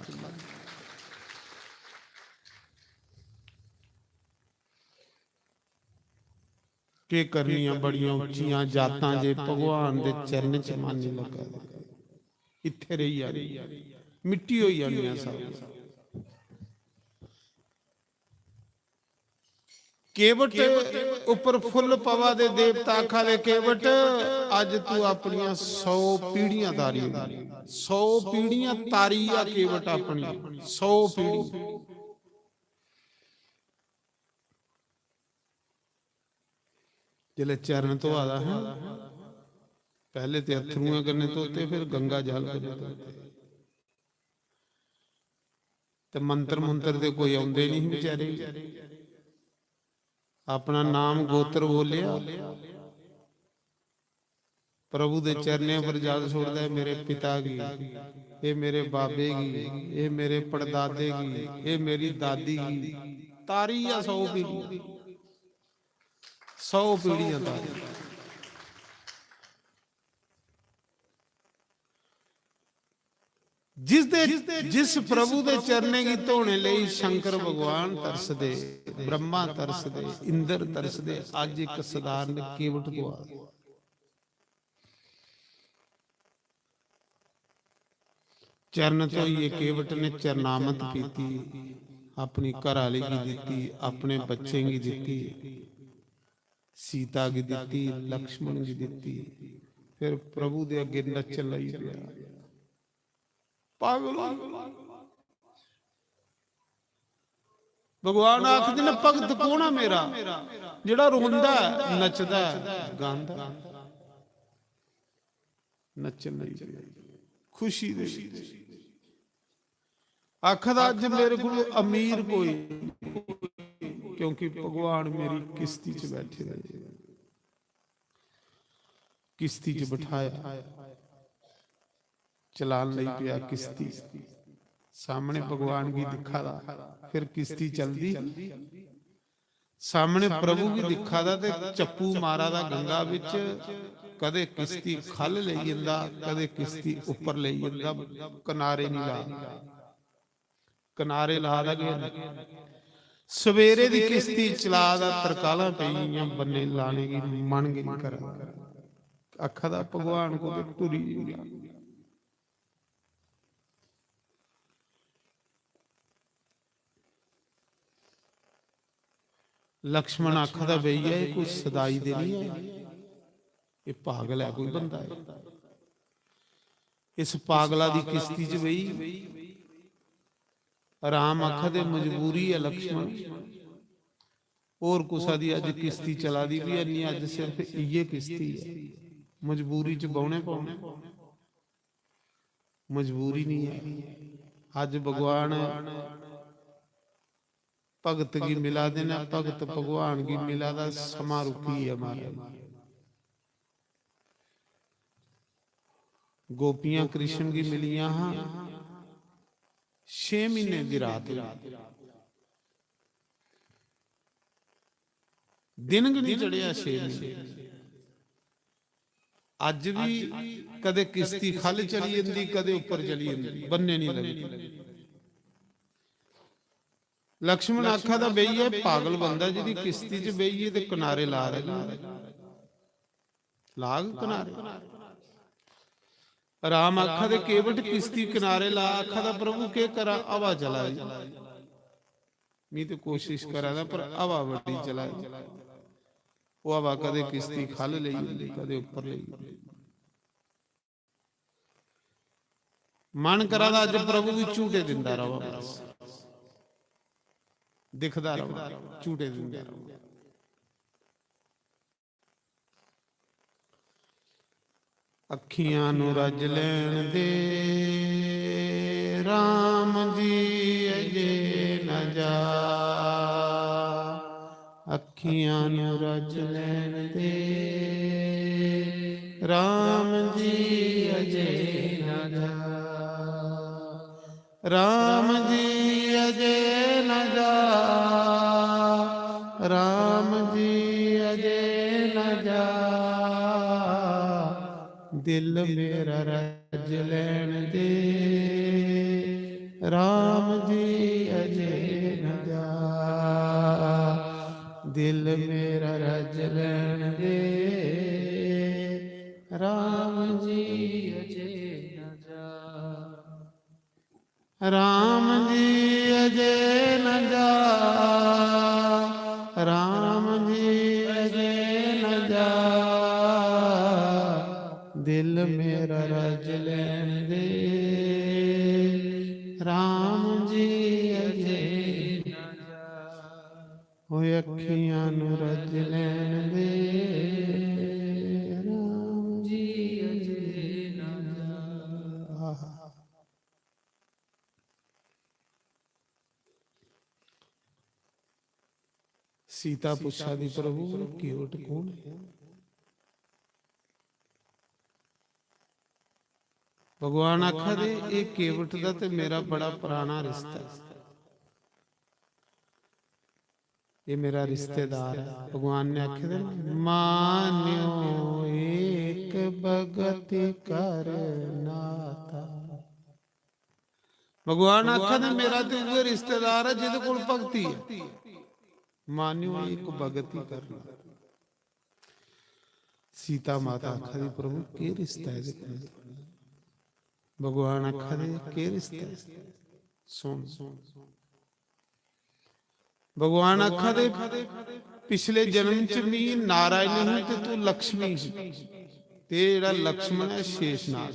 केह् करनियां बड़ियां उच्चियां जातां जे भगवान दे चरण च मन निं लग्गा दे। इत्थै रेही जानी, मिट्टी होई जानियां सारियां। केवट उप्पर फुल्ल पवा दे, देवता आखा दे, "केवट, अज्ज तू अपनियां सौ पीढ़ियां तारी ओड़।" सौ पीढ़ियां तारी आ केवट अपनी, सौ पीढ़ी। जिसलै चरण धोआ दा हा, पैह्ले ते अत्थरुएं कन्नै धोते, फिर गंगा जल कन्नै धोते। ते मंत्र मुंत्र ते कोई औंदे निं ही बेचारे गी। अपना नाम गोत्र बोलेआ, प्रभु दे चरणें पर जल सुट्टदा ऐ, "मेरे पिता गी, एह् मेरे बाबे गी, एह् मेरे पड़दादे गी, एह् मेरी दादी गी।" तारी आ सौ पीढ़ी, सौ पीढ़ियां तारी। जिस दे, जिस प्रभु दे चरणें गी धोने लेई शंकर भगवान तरसदे, ब्रह्मा तरसदे, इंद्र तरसदे, अज्ज इक सधारण केवट धोआ दे। चरण धोइयै केवट ने चरणामत पीती, अपनी घराली गी दित्ती, अपने बच्चें गी दित्ती, सीता गी दित्ती, लक्ष्मण गी दित्ती, फिर प्रभु दे अग्गे नच्चन लगी पेआ। पागल होई गेआ। भगवान आखदे न, "भगत कौन ऐ मेरा, जेह्ड़ा रोंदा ऐ, नचदा ऐ, गांदा ऐ?" नच्चन लगी पेआ खुशी दे विच। आखदा, "अज्ज मेरे कोल अमीर कोई, क्योंकि भगवान मेरी किस्ती च बैठे दे।" किस्ती च बठाया, चलान लगी पेआ किस्ती। सामने भगवान गी दिक्खा दा, फिर किस्ती चलदी। सामने प्रभु गी दिक्खा दा ते चप्पू मारा दा गंगा बिच, कदे किस्ती ख'ल्ल लेई जंदा, कदे किस्ती उप्पर लेई जंदा, कनारे निं ला। कनारे ला दा गै निं। सवेरे दी किस्ती चला दा, तरकालां पेई गेइयां, बन्ने लाने गी मन गै निं करा दा। आखा दा, "भगवान कुतै टुरी गेआ।" लक्ष्मण आखा दा, "भैया, एह् कोई सदाई ते निं ऐ, एह् पागल ऐ, कोई बंदा ऐ।" इस पागला दी किस्ती च बेही। राम आखा दे, "मजबूरी ऐ लक्ष्मण, होर कुसा दी अज्ज किस्ती चला दी बी हैनी, अज्ज सिर्फ इ'यै किस्ती ऐ, मजबूरी च बौह्ने पौने।" मजबूरी निं ऐ। अज्ज भगवान भगत गी मिला दे न, भगत भगवान गी मिला दा, समां रुकी गेआ महाराज। गोपियां कृष्ण गी मिलियां हां, छे म्हीने दी रात होई। दिन गै निं चढ़ेआ छे म्हीने। अज्ज बी कदे किस्ती ख'ल्ल चली जंदी, कदे उप्पर चली जंदी, बन्ने निं लगदे। लक्ष्मण आखा दा, "बेहियै पागल बंदा, जेह्दी किस्ती च बेहियै ते कनारे ला रहे, लाग कनारे।" राम आखा दे, "केवट किस्ती कनारे ला।" आखा दा, "प्रभु, केह् करां, हवा चला दी।" मी ते कोशिश करा दा, पर हवा बड़ी चला दी। ओह् हवा कदे किस्ती ख'ल्ल लेई जंदी, कदे उप्पर लेई जंदी। मन करा दा अज्ज प्रभु गी झूटे दिंदा र'वां, बस दिखदा र'वां, झूटे दिंदा र'वां। अक्खियां नू रज लैन दे राम जी, अजे न जा। अक्खियां नू रज लैन दे राम जी, अजे न जा। राम जी, अजे न जा, राम जी, अजे न जा, दिल मेरा रज लैन दे, राम जी, अजे न जा। दिल मेरा रज लैन दे, राम जी अजे न जा। राम जी अजे न जा, राम जी अजे न जा, दिल मेरा रज लैन दे, राम जी अजे न जा। ओए अखियां नू रज लैन दे, राम जी अजे ना जा। आहा। सीता पुच्छा दी, "प्रभु, केवट कौन है?" भगवान आखा दे, "एह् केवट दा ते मेरा बड़ा पराना रिश्ता ऐ, एह् मेरा रिश्तेदार ऐ।" भगवान ने आखे दे ना, "मान्यो एक भगति कर नाता।" भगवान आखा दे, "मेरा ते उ'ऐ रिश्तेदार ऐ जेह्दे कोल भगती ऐ।" मान्यो एक भगति कर नाता। सीता माता आखा दी, "प्रभु, केह् रिश्ता ऐ एह्दे कन्नै थुआढ़ा?" भगवान आखा दे, "केह् रिश्ता ऐ? सुन।" भगवान आखा दे, "पिछले जन्म च मी नारायण ही ते तू लक्ष्मी ही, ते जेह्ड़ा लक्ष्मण ऐ, शेषनाग।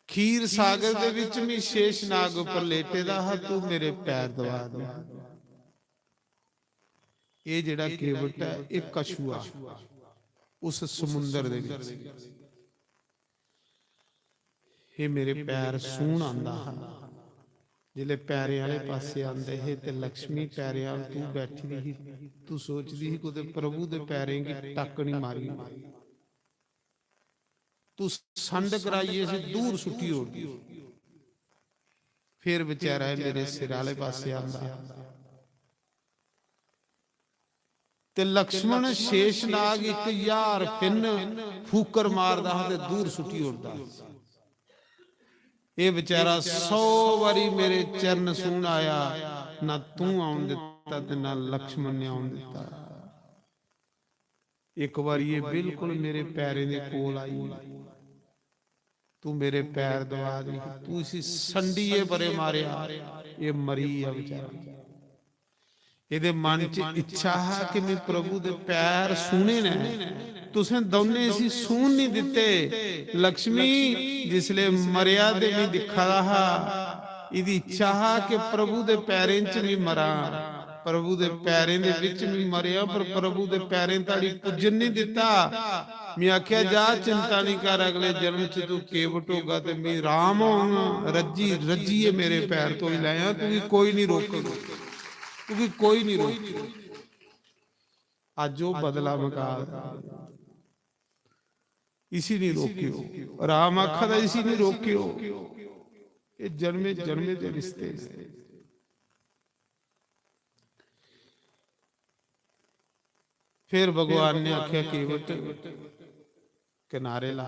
खीर सागर दे विच मी शेषनाग उप्पर लेटे दा हा, तू मेरे पैर दबा दे।" एह् जेह्ड़ा केवट ऐ, एह् कछुआ उस समुंदर दे विच। हे मेरे पैर सूहन आंदा हा, जिसलै पैरें आह्ले पासे आंदे हे ते लक्ष्मी पैरें आह्ल तू बैठी दी ही, तू सोचदी ही कुतै प्रभु दे पैरें गी टक्क निं मारी। तू संड कराइयै इसी दूर सुट्टी ओड़दी। फिर बेचारा एह् मेरे सिर आह्ले पासे आंदा। ते लक्ष्मण शेषनाग इक ज्हार फिन्न फूकर मारदा हा ते दूर सुट्टी ओड़दा हा। एह् बेचारा सौ बारी मेरे चरण सूहन आया, ना तूं औन दित्ता ते ना लक्ष्मण ने औन दित्ता। इक बारी एह् बिल्कुल मेरे पैरें दे कोल आई, तू मेरे पैर दबा दी, तू इसी संडियै परे मारेआ, एह् मरी गेआ बेचारा। एह्दे मन च इच्छा हा कि मैं प्रभु दे पैर सूहने न, तुसें दौनें इसी सूहन नहीं दित्ते। लक्ष्मी जिसले मरेआ ते मैं दिक्खा दा हा, एह्दी इच्छा हा कि प्रभु दे पैरें च मैं मरां। प्रभु दे पैरें दे विच मैं मरेआ, पर प्रभु दे पैरें धोड़ी पुज्जन नहीं दित्ता। मैं आखेआ, "जा, चिंता नहीं कर, अगले जन्म च तू केवट होगा ते मैं राम होंगा, रज्जी रज्जियै मेरे पैर धोई लैयां, तुगी कोई नहीं रोकग, तुगी कोई नहीं रोकग।" अज्ज ओह् बदला मका, इसी नहीं रोकेओ। राम आखा दा, "इसी नहीं रोकेओ।" ये जन्मे जन्मे दे रिश्ते ने। फिर भगवान ने आख्या, "केवट, किनारे ला।"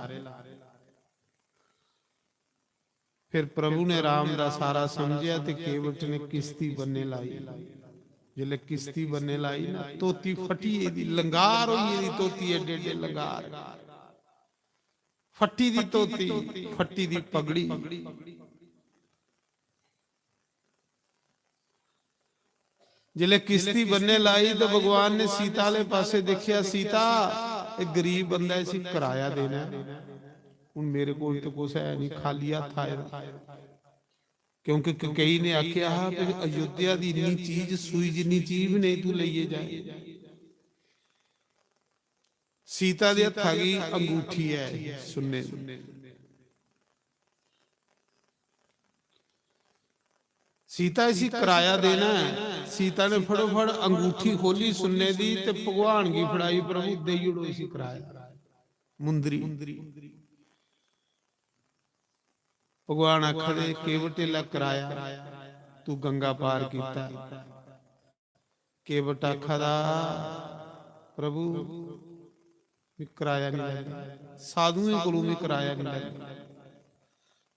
फिर प्रभु ने राम दा सारा समझया ते केवट ने किश्ती बन्ने लाई। जिसलै किश्ती बन्ने लाई ना, धोती फटी गेदी, लंगार होई गेदी धोती, एडे एडे लंगार, फटी दी धोती, फटी दी पगड़ी। जिसलै किश्ती बन्ने लाई ते भगवान ने सीता आह्ले पासे दिक्खेआ, "सीता, एह् गरीब बंदा, इसी कराया देना ऐ। हुन मेरे कोल ते कुछ है नहीं, खाली हत्थ आए दा।" क्योंकि कैकेयी ने आखेआ हा कि अयोध्या दी इन्नी चीज, सूई जिन्नी चीज भी नहीं तू लेइयै जाए। सीता दे हत्था गी अंगूठी ऐ सुन्ने दी। सीता, इसी कराया देना ऐ। सीता ने फटोफट अंगूठी खोली सुन्ने दी ते भगवान गी फड़ाई, "प्रभु, देई ओड़ो इसी कराया।" मुंदरी। भगवान आखा दे, "केवट, एल्लै कराया, तू गंगा पार कीता।" केवट आखा दा, "प्रभु, मी कराया नहीं लैंदा, साधुएं कोलों मी कराया नहीं लैंदा।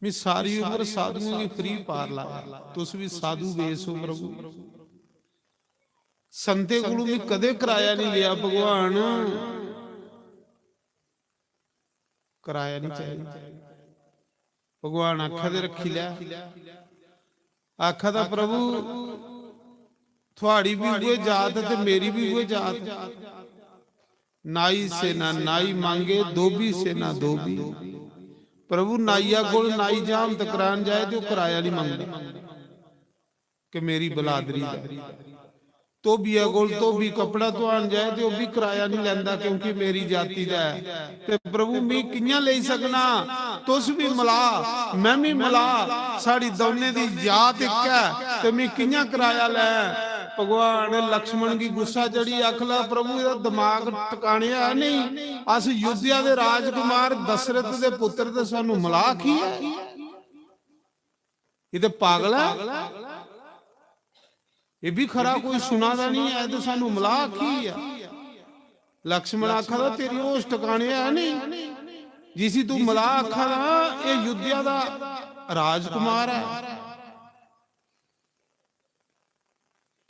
मी सारी उम्र साधुएं गी free पार लाया, तुस भी साधु वेश हो प्रभु।" संतें कोलू मी कदें कराया नहीं लिया भगवान, कराया नहीं चाहिए। भगवान आखा दे रखी लै, आखा दा प्रभु थुआड़ी भी उ'ऐ जात ते मेरी भी उ'ऐ जात। नाई सेना नाई मांगे, धोबी सेना धोबी। प्रभु नाइया कोल नाई जाम तकरान जाए ते ओह् कराया नहीं मंगदा कि मेरी बलादरी दा। धोबिया कोल धोबी कपड़ा धुआन जाए ते ओह् भी कराया नहीं लैंदा क्योंकि मेरी जाति दा ऐ। ते प्रभु मी कि'यां लेई सकना? तुस भी मला, मैं भी मला, साढ़ी दौनें दी जात इक ऐ ते मी कि'यां कराया लैं? भगवान लक्ष्मण गी गुस्सा चढ़ी, आखला प्रभु एह्दा दमाग टकाने ऐ नहीं? अस युद्धिया दे राजकुमार दशरथ दे पुत्र ते सानू मला आखी ऐ? एह् ते पागल ऐ। एह् भी खरा कोई सुना दा नहीं ऐ ते सानू मला आखी ऐ। लक्ष्मण आखा दा तेरी होश टकाने ऐ नहीं, जिसी तू मला आखा दा, एह् युद्धिया दा राजकुमार ऐ।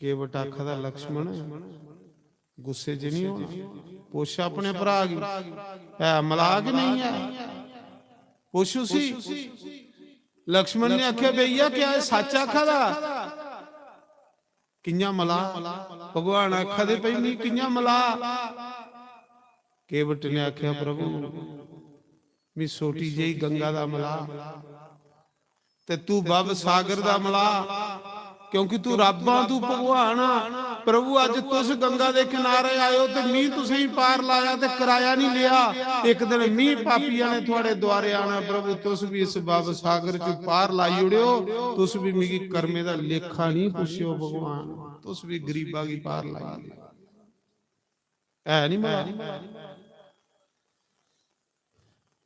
केवट आखा दा लक्ष्मण गुस्से च नहीं होना, पुछ अपने भ्रा गी, है मला कि नहीं ऐ, पुछ उसी। लक्ष्मण ने आख्या भैया क्या एह् सच आखा दा? कि'यां मला? भगवान आखा दे भई मी कि'यां मला? केवट ने आख्या प्रभु मी छोटी जेही गंगा दा मला, ते तू भव सागर दा मला, क्योंकि तू रब्ब आ, तू भगवान आ। प्रभु अज्ज तुस गंगा दे किनारे आए ओ ते मी तुसेंगी पार लाया ते कराया नहीं लिया। एक दिन मी पापिया ने थुआड़े द्वारे आना। प्रभु तुस भी इस भव सागर च पार लाई ओड़ेओ, तुस भी मिगी कर्मे दा लेखा नहीं पुछेओ भगवान, तुस भी गरीबा गी पार लाई ओड़ेओ। है नहीं मला?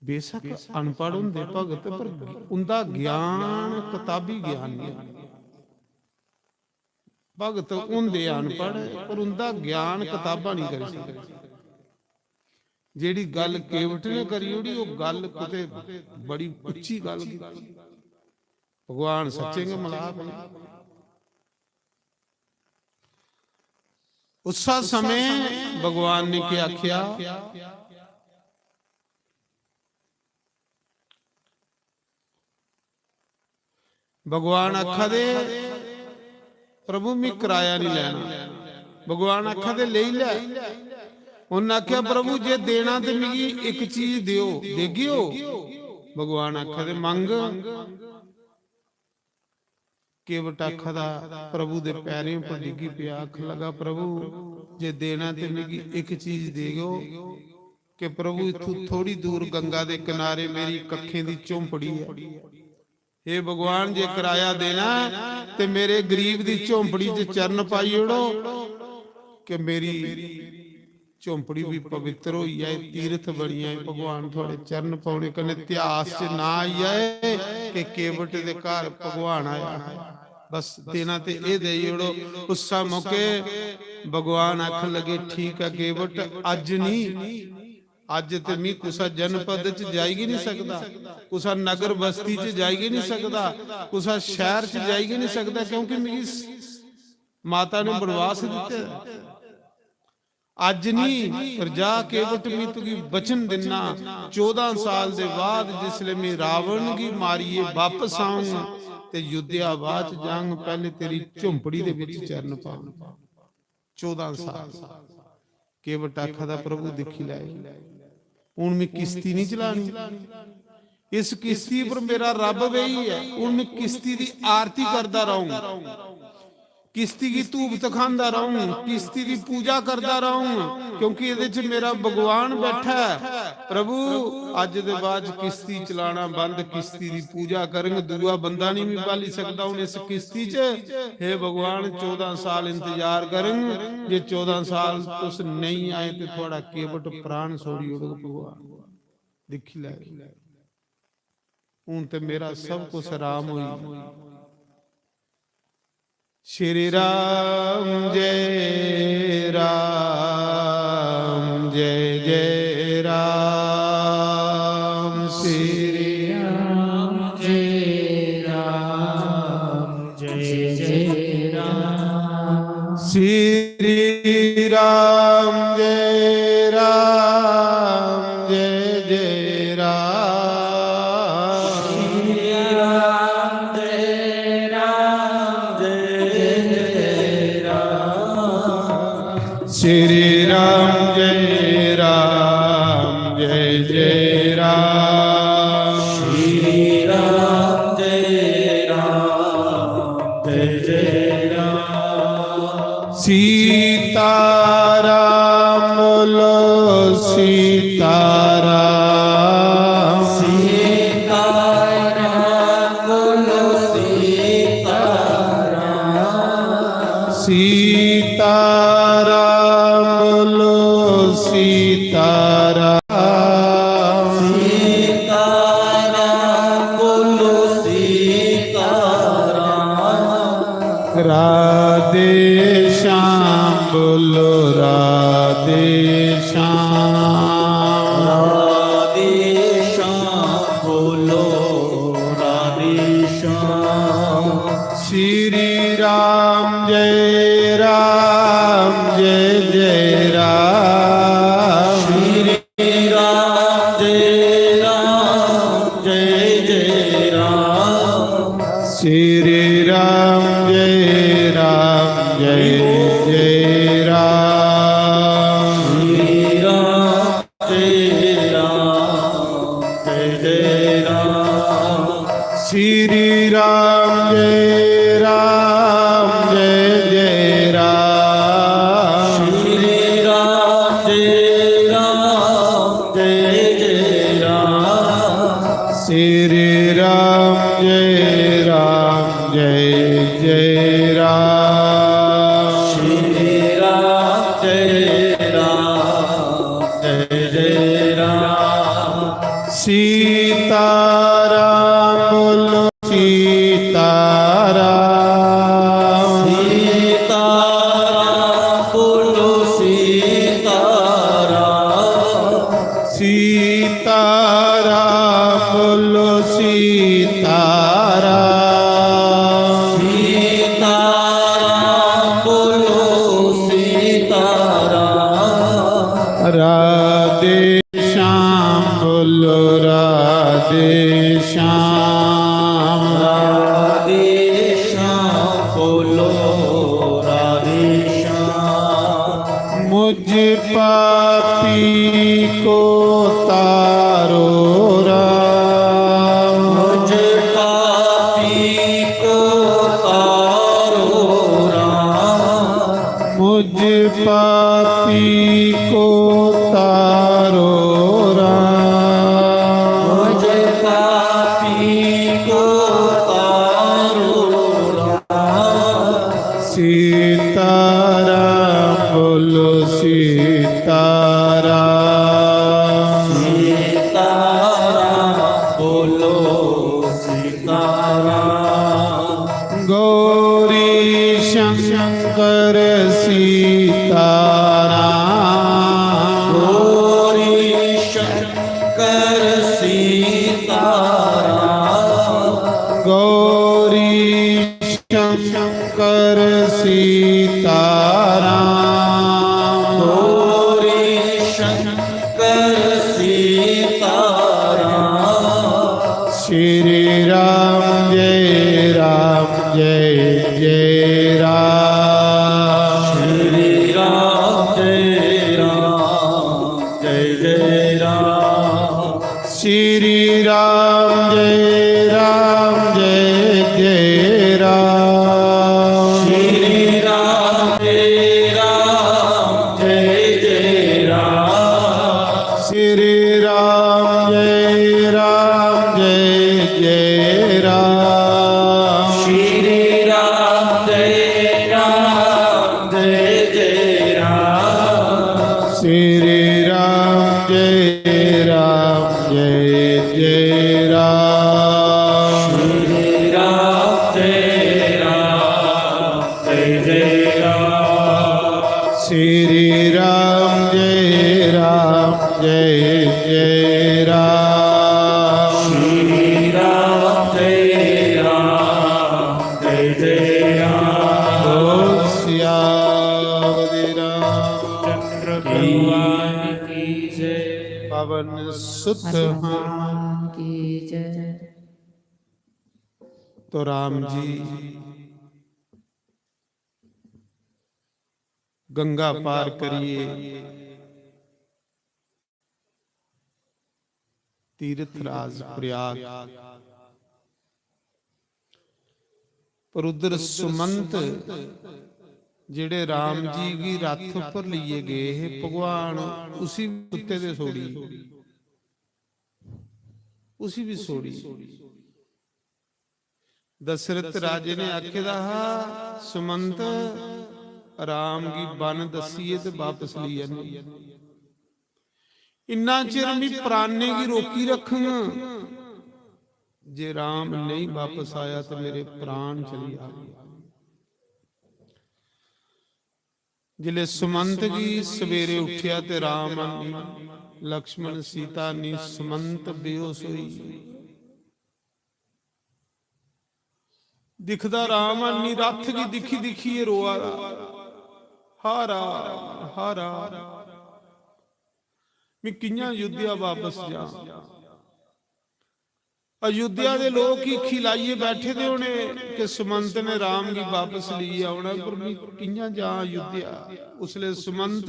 बेशक अनपढ़ होंदे भगत, पर उंदा ज्ञान कताबी ज्ञान नहीं। भगत होंदे अनपढ़, पर उंदा ज्ञान कताबां नहीं करी सकदे। जेह्ड़ी गल्ल केवट ने करी ओड़ी, ओह् गल्ल कुतै बड़ी उच्ची गल्ल कीती। भगवान सच्चें गै मलाप न। उस्सा समें भगवान ने केह् आखेआ? भगवान आखा दे, "प्रभु, मी कराया नहीं लैना।" भगवान आखा दे, "लेई लै।" उन्नै आखेआ, "प्रभु, जे देना ते मिगी इक चीज देओ, देगे ओ?" भगवान आखा दे, "मंग।" केवट आखा दा, प्रभु दे पैरें पर डिग्गी पेआ, आखन लगा, "प्रभु, जे देना ते मिगी इक चीज देओ, कि प्रभु, इत्थूं थोड़ी दूर गंगा दे किनारे मेरी कक्खें दी झोंपड़ी ऐ। हे भगवान, जे कराया देना ऐ, ते मेरे गरीब दी झोंपड़ी च चरण पाई ओड़ो, कि मेरी झोंपड़ी भी पवित्र होई जाए, तीर्थ बनी जाए, भगवान थुआड़े चरण पौने कन्नै इतिहास च नां आई जाए कि केवट दे घर भगवान आया।" बस देना ते एह् देई ओड़ो। उस्सा मौके भगवान आखन लगे, "ठीक ऐ केवट, अज्ज नहीं, अज्ज ते मी कुसा जनपद च जाई गै नहीं सकदा, कुसा नगर बस्ती च जाई गै नहीं सकदा, कुसा शैह्र च जाई गै नहीं सकदा, क्योंकि मिगी स-, माता ने बनवास दित्ते दा। अज्ज नहीं, पर जा केवट, मी तुगी वचन दिन्ना, चौदां साल दे बाद जिसले मी रावण गी मारियै वापस आऊं ते युद्धया बाद च जांग, पैह्ले तेरी झोंपड़ी दे विच चरण पाऊं।" चौदां साल। केवट आखा दा, "प्रभु दिक्खी लैओ, हुन मैं किश्ती नहीं चलानी, इस किश्ती पर मेरा रब बेही ऐ, हुन मैं किश्ती दी आरती करदा रहूं, किश्ती गी धूप धखांदा रहूं, किश्ती दी पूजा करदा रहूं, क्योंकि एह्दे च मेरा भगवान बैठा ऐ। प्रभु, अज्ज दे बाद च किश्ती चलाना बंद, किश्ती दी पूजा करंग, दूआ बंदा नहीं मी बाली सकदा हुन इस किश्ती च। हे भगवान, चौदां साल इंतजार करंग, जे चौदां साल तुस नहीं आए ते थुआड़ा केवट प्राण छोड़ी ओड़ग भगवान। दिक्खी लैओ, हुन ते मेरा सब कुछ हराम होई गेआ।" श्री राम जय राम, जय जय राम। श्री राम जय राम, जय जय राम। श्री श्री राम जय राम जय जय राम। श्री राम जय राम जय जय राम। श्री राम जय राम जय जय राम। श्री राम जय राम जय जय राम। श्री राम जय राम जय जय राम। श्री राम जय राम जय जय राम। श्री राम जय राम जय जय राम। श्री राम जय राम जय जय राम। सीताराम बोलो सीताराम। सीताराम बोलो सीताराम। सीताराम बोलो सीताराम। सीताराम बोलो सीताराम। राधे श्याम बोलो राधे श्याम। राधे श्याम बोलो राधे श्याम। मुझ पापी को तारो राम। मुझ पापी को तारो राम। मुझ पापी को तारो राम। मुझ पापी को तारो राम। सीताराम बोलो सीताराम। सीताराम बोलो सीताराम। गौरी शंकर सीताराम। गौरी शंकर सीताराम। गौरी शंकर सीताराम। गौरी शंकर सीताराम। श्री राम जय राम जय जय राम। श्री राम जय राम जय जय राम। श्री राम जय राम जय जय राम। श्री राम जय राम जय जय राम। श्री राम जय राम जय जय राम। श्री राम जय राम जय जय राम। श्री राम जय राम जय जय राम। श्री राम जय राम जय जय राम। श्री राम जय राम जय जय राम। श्री राम जय राम जय जय राम। बोल सियावर रामचंद्र भगवान की जय। पवन सुत हनुमान की जय। तो राम जी गंगा पार करिए तीर्थ राज प्रयाग, पर उधर सुमंत जेड़े राम जी गी रथ पर लेइयै गए हे भगवान, उसी भी कुत्ते दे सोड़ी, उसी भी सोड़ी। दशरथ राजे ने आखे दा हा, सुमंत, राम गी बन दस्सिए ते वापस लेई आनी। इन्ना चिर मी प्राणें गी रोकी रखंग, जे राम नेईं वापस आया ते मेरे प्राण चली जाग। जिसलै सुमंत गी सवेरे उठेआ ते राम आनी, लक्ष्मण सीता आनी, सुमंत बेहोश होई। दिखदा राम अन्नी रथ गी दिक्खी दिक्खियै रोआ दा, "हा राम, हा राम, मैं कि'यां अयोध्या बापस जां?" अयोध्या दे लोक हीखी लाइयै बैठे दे होने कि सुमंत ने राम गी बापस लेइयै औना, पर मैं कि'यां जां अयोध्या? उसले सुमंत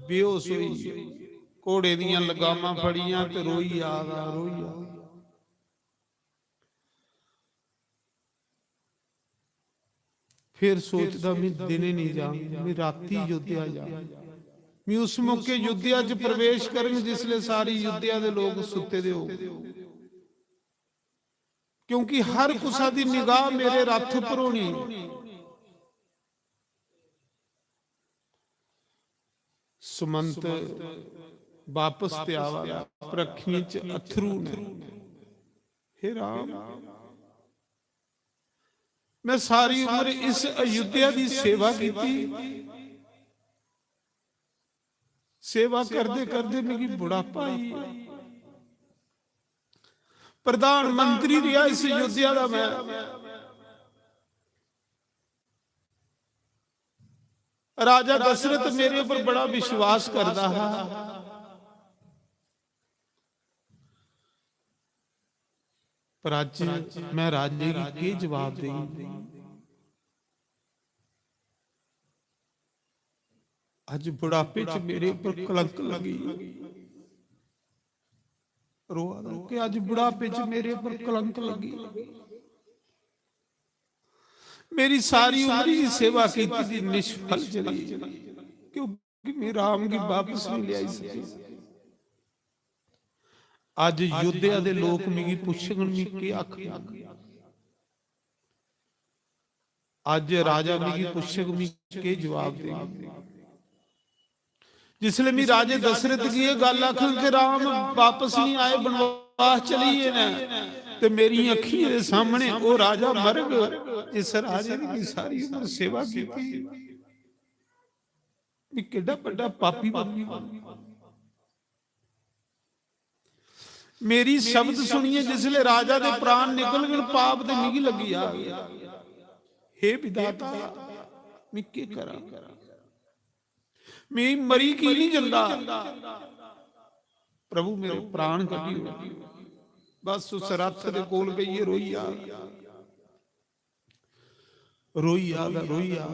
बेहोश होई गे, घोड़े दियां लगामां फड़ियां ते रोई आ दा, रोई आ दा। फिर सोचदा, "मैं दिने नहीं जां, मैं राती अयोध्या जां, मैं उस मौके अयोध्या च प्रवेश करंग जिसले सारी अयोध्या दे लोक सुत्ते दे होग, क्योंकि हर कुसा दी निगाह मेरे रथ पर होनी।" सुमंत बापस ते आवा दा, पर अक्खियें च अत्थरू ने। "हे राम, मैं सारी उम्र इस अयोध्या दी सेवा कीती, सेवा करदे करदे मिगी बुढ़ापा आई, प्रधानमंत्री रेहा इस अयोध्या दा मैं, राजा दशरथ मेरे पर बड़ा विश्वास करदा हा, पर अज्ज मैं राजे गी केह् जवाब देंग? अज्ज बुढ़ापे च मेरे पर कलंक लगी।" रोआ दा कि अज्ज बुढ़ापे च मेरे पर कलंक लगी, मेरी सारी उम्र दी सेवा कीती दी निष्फल चली, क्योंकि मैं राम गी वापस नहीं ल्याई सकी। अज्ज अयोध्या दे लोक मिगी पुच्छङन, मैं केह् आखङ? अज्ज राजा मिगी पुच्छग, मैं केह् जवाब देंग? जिसले मैं राजे दशरथ गी एह् गल्ल आखङ कि राम वापस नहीं आए, बनवास चली गे न, ते मेरी अक्खियें दे सामने ओह् राजा मरग जिस राजे दी मैं सारी उम्र सेवा कीती, मैं केड्डा बड्डा पापी बनी। मेरी शब्द सुनियै जिसले राजा दे प्राण निकलगन, पाप ते मिगी लगी जाग। हे विधाता, मैं केह् करां? मैं मरी की नहीं जंदा? प्रभु, मेरे प्राण कड्ढी ओड़। बस उस रथ दे कोल बेहियै रोई जा। रोई आ दा, रोई आ।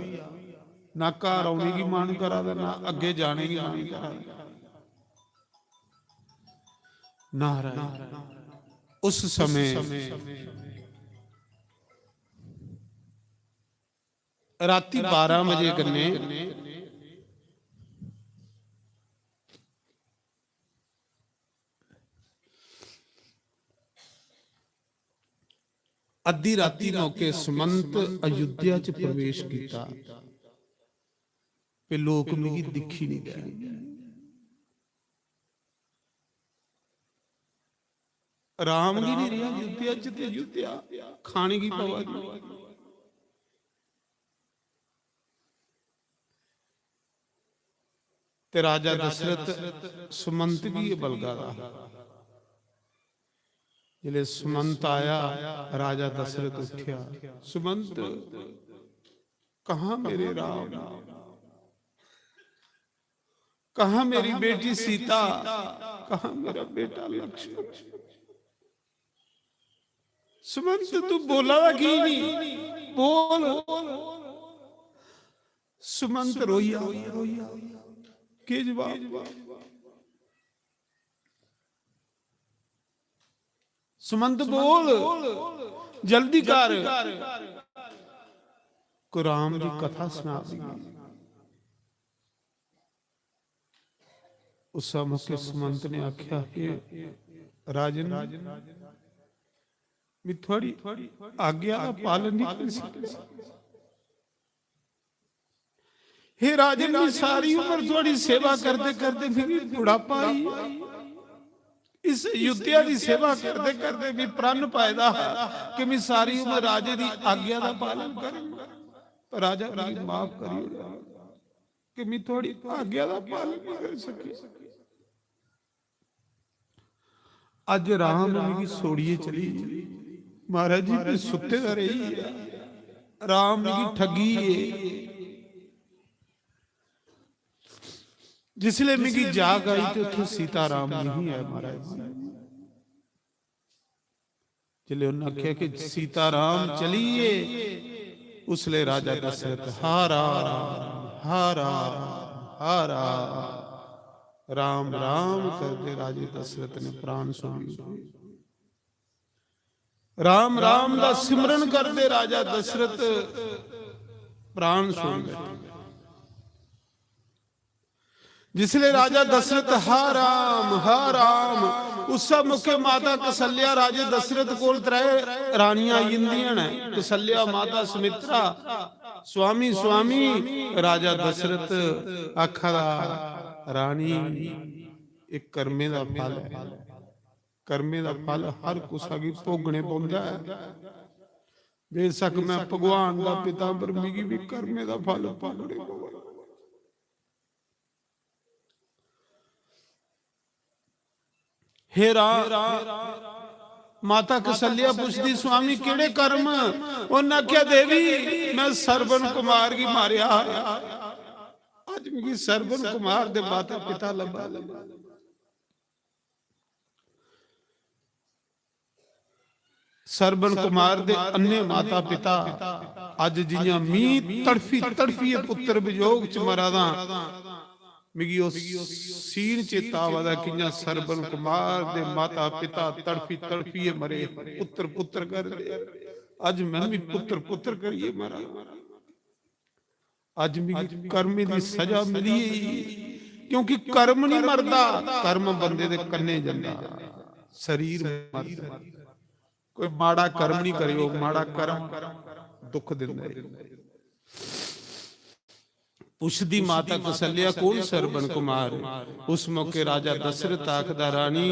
ना घर औने गी मन करा दा, ना अग्गे जाने गी मन करा दा। नारायण। उस समय राती बारां बजे कन्नै अद्धी राती मौके सुमंत अयोध्या च प्रवेश कीता ते लोक मिगी दिक्खी नहीं देन। राम गी नहीं रेहा अयोध्या च ते अयोध्या खाने की पवा दी। ते राजा दशरथ सुमंत गी एह् बलगा दा हा। जिसलै सुमंत आया, राजा दशरथ उठ्या, "सुमंत, कहाँ मेरे राम? कहाँ मेरी बेटी सीता? कहाँ मेरा बेटा लक्ष्मण?" सुमंत, तू बोला दा की नहीं? बोल। सुमंत रोइया, रोइया। के जवाब? सुमंत बोल, जल्दी कर। कोई राम दी कथा सुना दी। उस मौके सुमंत ने आख्या, "हे राजन, मैं थुआड़ी आज्ञा दा पालन नहीं कर सकता। हे राजन, मैं सारी उम्र थुआड़ी सेवा करदे करदे मिगी बुढ़ापा आई। इस अयोध्या दी सेवा करदे करदे मैं प्रण पाए दा हा कि मैं सारी उम्र राजे दी आज्ञा दा पालन करूंगा, पर राजा मिगी माफ करी ओड़ेआ।" कि मैं थुआड़ी आज्ञा दा पालन नहीं कर सकी। अज राम मिगी छोड़ियै चली गे। महाराज जी, मैं सुत्ते दा रेही गेआ, राम मिगी ठगी गे। जिसले मिगी जाग आई ते उत्थे सीता राम नहीं है महाराज जी। जिसले उन्हें आख्या कि सीता राम चली गे, उसले राजा दशरथ हा राम, हा राम, हा राम, राम राम करदे राजे दशरथ ने प्राण छोड़ी दित्ते। राम राम दा सिमरन करदे राजा दशरथ प्राण छोड़ बैठे। जिसले राजा दशरथ हा राम, हा राम, उस मौके माता कौशल्या राजे दशरथ कोल त्रै रानियां आई जंदियां न। कौशल्या माता सुमित्रा, स्वामी, स्वामी, राजा दशरथ आखा दा, रानी, एह् कर्में दा फल ऐ। कर्में दा फल हर कुसा गी भोगने पौंदा ऐ। बेशक मैं भगवान दा पिता, पर मिगी भी कर्में दा फल भोगने पौंदा। हे राम, माता कौशल्या पुछदी, "स्वामी, केड़े कर्म?" उन्हें आख्या, "देवी, मैं श्रवण कुमार गी मारेआ। अज मिगी श्रवण कुमार दे माता पिता लब्भा।" श्रवण कुमार दे अन्ने माता पिता अज जियां मी तड़फी तड़फियै पुत्र वियोग च मरा दा, मिगी ओह् सीन चेता आवा दा कियां श्रवण कुमार दे माता पिता तड़फी तड़फियै मरे, पुत्र पुत्र करदे। अज मैं भी पुत्र पुत्र करियै मरा। अज मिगी कर्में दी सजा मिली गेई, क्योंकि कर्म नहीं मरदा, कर्म बंदे दे कन्ने जंदा, शरीर मरदा। कोई माड़ा कर्म नहीं करियो, माड़ा कर्म दुख दिंदा है। पुछदी माता कौशल्या, "कौन श्रवण कुमार?" उस मौके राजा दशरथ आखदा, "रानी,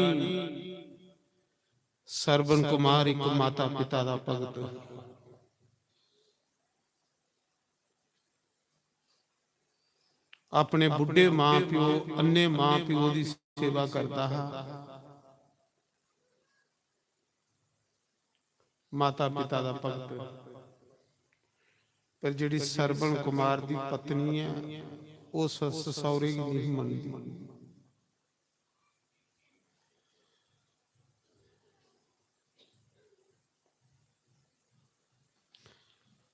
श्रवण कुमार एक माता पिता दा भगत।" अपने बुढ़े मां प्यो, अन्ने मां प्यो दी सेवा करदा हा, माता पिता दा भगत। पर जेड़ी श्रवण कुमार दी पत्नी ऐ, ओह् सस्स सौरे गी नहीं मनदी।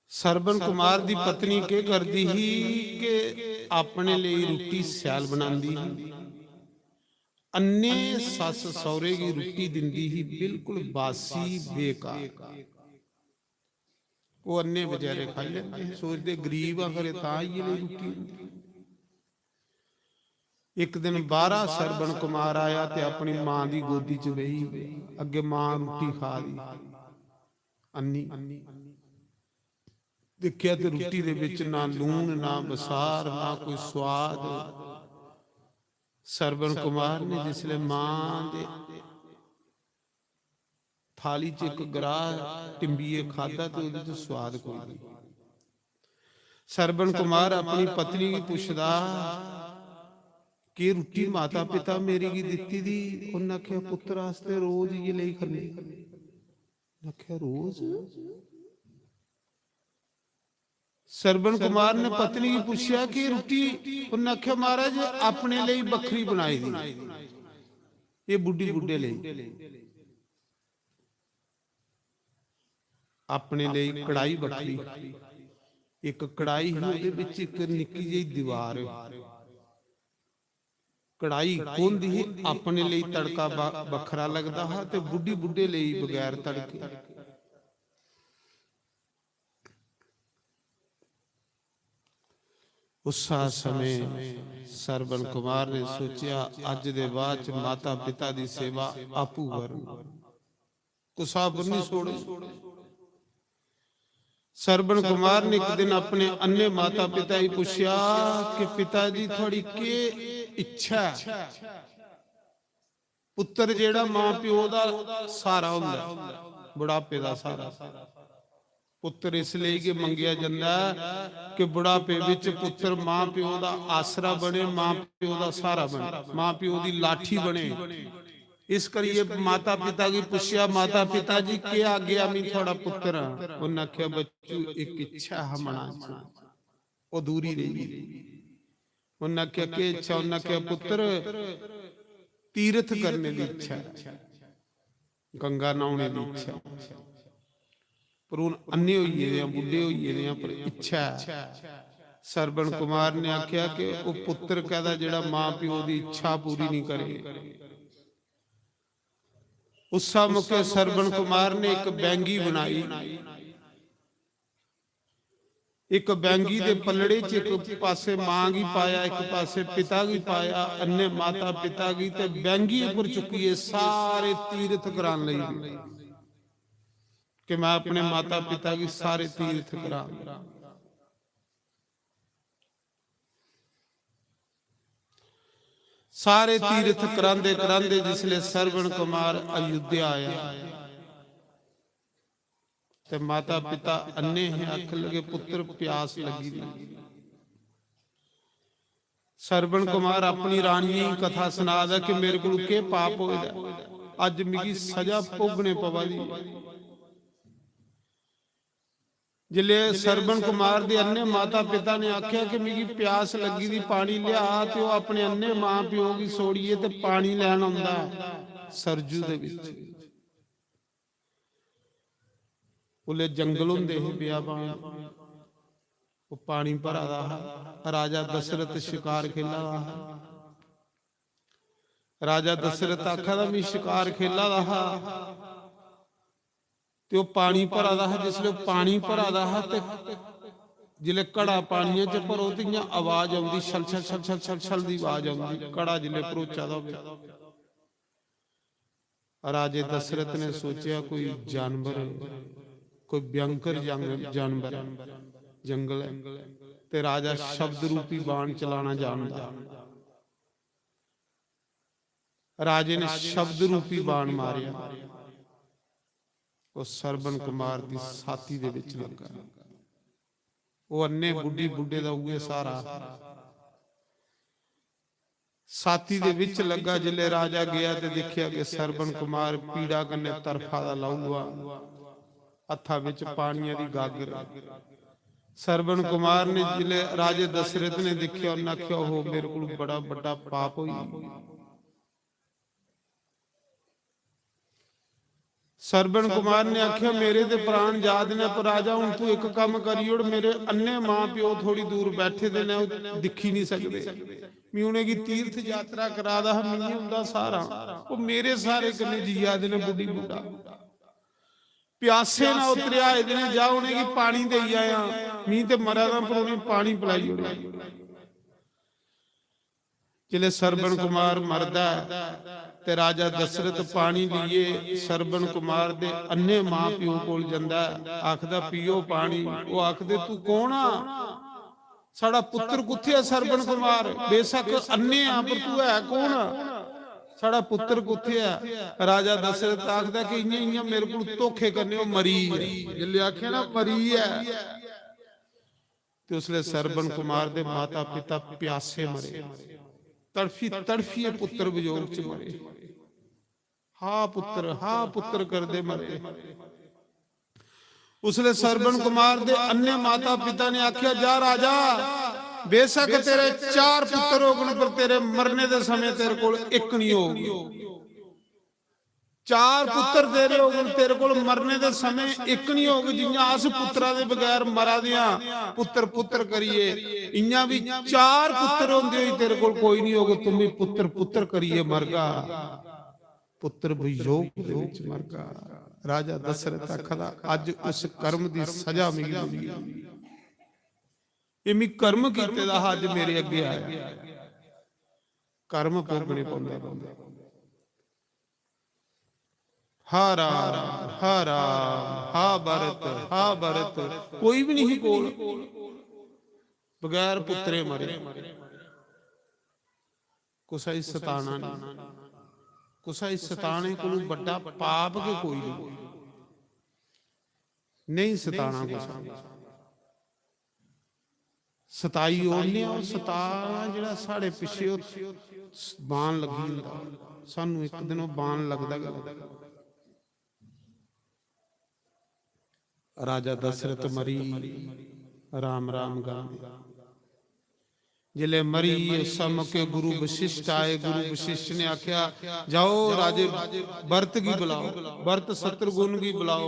श्रवण कुमार दी पत्नी केह् करदी ही कि अपने लेई रुट्टी शैल बनांदी ही, अन्ने सस्स सौरे गी रुट्टी दिंदी ही बिल्कुल बासी, बेकार। ओह् अन्ने बचैरे खाई लैंदे हे, सोचदे गरीब आं, खरे तां इ'यै लेई रुट्टी होंदी। इक दिन बाहरा श्रवण कुमार आया ते अपनी मां दी गोदी च बेही, अग्गे मां रुट्टी खा दी, अन्नी। दिक्खेआ ते रुट्टी दे बिच ना लून, ना बसार, ना कोई स्वाद। श्रवण कुमार ने जिसले मां दे थाली च इक ग्राह टिंबियै खादा ते ओह्दे च स्वाद कोई नहीं। श्रवण कुमार अपनी पत्नी गी पुछदा कि रुट्टी माता पिता मेरी गी दित्ती दी, उन्नै आखेआ, "पुत्र आस्तै रोज इ'यै लेई खन्ने।" उन्नै आखेआ, "रोज?" श्रवण कुमार ने पत्नी गी पुछेआ कि रुट्टी, उन्नै आखेआ, "महाराज, अपने लेई बक्खरी बनाई दी, एह् बुड्ढी बुड्ढे लेई।" अपने लेई कढ़ाई बक्खरी, इक कढ़ाई ही, ओह्दे बिच इक निक्की जेही दीवार। कढ़ाई कुंद ही, अपने लेई तड़का ब-, बक्खरा लगदा हा ते बुड्ढी बुड्ढे लेई बगैर तड़के। उस्सा समें श्रवण कुमार ने सोचेआ, "अज्ज दे बाद च माता पिता दी सेवा आपू करङ, कुसा पर नहीं छोड़ङ।" श्रवण कुमार ने एक दिन अपने अन्ने माता पिता गी पूछेआ कि "पिता जी, थुआड़ी केह् इच्छा ऐ?" पुत्र जेह्ड़ा मां प्यो दा स्हारा होंदा ऐ, बुढ़ापे दा स्हारा। पुत्र इसलेई गै मंगेआ जंदा ऐ कि बुढ़ापे बिच पुत्र मां प्यो दा आसरा बने, मां प्यो दा स्हारा बने, मां प्यो दी लाठी बने। इस करियै माता पिता गी पुच्छेआ, "माता पिता जी, केह् आखेआ, में थुआढ़ा पुत्तर आं?" उ'न्नै आखेआ, "बच्चू, इक इच्छा हा मना च, अधूरी रेही गेई।" उ'न्नै आखेआ, "केह् इच्छा?" उ'न्नै आखेआ, "पुत्तर, तीरथ करने दी इच्छा ऐ, गंगा न्हौने दी इच्छा ऐ।" पर हून अन्ने होई गेदे आं, बुड्ढे होई गेदे आं, पर इच्छा ऐ। सरवण कुमार ने आखेआ कि ओह् पुत्तर कैह्दा जेह्ड़ा मां प्यो दी इच्छा पूरी निं करे। उस्सा मौके सरवण कुमार ने इक बैंगी बनाई। इक बैंगी दे पल्लड़े च इक पासे मां गी पाया, इक पासे पिता गी पाया, अन्ने माता पिता गी, ते बैंगी उप्पर चुक्कियै सारे तीरथ करान लगी पे कि मैं अपने माता पिता गी सारे तीरथ करां। सारे तीरथ करांदे करांदे जिसले सरवण कुमार अयोध्या आया, ते माता पिता अन्ने हे, आखन लगे, "पुत्तर, प्यास लगी दी।" सरवण कुमार अपनी रानियें गी कथा सना दा कि मेरे कोल केह् पाप होए दा, अज्ज मिगी सजा भोगने पवा दी। जिसले सरवण कुमार दे अन्ने माता पिता ने आखेआ कि मिगी प्यास लग्गी दी, पानी लिया, ते ओह् अपने अन्ने मां प्यो गी छोड़ियै ते पानी लैन औंदा ऐ सरजू दे बिच। उसलै जंगल होंदे हे, बियाबान, ओह् पानी भरा दा हा। राजा दशरथ शकार खेला दा हा। राजा दशरथ आखा दा, "मी शकार खेला दा हा, ते ओह् पानी भरा दा हा।" जिसलै ओह् पानी भरा दा हा, ते जिसलै घड़ा पानियै च भरो, ते इ'यां आवाज औंदी, छल छल छल छल छल छल दी आवाज औंदी, घड़ा जिसलै भरोचा दा होवे। राजे दशरथ ने सोचेआ, कोई जानवर, कोई भयंकर जंग-, जानवर ऐ, जंगल ऐ, ते राजा शब्द रूपी बाण चलाना जानदा। राजे ने शब्द रूपी बाण मारेआ, ओह् सरवण कुमार दी छाती दे विच लग्गा। ओह् अन्ने बुड्ढी बुड्ढे दा उ'ऐ सहारा। छाती दे विच लग्गा। जिसलै राजा गेआ ते दिक्खेआ कि सरवण कुमार पीड़ा कन्नै तरफा दा लहू लुहान, हत्था विच पानिया दी गागर। सरवण कुमार ने जिसलै राजे दशरथ ने दिक्खेआ, उन्नै आखेआ, "ओहो, मेरे कोल बड़ा बड्डा पाप होई गेआ।" सरवण कुमार ने आखेआ, "मेरे ते प्राण जा दे न, पर राजा, हुन तू इक कम्म करी ओड़, मेरे अन्ने मां प्यो थोड़ी दूर बैठे दे न, ओह् दिक्खी निं सकदे। मी उ'नेंगी तीर्थ यात्रा करा दा हा, मिगी उं'दा सहारा। ओह् मेरे सहारे कन्नै जिया दे न, बुड्ढी बुड्ढा। प्यासे न, ओह् त्रेहाए दे न, जा उ'नेंगी पानी देई आयां। मी ते मरा दा, पर उ'नेंगी पानी पलाई ओड़ेआ।" जिसलै सरवण कुमार मरदा ऐ ते राजा दशरथ पानी लेइयै सरवण कुमार दे अन्ने मां प्यो कोल जंदा ऐ, आखदा, "पियो पानी।" ओह् आखदे, "तू कौन आ? साढ़ा पुत्तर कुत्थै ऐ सरवण कुमार? बेशक अन्ने आ, पर तू है कौन आ? साढ़ा पुत्तर कुत्थै ऐ?" राजा दशरथ आखदा कि इ'यां, इ'यां मेरे कोल धोखे कन्नै ओह् मरी ऐ। जिसलै आखेआ ना, "मरी ऐ," ते उसलै सरवण कुमार दे माता पिता प्यासे मरे, तड़फी तड़फियै पुत्र वियोग च मरे। "हा पुत्र, हा पुत्र" करदे मरे। उसलै सरवण कुमार दे अन्ने माता पिता ने आखेआ, "जा राजा, बेशक तेरे चार पुत्र होगन, पर तेरे मरने दे समें तेरे कोल इक निं होग।" चार पुत्तर तेरे होगन, तेरे कोल मरने दे समें इक निं होग। जि'यां अस पुत्तरा दे बगैर मरा दे आं, पुत्तर पुत्तर करियै, इ'यां बी चार पुत्तर होंदे होई तेरे कोल कोई निं होग। तूं बी पुत्तर पुत्तर करियै मरगा, पुत्तर वियोग दे विच मरगा। राजा दशरथ आखदा, "अज्ज उस कर्म दी सजा मिगी मिली। एह् मी कर्म कीते दा हा, अज्ज मेरे अग्गें आया।" कर्म भोगने पौंदे पौंदे। "हा राम, हा राम, हा भरत, हा भरत।" कोई बी निं ही कोल, बगैर पुत्तरे मरे। कुसै गी सताना निं, कुसै गी सताने कोलू बड्डा पाप गै कोई निं। नेईं सताना कुसै गी। सताई ओड़ने आं, ओह् सताऽ जेह्ड़ा साढ़े पिच्छे ओह् बाण लग्गी जंदा, सानू इक दिन ओह बाण लगदा गै लगदा। राजा दशरथ मरी, राम राम गांदे। जिसलै मरी, उस मौके गुरु वशिष्ठ आए। गुरु वशिष्ठ ने आख्या, "जाओ राजे, भरत गी बुलाओ, भरत शत्रुघ्न गी बुलाओ।"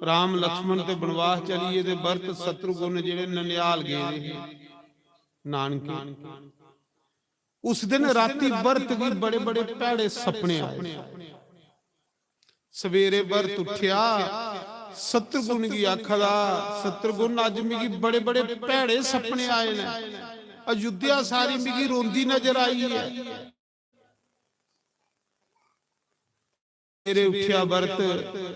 राम लक्ष्मण ते बनवास चली गे ते भरत शत्रुघ्न जेहड़े ननिहाल गेदे हे नानके। उस दिन राती भरत गी बड़े बड़े भैड़े सपने आए। सवेरे भरत उठ्या, शत्रुघ्न गी आखदा, "शत्रुघ्न, अज्ज मिगी बड़े बड़े भैड़े सपने आए न। अयोध्या सारी मिगी रोंदी नजर आई है।" सवेरे उठ्या भरत,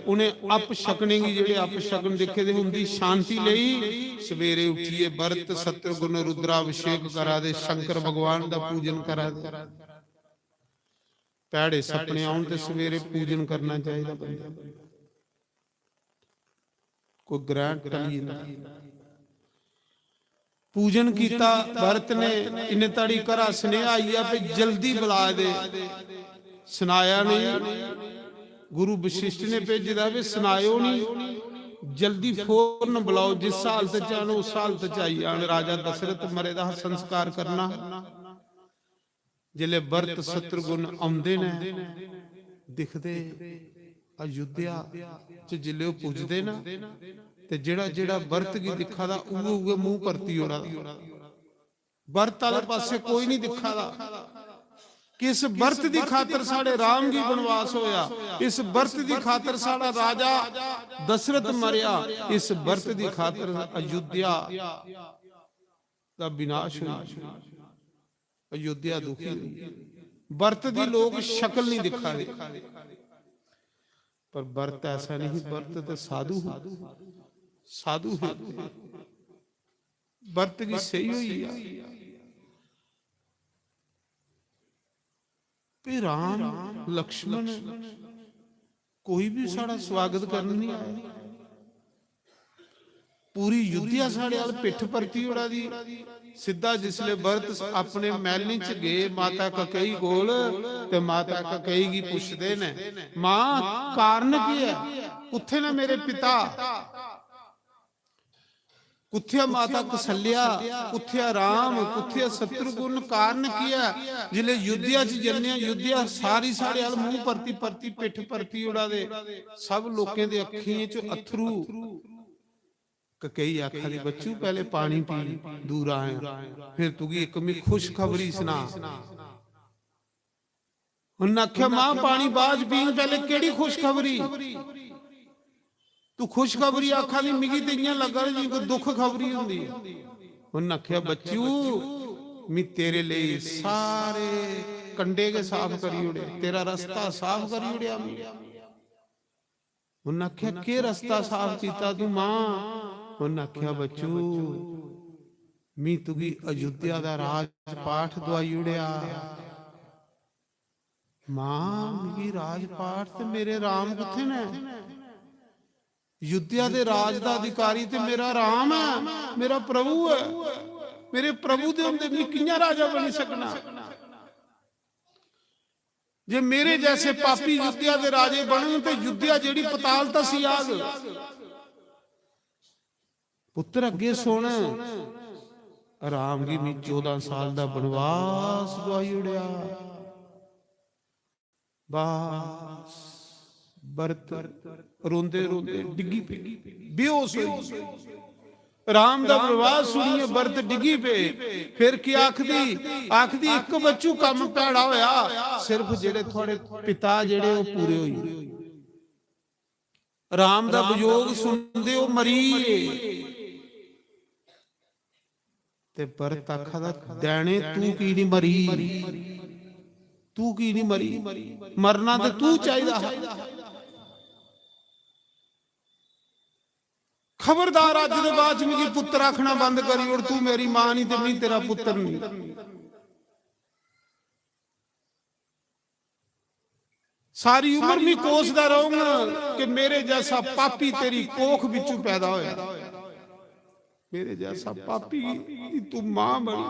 उन्हें अपशकने गी, जेहड़े अपशकन दिक्खे दे, उंदी शांति लेई। सवेरे उठियै भरत शत्रुघ्न रुद्राभिषेक करा दे, शंकर भगवान दा पूजन करा दे। भैड़े सपने औन ते सवेरे पूजन करना चाहिदा बंदे दा। कोई ग्रैंड टली जंदा। पूजन कीता भरत ने, इन्ने धड़ी घरा सनेहा आई गेआ, "भी जल्दी बुला दे।" सनाया नहीं, गुरु वशिष्ठ ने भेजे दा, "भी सनायो नहीं, जल्दी फौरन बुलाओ, जिस हालत च आन, उस हालत च आई जान।" राजा दशरथ मरे दा हा, संस्कार करना। जिसलै भरत शत्रुघ्न औंदे न, दिखदे, अयोध्या च जिसलै ओह् पुजदे न, ते जेह्ड़ा जेह्ड़ा भरत गी दिक्खा दा, उ'ऐ उ'ऐ मूंह परती ओड़ा दा। भरत आह्ले पासै कोई निं दिक्खा दा। किस भरत दी खातर साढ़े राम गी बनवास होया, इस भरत दी खातर साढ़ा राजा दशरथ मरेआ, इस भरत दी खातर अयोध्या दा विनाश होया। अयोध्या दुखी होई। भरत दी लोक शकल नहीं दिखा दे, पर भरत ऐसा नहीं, भरत ते साधु है, साधु है। भरत की सही हुई है। भी राम, लक्ष्मण, कोई भी साढ़ा स्वागत करन नहीं आया। पूरी युद्धिया साढ़े हाल पिट्ठ परती ओड़ा दी। सिद्धा जिसले भरत अपने महलें च गए माता ककेई कोल, ते माता ककेई गी पुछदे न, "मां, कारण केह् ऐ? कुत्थे न मेरे पिता? कुत्थे माता कौसल्या? कुत्थे राम? कुत्थे शत्रुघ्न? कारण केह् ऐ?" जिसले युद्धिया च जन्ने आं, युद्धिया सारी साढ़े हाल मूंह परती परती, पिट्ठ परती ओड़ा दे। सब लोकें दे अक्खियें च अत्थरू। ककेई आखा दी, "बच्चू, पहले पानी पी, दूर आया, फिर तुगी इक मैं खुशखबरी सुना।" उन्नै आखेआ, "मां, पानी बाद च पींग, पैह्ले केह्ड़ी खुशखबरी? तू खुशखबरी आखा दी, मिगी ते इ'यां लग्गा दा जि'यां कोई दुख खबरी होंदी ऐ।" उन्नै आखेआ, "बच्चू, मी तेरे लेई सारे कंडे गै साफ करी ओड़े, तेरा रस्ता साफ करी ओड़ेआ मी।" उन्नै आखेआ, "केह् रस्ता साफ कीता तू मां?" उन्नै आखेआ, "बच्चू, मी तुगी अयोध्या दा राजपाठ दुआई ओड़ेआ।" "मां, मिगी राजपाठ ते मेरे राम कुत्थे न? अयोध्या दे राज दा अधिकारी ते मेरा राम ऐ, मेरा प्रभु ऐ। मेरे प्रभु दे होंदे मैं कि'यां राजा बनी सकना? जे मेरे जैसे पापी अयोध्या दे राजे बनन ते अयोध्या जेह्ड़ी पताल धसी आग।" पुत्तर, अग्गे सुन, राम गी मी चौदां साल दा बनवास दुआई ओड़ेआ। बस, भरत रोंदे रोंदे डिग्गी पे, बेहोश होई गे। राम दा बनवास सुनियै भरत डिग्गी पे। फिर की आखदी? आखदी, "इक बच्चू कम्म भैड़ा होया, सिर्फ जेह्ड़े थुआड़े पिता जेह्ड़े ओह् पूरे होई गे।" राम दा वियोग सुनदे ओह् मरी गे। ते भरत आखा दा, "दैने, तू की निं मरी? तू की निं मरी? मरना ते तू चाहिदा हा। खबरदार, अज्ज दे बाद च मिगी पुत्तर आखना बंद करी ओड़, तू मेरी मां निं ते मी तेरा पुत्तर निं।" सारी उम्र मी कोसदा रहूंगा कि मेरे जैसा पापी तेरी कोख बिचू पैदा होया, मेरे जैसा पापी दी तू मां बनी।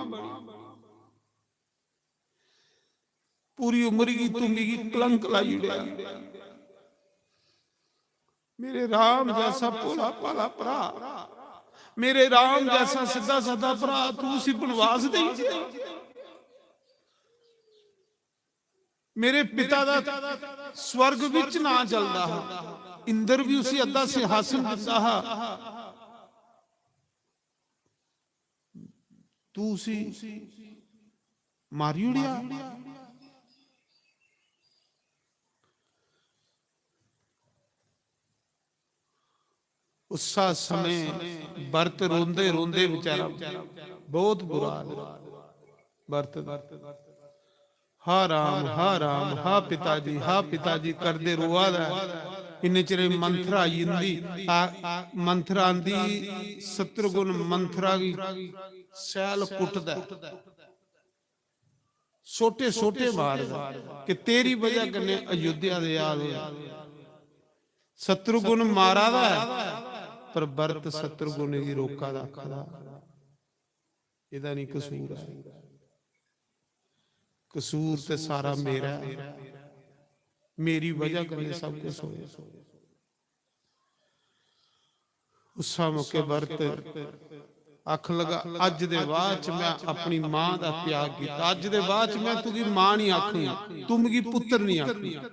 पूरी उम्र गी तू मिगी कलंक लाई ओड़ेआ। मेरे राम जैसा भोला भाला भरा, मेरे राम जैसा सिद्धा सादा भरा, तू उसी बनवास देई दित्ता। मेरे पिता दा स्वर्ग विच नां चलदा हा, इंद्र भी उसी अद्धा सिंहासन दिंदा हा, तू उसी मारी ओड़ेआ। उस्सा समें भरत रोंदे रोंदे बेचारा, बहुत बुरा हाल भरत दा। हा राम, हा राम, हा पिता जी, हा पिता जी करदे रोआ दा ऐ। इन्ने चिरे मंथरा आई जंदी, आ, मंथरा आंदी, शत्रुघ्न मंथरा गी सैल कुटदा ऐ। सोटे सोटे मारदा कि तेरी वजह कन्नै अयोध्या दे हाल होए। शत्रुघ्न मारा दा ऐ, पर भरत शत्रुघ्न गी रोका दा, आखा दा, "एह्दा नहीं कसूर ऐ, कसूर ते सारा मेरा ऐ, मेरी वजह कन्नै सब कुछ होया।" उस्सा मौके भरत आखन लगा, "अज्ज दे बाद च मैं अपनी मां दा त्याग कीता, अज्ज दे बाद च मैं तुगी मां नहीं आखूंगा, तू मिगी पुत्र नहीं आखूंगा।"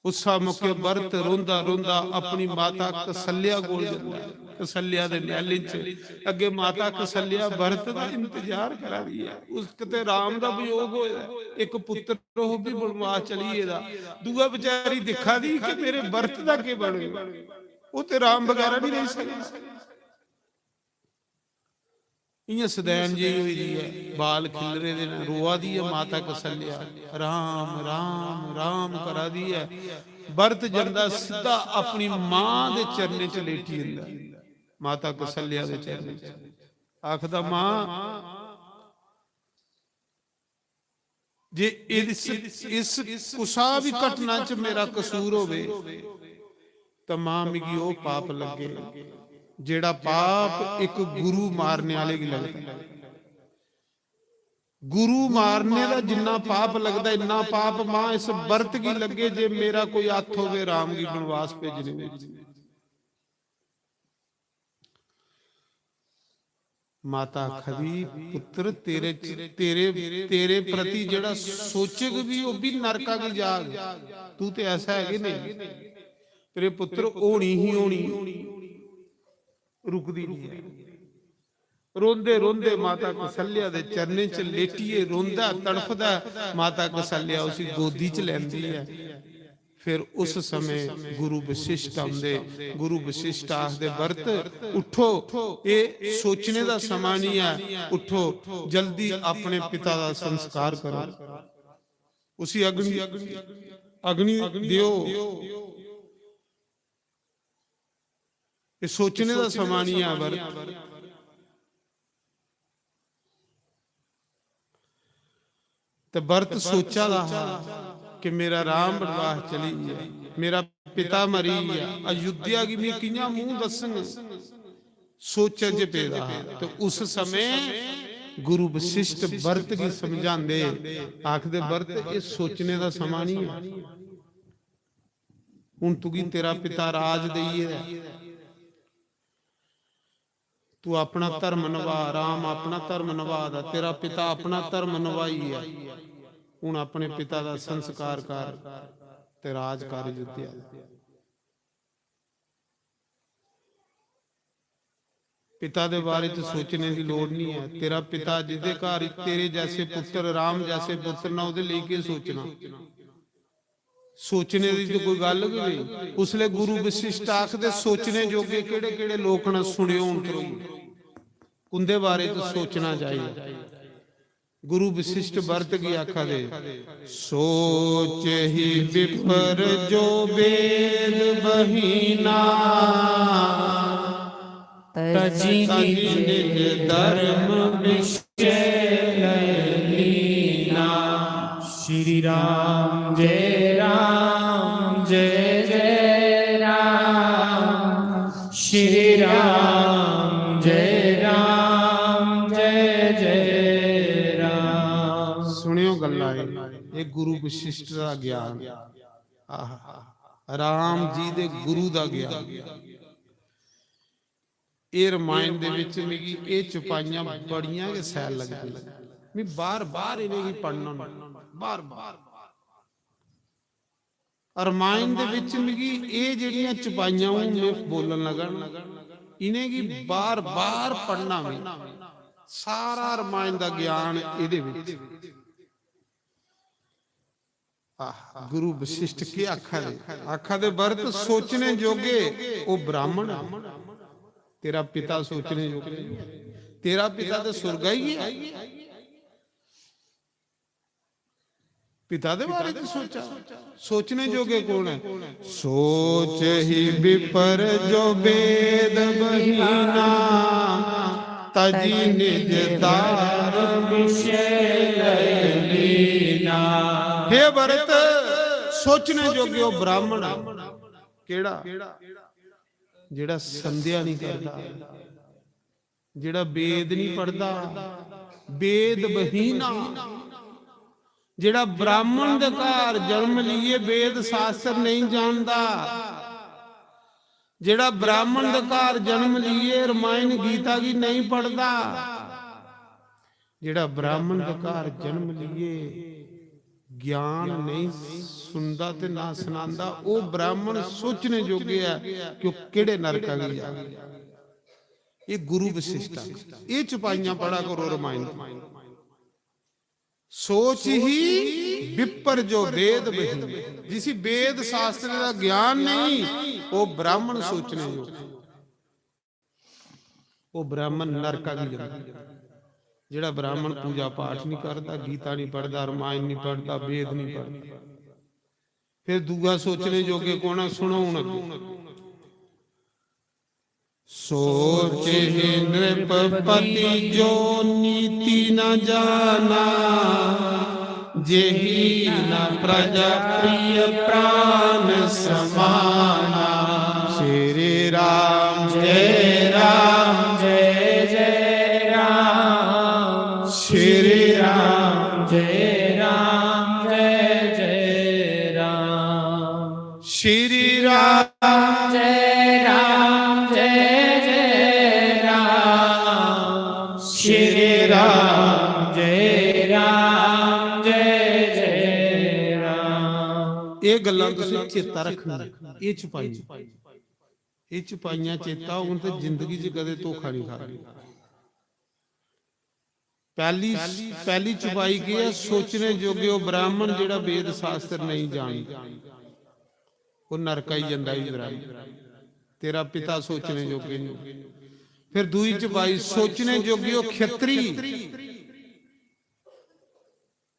उस्सा मौके भरत रोंदा रोंदा अपनी माता कौसल्या कोल जंदा ऐ। कौसल्या दे महल च अग्गे माता कौसल्या भरत दा इंतजार करा दी ऐ। उस ते राम दा वियोग होया ऐ, इक पुत्र ओह् भी बनवास चली गेदा, दूआ बेचारी दिक्खा दी कि मेरे भरत दा केह् बनग, ओह् ते राम बगैरा नहीं रेही सकदा। इयां सदैन जेही होई दी ऐ, बाल खिल्लरे दे न, रोआ दी ऐ माता कौसल्या, "राम, राम, राम" करा दी ऐ। भरत जंदा सिद्धा अपनी मां दे चरणें च लेटी जंदा, माता कौसल्या दे चरणें च। आखदा, "मां, जे इस, इस कुसा भी घटना च मेरा कसूर होवे, तां मां, मिगी ओह् पाप लग्गे, जेह्ड़ा पाप इक गुरु मारने आह्ले गी लगदा। गुरु मारने दा जिन्ना पाप लगदा, इन्ना पाप मां इस भरत गी लग्गे जे मेरा कोई हत्थ होवे राम गी बनवास भेजने बिच।" माता आखा दी, "पुत्र, तेरे च, तेरे, तेरे प्रति जेह्ड़ा सोचग भी, ओह् भी नरका गी जाग। तू ते ऐसा है कि नहीं?" पर एह् पुत्र होनी ही होनी, रुकदी नहीं है। रोंदे रोंदे माता कौसल्या दे चरणें च लेटियै रोंदा, तड़फदा। माता कौसल्या उसी गोदी च लैंदी ऐ। फिर उस समय गुरु वशिष्ठ आंदे। गुरु वशिष्ठ आखदे, "भरत, उठो, एह् सोचने दा समां नहीं ऐ, उठो, जल्दी अपने पिता दा संस्कार करो, उसी अग्नि, अग्नि देओ।" एह् सोचने दा समां नहीं ऐ भरत। ते भरत सोचा दा हा कि मेरा राम बनवास चली गेआ, मेरा पिता मरी गेआ, अयोध्या गी में कि'यां मूंह दस्सङ? सोचै च पेदा हा। ते उस समें गुरु वशिष्ठ भरत गी समझांदे, आखदे, "भरत, एह् सोचने दा समां नहीं ऐ। हून तुगी तेरा पिता राज देइयै, तू अपना धर्म नभा, राम अपना धर्म नभा दा, तेरा पिता अपना धर्म नभाई ऐ। हून अपने पिता दा संस्कार कर ते राज कर अयोध्या दा।" पिता दे बारे च सोचने दी लोड़ नहीं ऐ। तेरा पिता जिदे घर तेरे जैसे पुत्र, राम जैसे पुत्र ना, ओह्दे लेई केह् सोचना? सोचने दी ते कोई गल्ल गै नहीं। उसले गुरु वशिष्ठ आखदे, "सोचने जोगे केह्ड़े-केह्ड़े लोक न, सुनेओ हून तुस। उंदे बारे च सोचना चाहिए।" गुरु वशिष्ठ भरत गी आखा दे, "सोच ही विप्र जो वेद बहीना, तजी निज धर्म विषय लय लीना।" श्री राम जय राम जय जय राम, श्री राम जय राम जय जय राम। गुरु वशिष्ठ दा ज्ञान। आहा, राम जी दे गुरु दा ज्ञान। एह् रमायण दे बिच मिगी एह् चपाइयां बड़ियां गै सैल लगदियां। में बार बार इ'नेंगी पढ़ना होंदा, बार बार। रमायण दे बिच मिगी एह् जेह्ड़ियां चपाइयां हून में बोलन लगा ना, इ'नेंगी बार बार पढ़ना में, सारा रमायण दा ज्ञान एह्दे बिच। आह, गुरु वशिष्ठ केह् आखा दे? आखा दे, भरत सोचने जोगे, ओह् ब्राह्मण ऐ। तेरा पिता सोचने जोगे, तेरा पिता ते सुरगाई ऐ। पिता दे बारे च सोचा, सोचने जोगे कौन ऐ? सोच ही विपर जो वेद बहीना, तजी निज धर्म विषय लय लीना। हे भरत, सोचने जोगे ओह् ब्राह्मण ऐ। केड़ा? जेड़ा संध्या नहीं करदा, जेड़ा वेद नहीं पढ़दा, वेद बहीना, जेड़ा ब्राह्मण दे घर जन्म लिए वेद शास्त्र नहीं जानदा, जेड़ा ब्राह्मण दे घर जन्म लिए रमायण गीता गी नहीं पढ़दा, जेड़ा ब्राह्मण दे घर जन्म लिए ज्ञान नहीं सुनदा ते ना सनांदा, ओह् ब्राह्मण सोचने जोगे ऐ कि ओह् केड़े नरका गी जा। एह् गुरु वशिष्ठ आ। एह् चपाइयां पढ़ा करो रमायण दी। सोच ही विपर जो वेद बहीन, जिसी वेद शास्त्र दा ज्ञान नहीं, ओह् ब्राह्मण सोचने जोग, ओह् ब्राह्मण नरका गी जंदा। जेड़ा ब्राह्मण पूजा पाठ नहीं करदा, गीता नहीं पढ़दा, रमायण नहीं पढ़दा, वेद नहीं पढ़दा, फिर दूआ सोचने जोगे कौन ऐ? सुनो हुन अग्गें। सोच ही नृपपति जो नीति न जाना, जेहि न प्रजा प्रिय प्राण समाना। श्री राम जय राम जय जय राम। श्री राम जय राम जय जय राम। श्री राम जय राम जय जय राम। श्री राम जय राम जय जय राम। ये गल्लां तुसें चेता रखना। ये चपाइयां, ये चपाइयां चेता होन ते जिंदगी च कदें धोखा नहीं खागे। पहली, पहली चपाई केह् ऐ? सोचने जोगे ओह् ब्राह्मण जेह्ड़ा वेद शास्त्र नहीं जानदा, ओह् नरका ही जंदा ही ब्राह्मण। तेरा पिता सोचने जोगे नहीं। फिर दूई चपाई, सोचने जोगे ओह् खेत्री।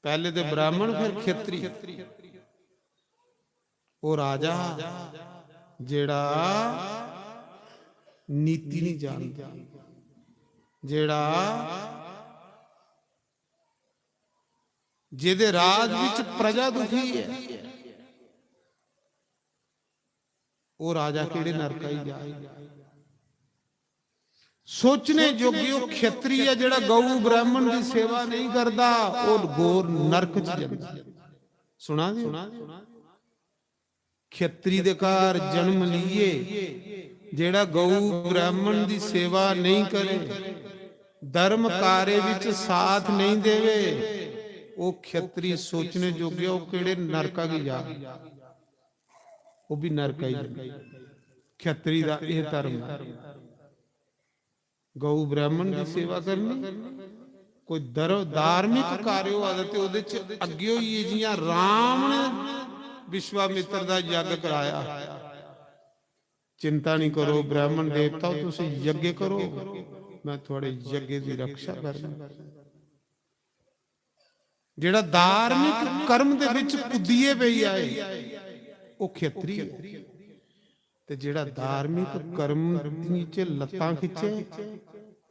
पहले ते ब्राह्मण, फिर खेत्री। ओह् राजा जेड़ा नीति नहीं जानदा, जेड़ा, जेदे राज विच प्रजा दुखी है, ओह् राजा केड़े नरका ही जाए। सोचने जोगी ओह् खेत्री ऐ जेड़ा गौ ब्राह्मण दी सेवा नहीं करदा, ओह् घोर नरक च जंदा। सुना दे? खेत्री दे घर जन्म लिए जेड़ा गौ ब्राह्मण दी सेवा नहीं करे, धर्म कार्य विच साथ नहीं देवे, ओह् खेत्री सोचने जोगे ओह् केड़े नरका गी जा। ओह् भी नरक आई जंदा। खेत्री दा एह् धर्म ऐ। गौ ब्राह्मण दी सेवा करनी, कोई धर्म, धार्मिक कार्य होआ दा ते ओह्दे च अग्गे होइयै, जियां राम ने विश्वामित्र दा यज्ञ कराया, चिंता नहीं करो ब्राह्मण देवता, तुस यज्ञ करो, मैं थुआड़े यज्ञ दी रक्षा करना। जेड़ा धार्मिक कर्म दे विच कुद्दिये पेई आए, ओह् खेत्री ऐ। ते जेड़ा धार्मिक कर्म च लत्तां खिच्चे,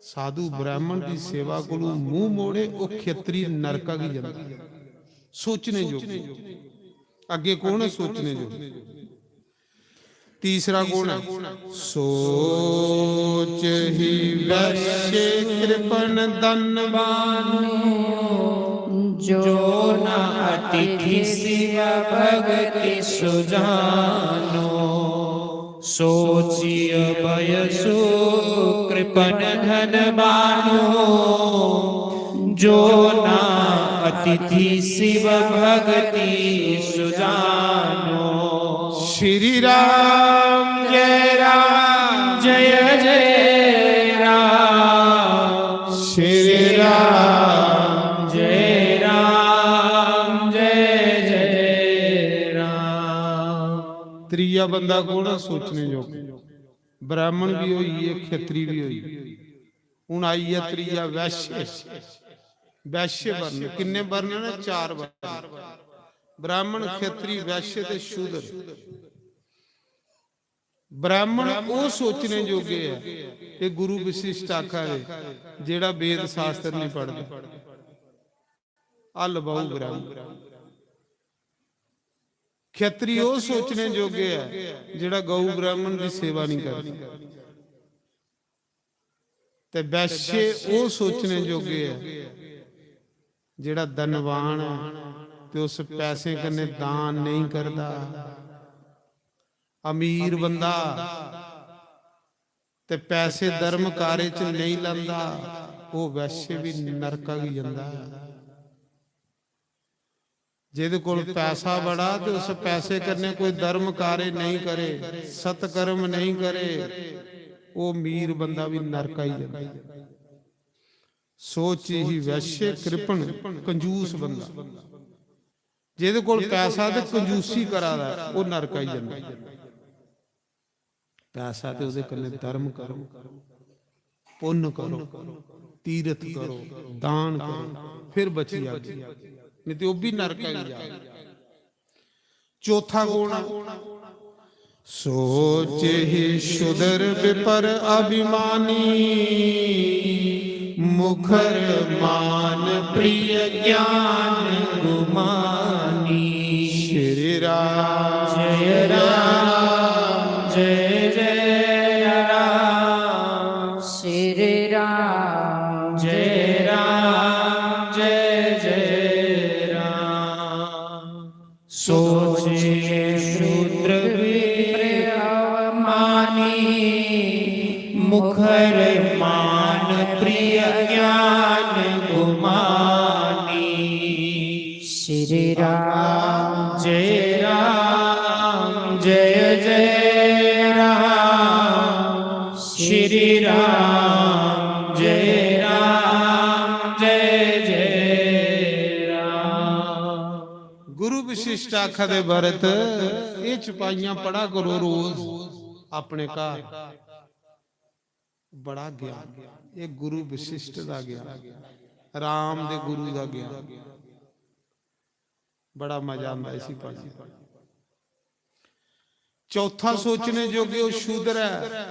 साधु ब्राह्मण दी सेवा कोलू मुंह मोड़े, ओह् खेत्री नरका गी जंदा। सोचने जोग। अग्गे कौन है सोचने जोग? तीसरा गुण, सोच ही वैश्य कृपण धनवानु, जो न अतिथि शिव भगति सुजानो। सोचिय बयसु कृपन धन बानो। जो न अतिथि शिव भगति सुजानो। श्री राम जय राम जय जय राम। श्री राम जय राम जय जय राम। त्रीया बंदा कौन है सोचने जोग? ब्राह्मण भी होई है, खेत्री भी होई। हुन आई है त्रीया वैश्य। वैश्य वर्ण, किन्ने वर्ण ने? चार वर्ण। ब्राह्मण, खेत्री, वैश्य ते शूद्र। ब्राह्मण ओह् सोचने जोगे ऐ, ते गुरु विशिष्ट आखा दे, जेह्ड़ा वेद शास्त्र नहीं पढ़दा। हल बाहू ब्राह्मण। खेत्री ओह् सोचने जोगे ऐ, जेह्ड़ा गौ ब्राह्मण दी सेवा नहीं करदा। ते वैश्य ओह् सोचने जोगे ऐ, जेह्ड़ा धनवान ऐ ते उस पैसें कन्नै दान नेईं करदा, अमीर बंदा ते पैसे धर्म कार्य च नेईं लांदा, ओह् वैश्य बी नरका गी जंदा ऐ। जेह्दे कोल पैसा बड़ा ते उस पैसे कन्नै कोई धर्म कार्य नेईं करे, सत्कर्म नेईं करे, ओह् अमीर बंदा बी नरका ही जंदा। सोच ही वैश्य कृपण, कंजूस बंदा। जेह्दे कोल पैसा ते कंजूसी करा दा, ओह् नरका ही जंदा। पैसा ते ओह्दे कन्नै धर्म करो, पुन्न करो, तीरथ करो, दान करो, फिर बची जागे, नहीं ते ओह् भी नरका ही जाग। चौथा गुण, सोच ही शुदर विपर अभिमानी, मुखर मान प्रिय ज्ञान गुमानी। श्री राम जय राम जय जय राम। श्री राम जय राम जय जय राम। सोचे शूद्र विप्र अभिमानी, मुखर मान प्रिय ज्ञान गुमानी। श्री राम जय राम जय जय राम। श्री राम जय राम जय जय राम। गुरु विशिष्ट आखा दे भरत, ये चपाइयां पढ़ा करो रोज अपने घर। बड़ा ज्ञान, ये गुरु विशिष्ट दा ज्ञान, राम दे गुरु दा ज्ञान। बड़ा मजा आंदा इसी पढ़ने। चौथा सोचने जोगे ओह् शूद्र ऐ,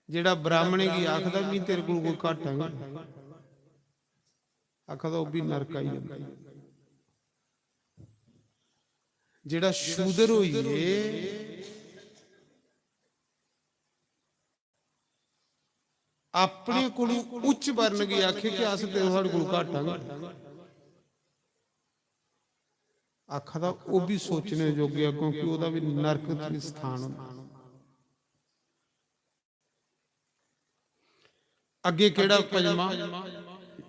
जेह्ड़ा ब्राह्मणे गी आखदा, "मी तेरे कोल कोई घाटा निं।" आखदा, "ओह् बी नरक आई जंदा।" जेह्ड़ा शूद्र होइयै अपने कोलू उच्च वर्ण गी आखे कि अस ते साढ़े कोल घट्ट आं, आखा दा, ओह् बी सोचने जोगे ऐ, क्योंकि ओह्दा बी नरक च स्थान होंदा। अग्गे केह्ड़ा पंजमा?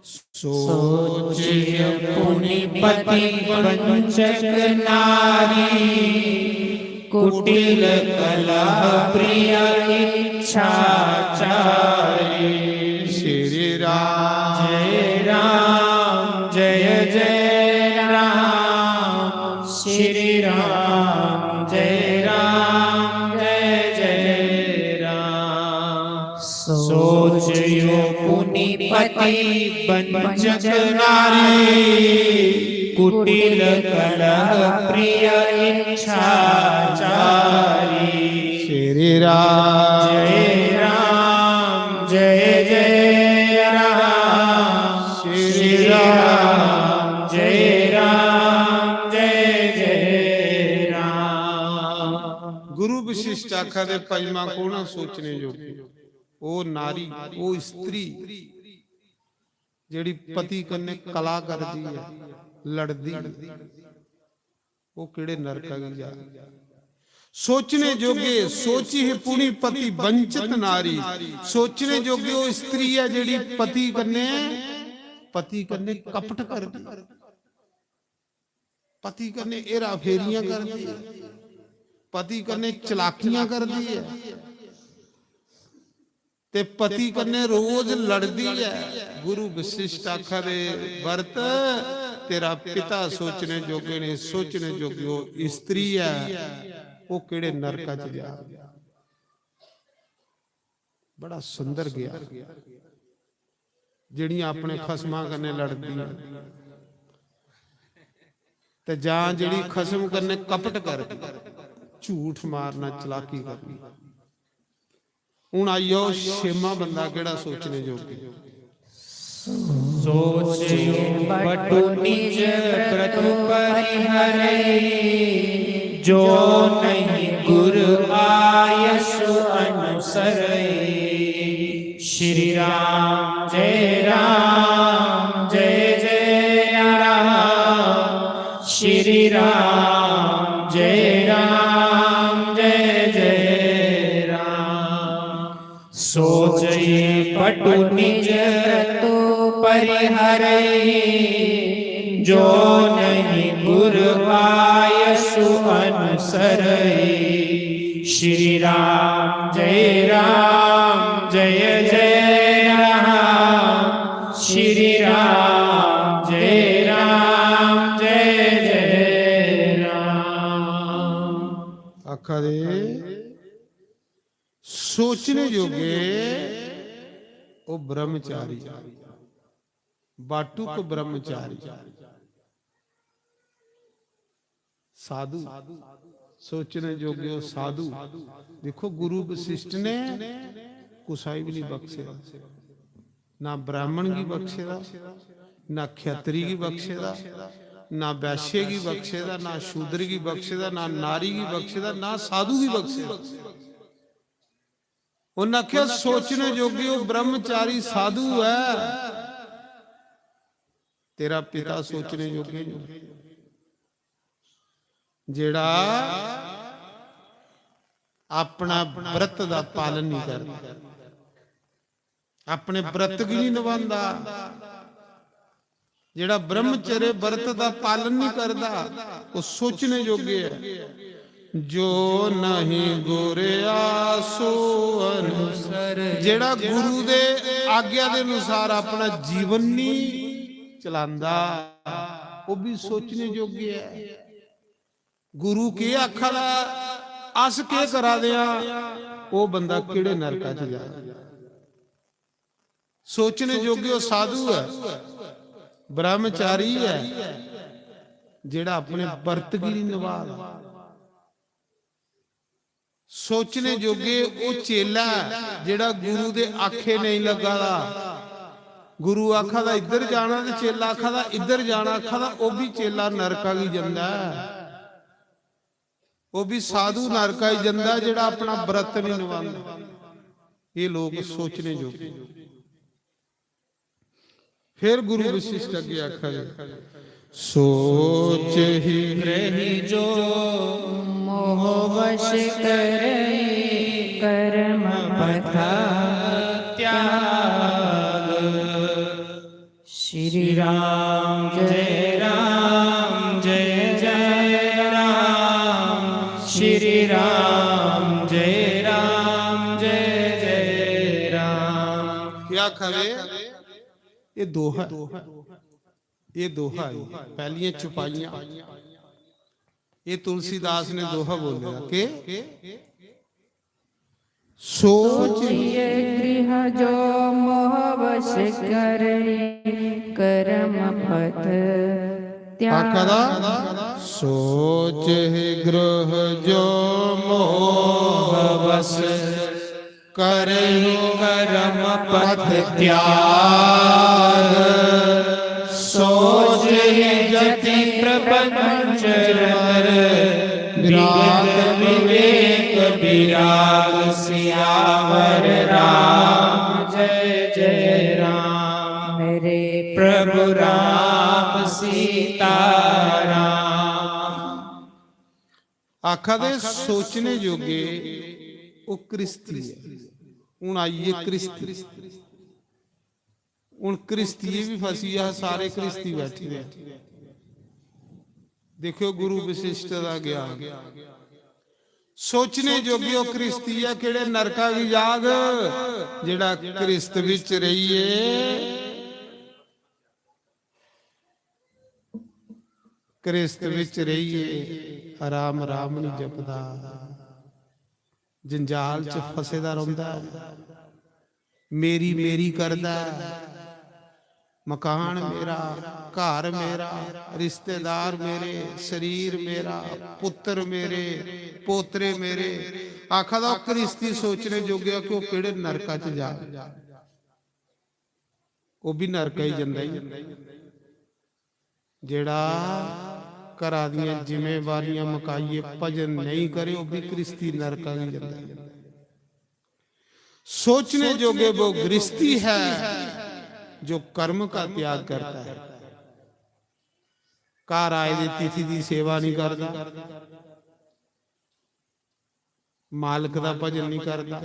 सोचिय पुनिपति वंचक नारी, कुटिल कलह प्रिय इच्छाचारी। श्री राम जय राम जय जय राम। श्री राम जय राम जय जय राम। सोचियो पुनिपति वंचक नारी, कुटिल कलह प्रिय इच्छाचारी। श्री राम जय राम जय जय राम। श्री राम जय राम जय जय राम। गुरु विशिष्ट आखा दे पंजमा कौन सोचने योग्य? ओ नारी, ओ स्त्री, जेह्ड़ी पति कन्नै कला करदी ऐ, लड़दी ऐ, ओह् केह्ड़े नरका गी जा? सोचने जोगे, सोची ही पुनी पति वंचित नारी। सोचने जोगे ओह् स्त्री ऐ जेह्ड़ी पति कन्नै, पति कन्नै कपट करदी, पति कन्नै हेरा फेरियां करदी, पति कन्नै चलाकियां करदी ऐ, ते पति कन्नै रोज लड़दी ऐ। गुरु वशिष्ठ आखा दे, "भरत, तेरा पिता सोचने जोगे ने, सोचने जोगे ओह् स्त्री ऐ, ओह् केह्ड़े नरका च जा?" बड़ा सुंदर गेआ। जेह्ड़ियां अपने खसमां कन्नै लड़दियां ते जां जेह्ड़ी खसम कन्नै कपट करदी, झूठ मारना, चलाकी करनी। हून आई जाओ, छेमा बंदा केह्ड़ा सोचने जोगे? सोचि पटु निज क्रतु परिहरई, जो नहीं गुरु आयस अनुसरई। श्री राम जय राम जय जय राम, श्री राम जय राम जय जय राम। सोचि पटु निज क्रतु परिहरई, जो नहीं गुरु आयस अनुसरई। श्री राम जय राम जय जय राम, श्री राम जय राम जय जय राम। आखा दे सोचने जोगे ओह् ब्रह्मचारी, बाटुक ब्रह्मचारी, साधु, सोचने जोगे ओह् साधु। देखो, गुरु वशिष्ठ ने कुसा गी भी नहीं बख्शे दा, ना ब्राह्मण गी बख्शे दा, ना क्षत्री गी बख्शे दा, ना वैश्य गी बख्शे दा, ना शूद्र गी बख्शे दा, ना नारी गी बख्शे दा, ना साधु गी बख्शे दा। उन्नै आखेआ, सोचने जोगे ओह् ब्रह्मचारी साधु ऐ, तेरा पिता सोचने जोगे नहीं, जेड़ा अपना व्रत दा पालन नहीं करदा, अपने व्रत गी नहीं निभांदा। जेड़ा ब्रह्मचर्य व्रत दा पालन नहीं करदा, ओह् सोचने जोगे ऐ। जो नहीं गुरु आसो अनुसर, जेड़ा गुरु दे आज्ञा दे अनुसार अपना जीवन नहीं चलांदा, ओह् भी सोचने जोगे ऐ। गुरु केह् आखा दा, अस केह् करा दे आं, ओह् बंदा केह्ड़े नरका च जा। सोचने जोगे ओह् साधु ऐ, ब्रह्मचारी ऐ, जेड़ा अपने व्रत गी नहीं निभा दा। सोचने जोगे ओह् चेला ऐ, जेड़ा गुरु दे आखे नहीं लग्गा दा। गुरु आखा दा इद्धर जाना ते चेला आखा दा इद्धर जाना, आखा दा ओह् भी चेला नरका गी जंदा ऐ। ओह् भी साधु नरका गी जंदा, जेड़ा अपना व्रत नहीं निभांदा। ये लोग सोचने जोगे। फिर गुरु वशिष्ठ अग्गे आखा दे, सोच ही ग्रही जो मोह वश करई, कर्म पथ त्याग। श्री राम जय राम जय जय राम, श्री राम जय राम जय जय राम। क्या खवे? ये दोहा, ये दोहा है, पहलियां चुपाइयां। ये तुलसीदास ने दोहा बोले के सोचिए गृह जो मोह वश करे, कर्म पथ त्याग। आखा दा, सोच ही गृह जो मोह वश करही कर्म पथ त्याग। सोच ही जति प्रपंच रत, विगत विवेक विराग। सियावर राम जय जय राम। हरे आखा दे सोचने जोगे ओह् क्रिस्ती ऐ। हून आई गे क्रिस्ती, हून क्रिस्तिये भी फसी जा, सारे क्रिस्ती बैठे दे। देखो गुरु विशिष्ट दा ज्ञान। सोचने जोगे ओह् क्रिस्ती ऐ, केड़े नरका गी जाग? जेड़ा क्रिस्त बिच रहिए, क्रिस्त बिच रहिए आराम, आराम नहीं जपदा, जंजाल च फसे दा रौंदा है, मेरी मेरी करदा है, मकान मेरा, घर मेरा, रिश्तेदार मेरे, शरीर मेरा, पुत्र मेरे, पोतरे मेरे। आखा दा ओह् क्रिस्ती सोचने जोगे कि ओह् केड़े नरका च जा। ओह् भी नरका ही जंदा ही। जेड़ा घरा दियां जिम्मेवारियां मकाइए भजन नहीं करे, ओह् भी क्रिस्ती नरका गी जंदा है। सोचने जोगे वो गृहस्थी है जो कर्म का त्याग करता है। घर आए दे तिथि दी सेवा नहीं करता, मालक दा भजन नहीं करता,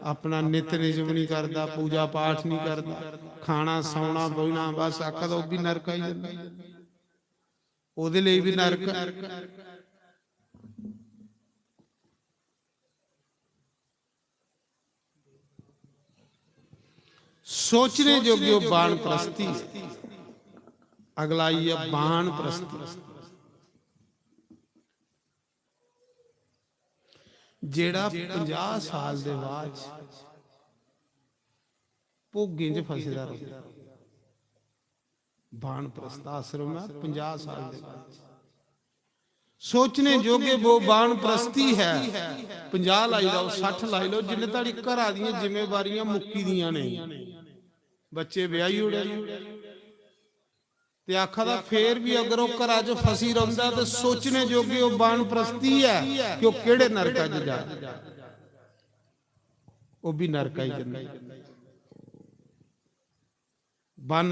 अपना नित नियम नहीं करता, पूजा पाठ नहीं करता, खाना सौना बौहना बस आखा दा, ओह् भी नरक आई जंदा, ओह्दे लेई भी नरक। सोचने जोगी ओह् बाण प्रस्ती ऐ। अगला आई ऐ बाण प्रस्ती, जेड़ा पंजाह साल दे बाद भोगें च फसे दा रौंह्दा। बाण प्रस्थ आश्रम ऐ, पंजाह साल दे बाद। सोचने जोगे वो बाण प्रस्ती है, पंजाह लाई लैओ, सट्ठ लाई लैओ, जिन्ने धड़ी घरा दियां जिम्मेवारियां मुक्की दियां नेईं, बच्चे ब्याही ओड़े, ते आखा दा फेर भी अगर ओह् घरा च फसी रौंह्दा ते सोचने जोगे ओह् बाण प्रस्ती ऐ कि ओह् केह्ड़े नरका च जा, ओह् भी नरका ही जंदा। बन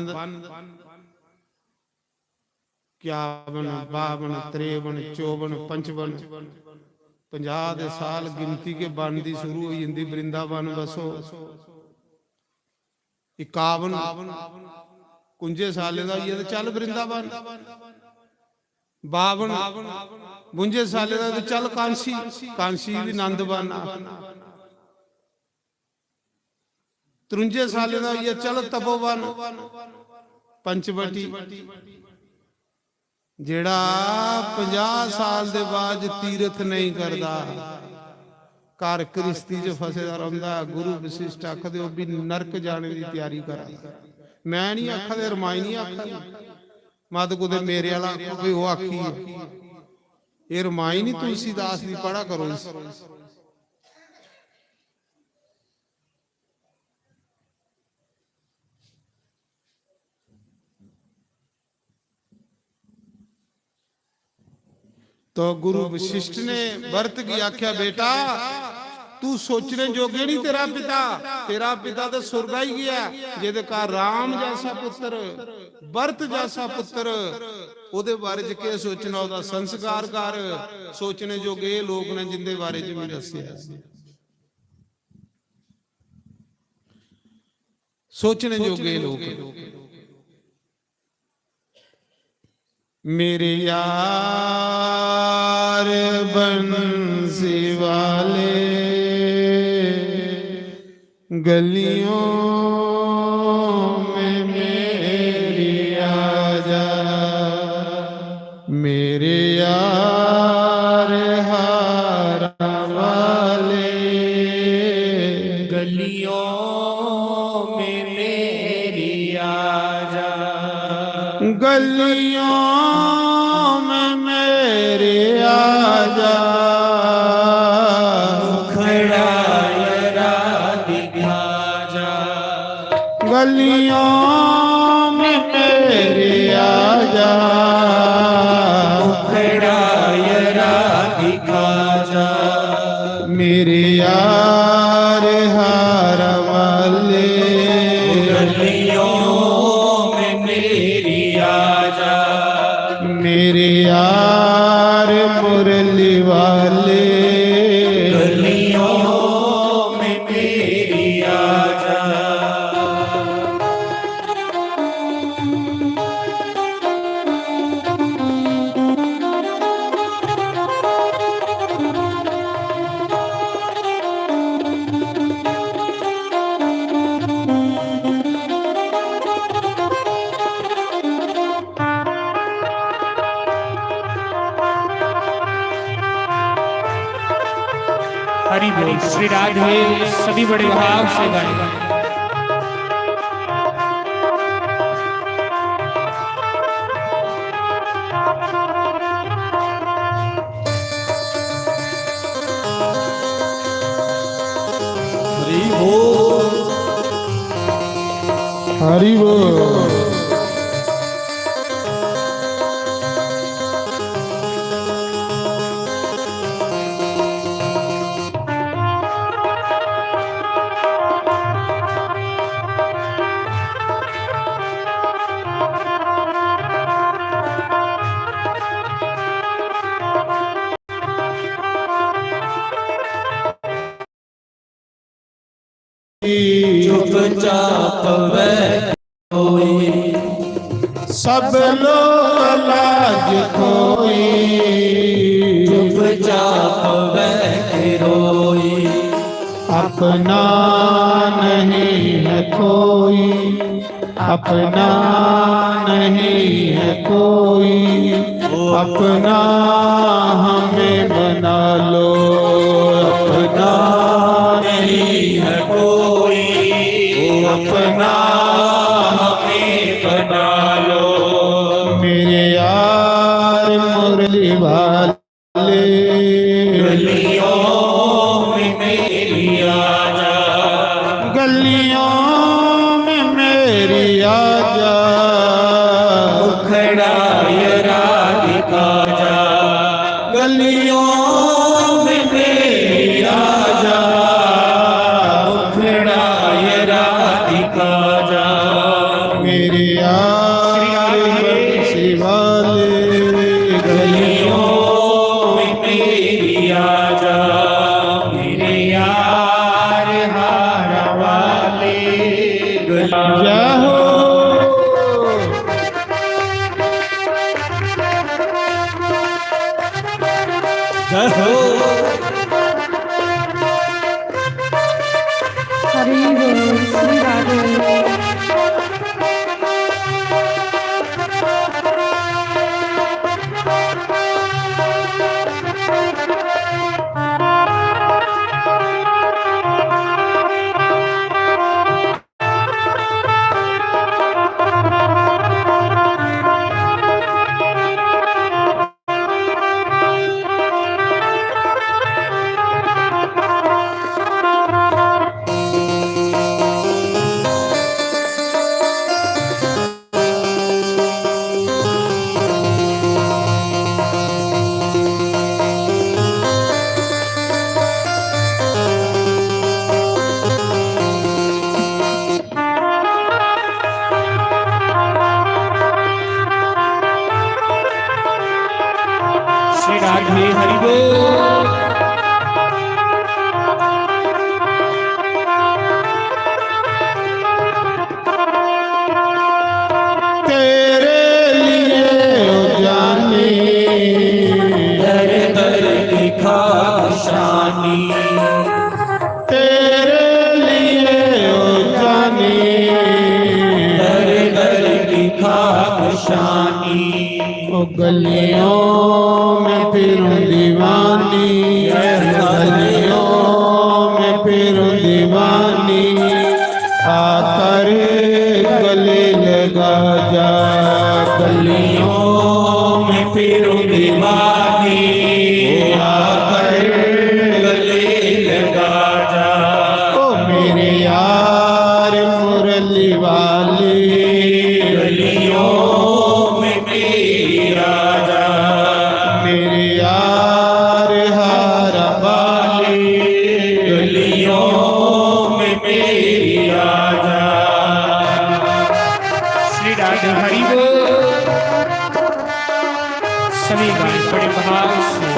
इक्यावन, बावन, त्रेवन, चौवन, पंचवन, पंजाह दे साल गिनती के बन दी शुरू होई जंदी। वृंदावन बसो, इक्यावन, कुंजे सालें दा होई गेआ ते चल वृंदावन। बावन, बुंजे सालें दा ते चल कांसी, कांसी भी नंद बन। त्रुंजे सालें दा होई गेआ, चल तपोवन, पंचवटी। जेड़ा पंजाह साल दे बाद तीर्थ नहीं करदा, घर गृहस्थी च फसे दा रौंह्दा, गुरु वशिष्ठ आखदे ओह् भी नरक जाने दी त्यारी करा दा। मैं नहीं आखा दे, रमायणी आखा दी, मत कुतै मेरे आह्ला आखो भाई ओह् आखी ऐ। एह् रमायणी तुलसीदास दी पढ़ा करो इस। तो गुरु वशिष्ठ ने भरत गी आख्या, बेटा, तू सोचने जोगे नहीं तेरा पिता, तेरा पिता तो सुरगा ही गया, जेदे घर राम जैसा पुत्र, भरत जैसा पुत्र, ओदे बारे च केह् सोचना, ओदा संस्कार कर। सोचने जोगे एह् लोक ने जिंदे बारे च मैं दस्सेआ। सोचने जोगे लोक। मेरे यार बंसी वाले, गलियों में मेरी आजा, मेरे यार हारा वाले, गलियों में मेरी आजा, गलियों में मेरे आजा, मुखड़ा जरा दिखा जा, गलियों में मेरे आजा, मुखड़ा जरा दिखा जा, मेरे यार हार वाले, गलियों में मेरी आजा, मेरे यार मुरली वाले। हरि बोल। श्री राधे। सभी बड़े भाव से गाएं। हरि बोल। हरि बोल। चुपचाप बैठ कोई, सब लोग लाज खोई। चुपचाप बैठ रोई, अपना नहीं है कोई, अपना नहीं है कोई, अपना हमें बना लो। अपना नहीं है कोई, अपना हमें बना लो। मेरे यार मुरली वाले, गलियों में मेरी आजा, गलियों में मेरी आजा। मुखड़ा ये राधिका जा, गलियों में मेरी आजा। मुखड़ा ये राधिका जा, मेरे यार बंसी वाले, गलियों में मेरी आजा। मेरे यार हारा वाले, गलियों जय हो। जय हो। हरि बोल, श्री राधे। श्री राधे हरि बोल। तेरे लिए ओ जानी, दर दर की खाशानी। तेरे लिए ओ जानी, दर दर की खाशानी। ओ गलियों में फिरूं दीवानी, गलियों में फिरूं दीवानी। आकर गले लगा जा, गलियों में फिरूं दीवानी। आकर गले लगा जा, ओ मेरे यार मुरली वाले, गलियों में मेरी आजा। मेरे यार हारा वाले, गलियों में मेरी आजा। श्री राधे हरि बोल। सभी गाएं बड़े भाव से।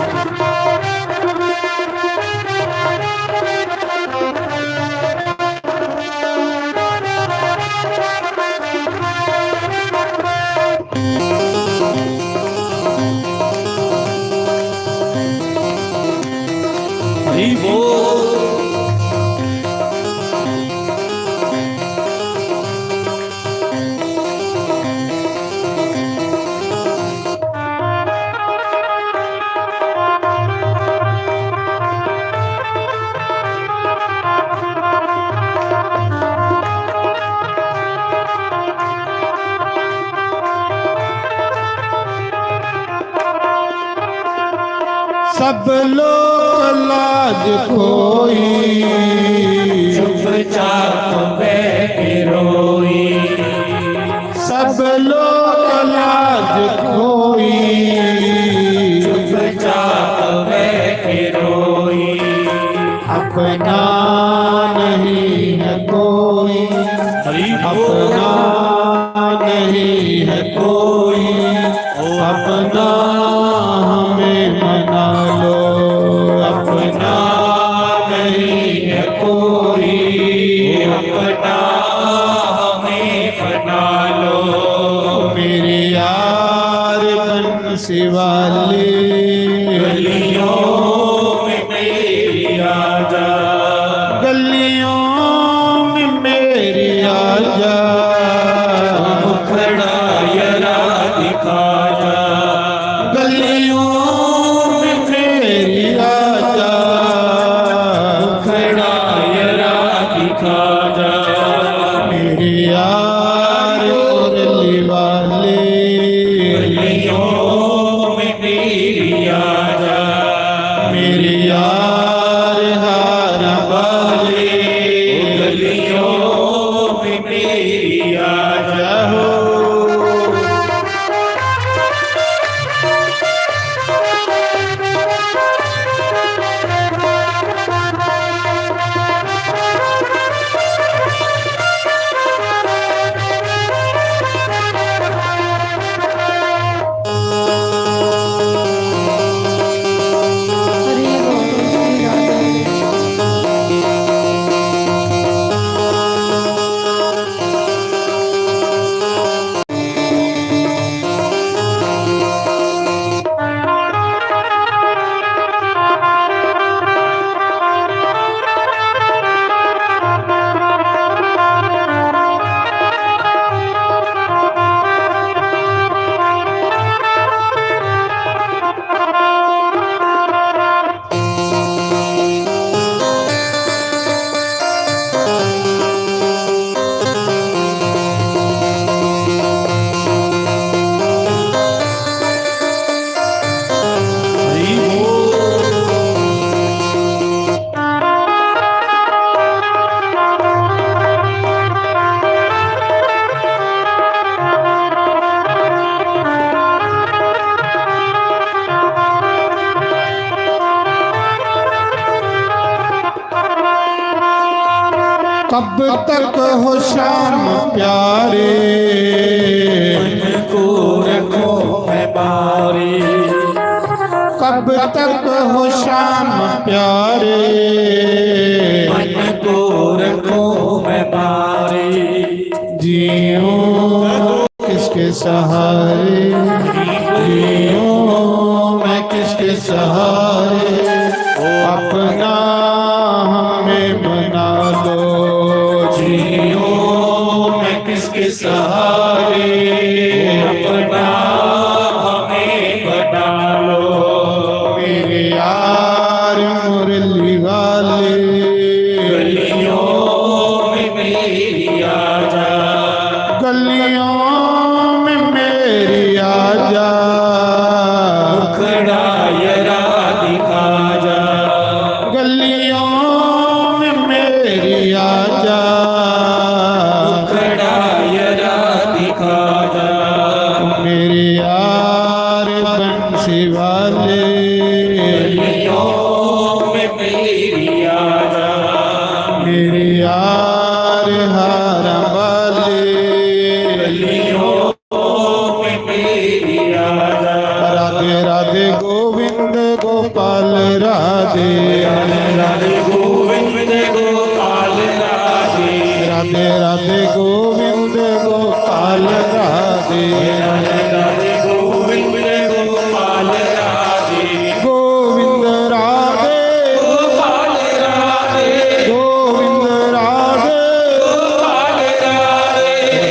हरि बोल। खोई, चुपचाप बह के रोई। सब लोक लाज खोई, चुपचाप बह के रोई। अपना नहीं है कोई, अपना नहीं है कोई, अपना हमें मना लो। अपना नहीं है कोई, अपना हमें मना लो। मेरे यार बंसी वाले, गलियों में मेरी आजा, गलियों में मेरी आजा, मुखड़ा जरा दिखा जा, गलियों में मेरी आजा, मुखड़ा जरा दिखा जा। मेरे यार मुरली वाले, गलियों में मेरी आजा, मेरे यार हार वाले, गलियों में मेरी आजा हो। कब तक हो शाम प्यारे, मन को रखो मैं बारे। कब तक हो शाम प्यारे, मन को रखो मैं बारे। जीऊं किसके सहारे, जीऊं मैं किसके सहारे, अपना हमें बना लो। जीऊं मैं किसके सहारे, अपना हमें बना लो। मेरे यार मुरली वाले, गलियों में मेरी आजा, गलियों में मेरी आजा, मुखड़ा जरा दिखा जा, गलियों में मेरी आजा, मुखड़ा जरा दिखा जा। मेरे यार बंसी वाले, गलियों में मेरी आजा, मेरे यार हार वाले, गलियों में मेरी आजा। राधे राधे गोविंद गोपाल राधे, राधे राधे गोविंद गोपाल राधे, राधे राधे गोविंद गोपाल राधे, राधे राधे गोविंद गोपाल राधे। गोविंद राधे, गोपाल राधे, गोविंद राधे, गोपाल राधे।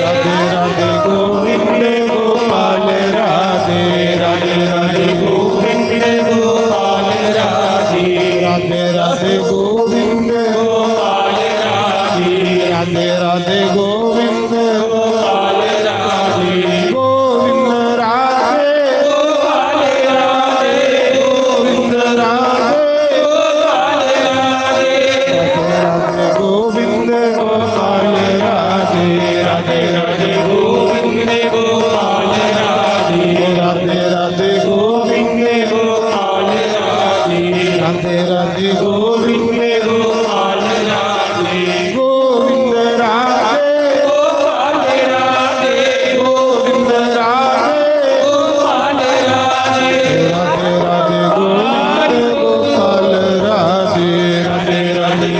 राधे राधे गोविंद गोपाल राधे, राधे राधे गोविंद गोपाल राधे, राधे राधे गोविंद गोपाल राधे, राधे राधे गोविंद गोपाल राधे, गोविंद राधे, गोपाल राधे, गोविंद राधे, गोपाल राधे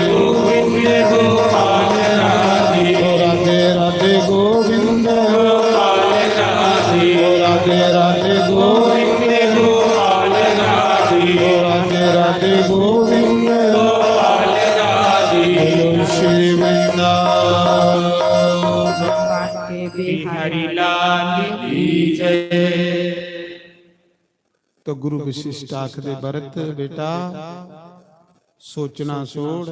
राधे गोविंद, राधे राधे गोविंद, राधे राधे गोविंद, श्री वृंदावन। बिहारी लाल की जय। तो गुरु वशिष्ठ आखदे, भरत बेटा, सोचना छोड़,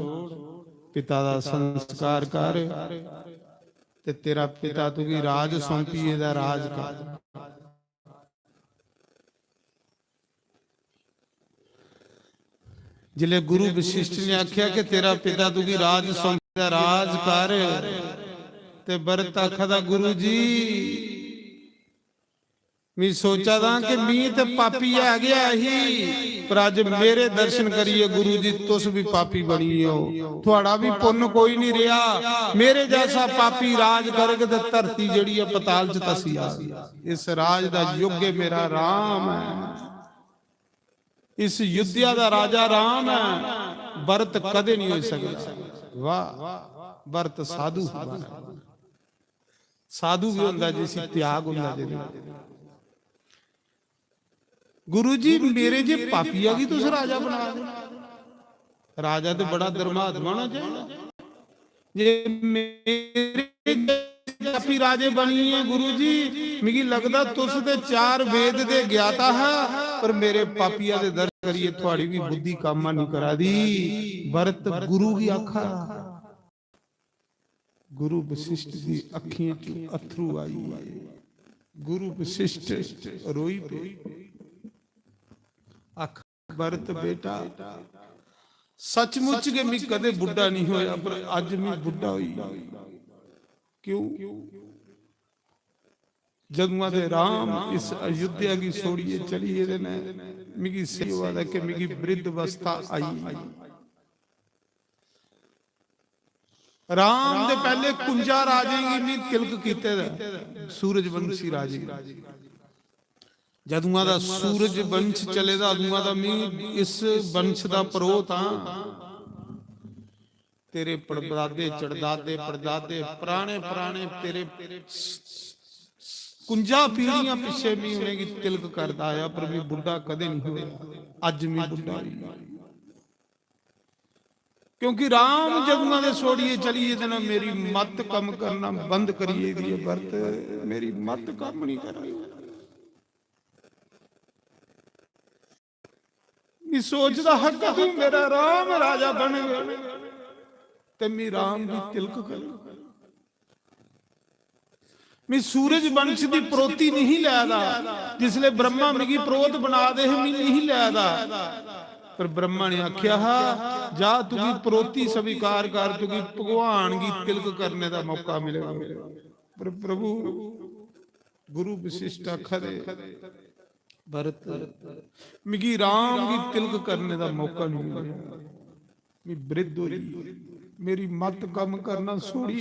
पिता दा संस्कार कर, ते तेरा पिता तुगी राज सौंपी, एदा राज कर। जिले गुरु वशिष्ठ ने आख्या कि तेरा पिता तुगी राज सौंपी, एदा राज कर, ते भरत आखदा, गुरु जी, मी सोचा दा कि मी ते पापी है गया ही, पर अज मेरे दर्शन करिए गुरु जी तुस भी पापी बनी हो, थुआड़ा भी पुन्न कोई नहीं रहा। मेरे जैसा पापी राज करग ते धरती जेड़ी है पताल च तसी जाग। इस राज दा योग्य मेरा राम है, इस युद्धिया दा राजा राम है, भरत कदे नहीं हो सकता। वाह, भरत साधु हमारा। साधु भी होंदा जिसी त्याग होंदा जिंदे। गुरु जी, मेरे जे पापिया गी तुस राजा बना दे, राजा ते बड़ा धर्मात्मा होना चाहिए। जे मेरे पापी राजे बनिए गुरु जी, मिगी लगदा तुस ते चार वेद दे ज्ञाता हा, पर मेरे पापिया दे दर्शन करिए थुआड़ी भी बुद्धि काम नहीं करा दी। भरत गुरु गी आखा गुरु वशिष्ठ दी अखियें चों अथरू आई। गुरु वशिष्ठ रोई पे। आख, भरत बेटा, सचमुच गै मैं कदे बुढ़ा नहीं होया, पर अज मैं बुढ़ा होई। क्यों? जदुआं दे राम इस अयोध्या गी छोड़िए चली गेदे ने, मिगी सेही होआ दा कि मिगी वृद्ध अवस्था आई। राम दे पहले कुंजा राजे गी मी तिलक कीते दा, सूरजवंशी राजे गी। जदुआं दा सूरजवंश चले दा, अदुआं दा मी इस वंश दा परोह्त हां। तेरे पड़दादे, चड़दादे, पड़दादे, पराने, पराने तेरे कुंजा पीढ़ियां पिछे मी उनेंगी तिलक करदा आया, पर मी बुढ़ा कदे नहीं होया। अज मी बुढ़ा होई। क्योंकि राम जदुआं दे छोड़िए चली गेदे न, मेरी मत कम करना बंद करिए दी है, भरत, मेरी मत कम नहीं कर रही। मैं सोचदा हा, कदूं मेरा राम राजा बनग ते मैं राम गी तिलक करग। मैं सूरज वंश दी परोती नहीं लै दा। जिसले ब्रह्मा मिगी परोत बना दे हे, मैं नहीं लै दा। पर ब्रह्मा ने आख्या हा, जा तुगी परोती स्वीकार कर, तुगी भगवान गी तिलक करने दा मौका मिलेगा। पर प्रभु गुरु वशिष्ठ आखा दे, भरत, मिगी राम गी तिलक करने दा मौका नहीं मिलेगा। मैं वृद्ध होई, मेरी मत कम करना छोड़ी।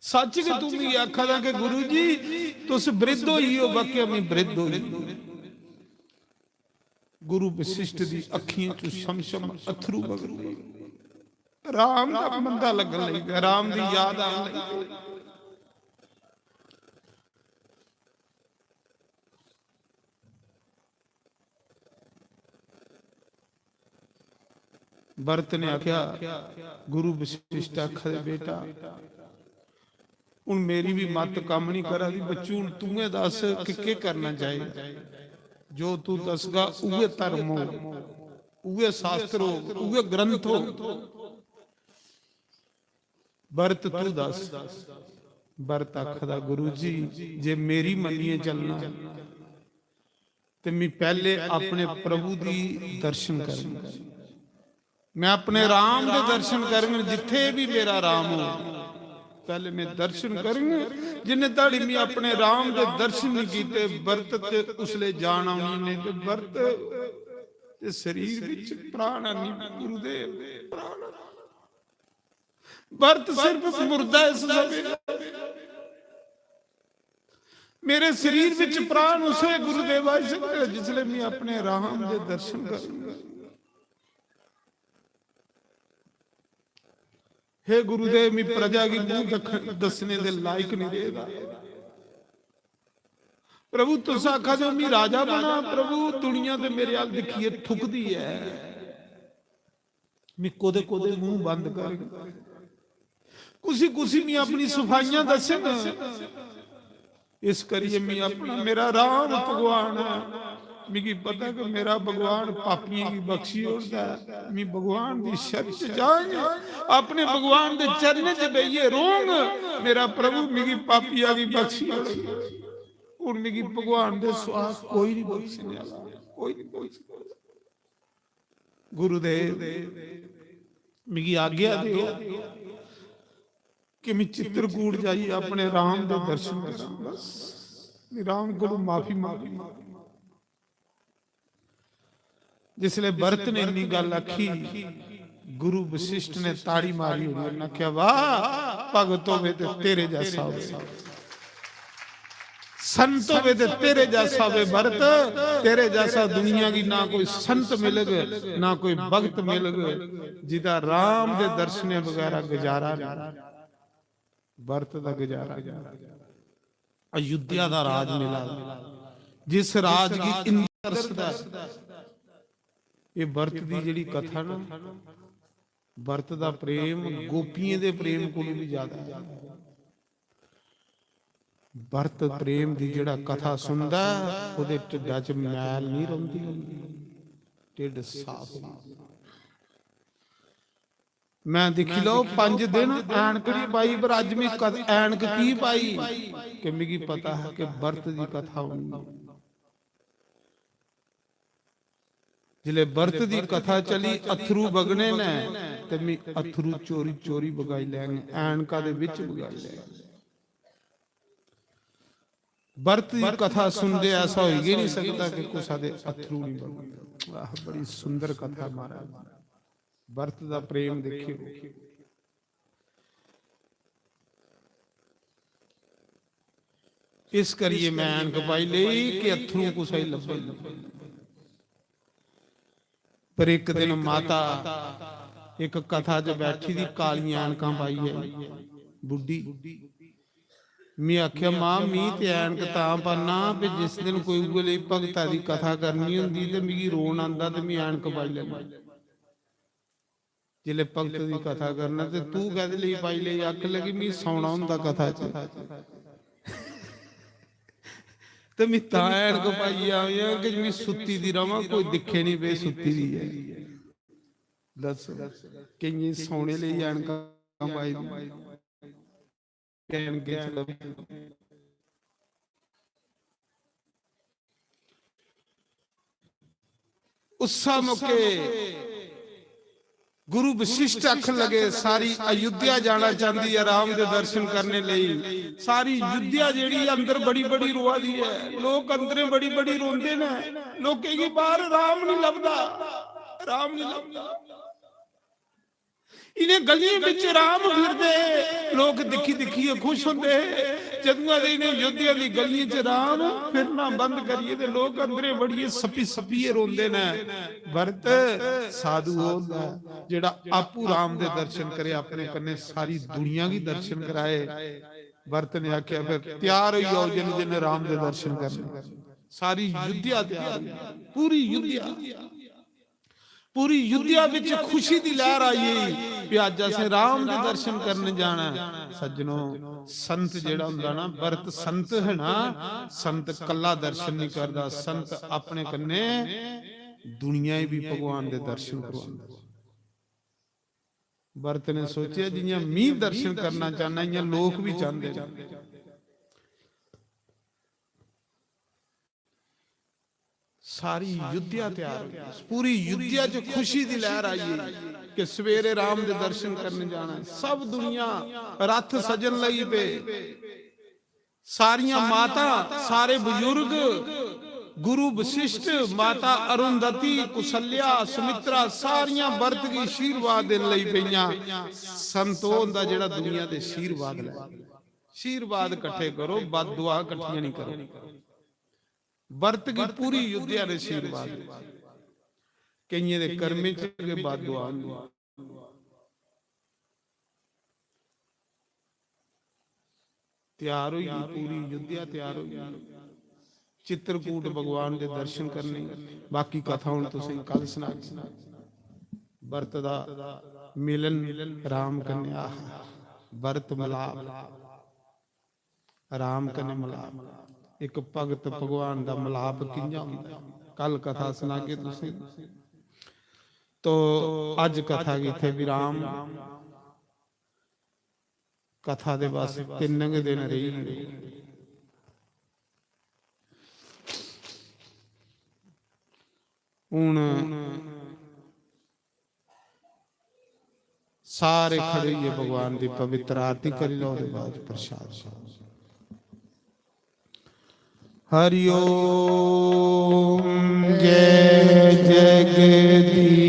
सच गै तू मिगी आखा दा कि गुरु जी, तुस वृद्ध होई हो, वाकई में वृद्ध होई। गुरु वशिष्ठ दी अखियें चों शम शम अथरू बगदे। राम दा मंदा लगन लगी पेआ, राम दी याद आन लगी पेई। भरत ने आख्या, गुरु वशिष्ठ आखा दे, बेटा, हुन मेरी भी मत कम्म नहीं करा दी, बच्चू, हुन तूं गै दस कि केह् करना चाहिदा? जो तू दसगा, उ'ऐ धर्म होग, उ'ऐ शास्त्र होग, उ'ऐ ग्रंथ होग। भरत, तू दस। भरत आखदा, गुरु जी, जे मेरी मन्नियै चलना, ते मैं पहले अपने प्रभु दी दर्शन करंग। मैं अपने राम दे दर्शन करंग, जिथे भी मेरा राम हो, पहले मैं दर्शन करंग। जिन्ने धड़ी मैं अपने राम दे दर्शन नहीं कीते, भरत, ते उसले जान आनी नहीं। ते भरत, ते शरीर विच प्राण नहीं, गुरुदेव, प्राण। भरत सिर्फ मुर्दा इस समें। मेरे शरीर विच प्राण उसे गुरुदेवा च जिसले मैं अपने राम दे दर्शन करूंगा। हे गुरुदेव, मी प्रजा गी मूंह दख-, दस्सने दे लायक नहीं रेह्दा। प्रभु, तुस आखा दे ओ मी राजा बना, प्रभु, दुनिया ते मेरे अल दिक्खियै थुकदी ऐ। मी कोदे कोदे मूंह बंद कर, कुसी कुसी मी अपनी सफाइयां दस्सन। इस करियै मी अपना, मेरा राम भगवान ऐ। मिगी पता कि मेरा भगवान पापियें गी बख्शी ओड़दा ऐ। मी भगवान दी शरण च जांग, अपने भगवान दे चरणें च बेहियै रोंग, मेरा प्रभु मिगी पापिया गी बख्शी ओड़ेगा। हुन मिगी भगवान दे सुआ कोई नहीं बख्शने आह्ला, कोई नहीं बख्शने आह्ला। गुरुदेव, मिगी आज्ञा देओ कि मैं चित्रकूट जाइयै अपने राम दे दर्शन करां। बस, मैं राम कोलों माफी मांगी। जिसले भरत ने इन्नी गल्ल आखी, गुरु वशिष्ठ ने ताड़ी मारी होई, उन्हें आख्या, "वाह, भगत होवे ते तेरे जैसा होवे।" संत होवे ते तेरे जैसा होवे भरत, तेरे जैसा दुनिया की ना कोई संत मिलग, ना कोई भगत मिलग, जिदा राम दे दर्शने बगैरा गुजारा नहीं। भरत दा गुजारा नहीं। अयोध्या दा राज मिला, जिस राज की इंद्र तरसदा है। ये भरत दी जेड़ी कथा ना, भरत दा प्रेम गोपियें दे प्रेम कोलों भी ज्यादा है। भरत प्रेम दी जेड़ा कथा सुनदा, ओदे ढिड्डा च मैल नहीं रौंदी, ढिड्ड साफ होंदा। मैं दिक्खी लो, पंज दिन ऐनक नहीं पाई, पर अज मैं कद-, ऐनक की पाई? कि मिगी पता है कि भरत दी कथा होनी। जिसले भरत दी कथा चली, अथरू बगने ने, ते मैं अथरू चोरी चोरी बगाई लैंगे, ऐनका दे विच बगाई लैंगे। भरत दी कथा सुनदे ऐसा होई गै नहीं सकदा कि कुसा दे अथरू नहीं बगदे। वाह, बड़ी सुंदर कथा महाराज। भरत दा प्रेम देखियो। इस करिए मैं ऐनक पाई लेई कि अथरू कुसा गी लब्भन। पर एक दिन माता एक कथा च बैठी दी, कालियां ऐनकां पाइयै, बुड्ढी। मैं आखेआ, "मां, मी ते ऐनक तां पाना भी जिस दिन कोई उ'ऐ लेई भगता दी कथा करनी होंदी ते मिगी रोन आंदा ते मैं ऐनक पाई लैना।" जिसलै भगत दी कथा करना ते तू कैह्दे लेई पाई लेई? आखन लगी, "मी सौना होंदा कथा च।" ते मी तां ऐनक पाइयै आया कि मी सुत्ती दी रवां, कोई दिक्खे निं पे सुत्ती दी ऐ। दस, केइयें सौने लेई ऐनकां पाई दी। ऐनकें च लब्भी। उस्सा मौके गुरु वशिष्ठ आखन लगे, "सारी अयोध्या जाना चाहती है राम दे दर्शन करने लेई।" सारी अयोध्या जेड़ी अंदर बड़ी बड़ी रोआ दी है, लोक अंदरें बड़ी बड़ी रोंदे ने, लोकें गी बाहर राम नहीं लभदा, राम नहीं लभदा। इन्हें गलियें बिच राम फिरदे, लोक दिक्खी दिक्खियै खुश होंदे हे। जदुआं दे इन्हें अयोध्या दी गलियें च राम फिरना बंद करिए ते लोक अंदरें बड़िए सप्पी सप्पिए रोंदे ने। भरत साधु ओह होंदा ऐ जेड़ा आपू राम दे दर्शन करे, अपने कन्ने सारी दुनिया गी दर्शन कराए। भरत ने आख्या, "फिर तैयार होई जाओ जिन जिन राम दे दर्शन करने।" सारी अयोध्या तैयार होई, पूरी अयोध्या। पूरी अयोध्या विच खुशी दी लहर आई गेई कि अज असें राम दे दर्शन करने जाना है। सज्जनो, संत जेड़ा हुंदा ना, भरत संत है ना, संत कल्ला दर्शन नहीं करदा, संत अपने कन्ने दुनिया ही भी भगवान दे दर्शन करवांदा। भरत ने सोचेआ, "जियां मी दर्शन करना चाहना, इयां लोक भी चाहते हैं।" सारी अयोध्या तैयार हुई, पूरी अयोध्या च खुशी दी लहर आई गई कि सवेरे राम दे दर्शन करने जाना है। सब दुनिया रथ सजन लगी पे। सारियां माता, सारे बुजुर्ग, गुरु वशिष्ठ, माता अरुंधति, कुसल्या, सुमित्रा, सारियां भरत गी आशीर्वाद देन लगी पईयां। संत ओह हुंदा जेड़ा दुनिया दे आशीर्वाद लै। आशीर्वाद कट्ठे करो, बद दुआ कट्ठियां नहीं करो। भरत गी पूरी अयोध्या ने आशीर्वाद दित्ता। केइयें दे कर्में च गै बद दुआ होंदी। त्यार होई गई, पूरी अयोध्या त्यार होई गई। चित्रकूट भगवान दे दर्शन करने। बाकी कथा हुन तुसें कल सनागे। बरत दा मिलन राम कन्नै, आहा, बरत मलाप, राम कन्नै मलाप। इक भगत भगवान दा मलाप कि'यां होंदा ऐ, कल कथा सनागे तुसें। तो अज्ज कथा गी इत्थै विराम। कथा दे बस तिन्न गै दिन रेही गे। हुन सारे खड़े होइयै भगवान दी पवित्र आरती करी लैओ, ओह्दे बाद प्रसाद खाओ। हरि ओम। जय जगदीश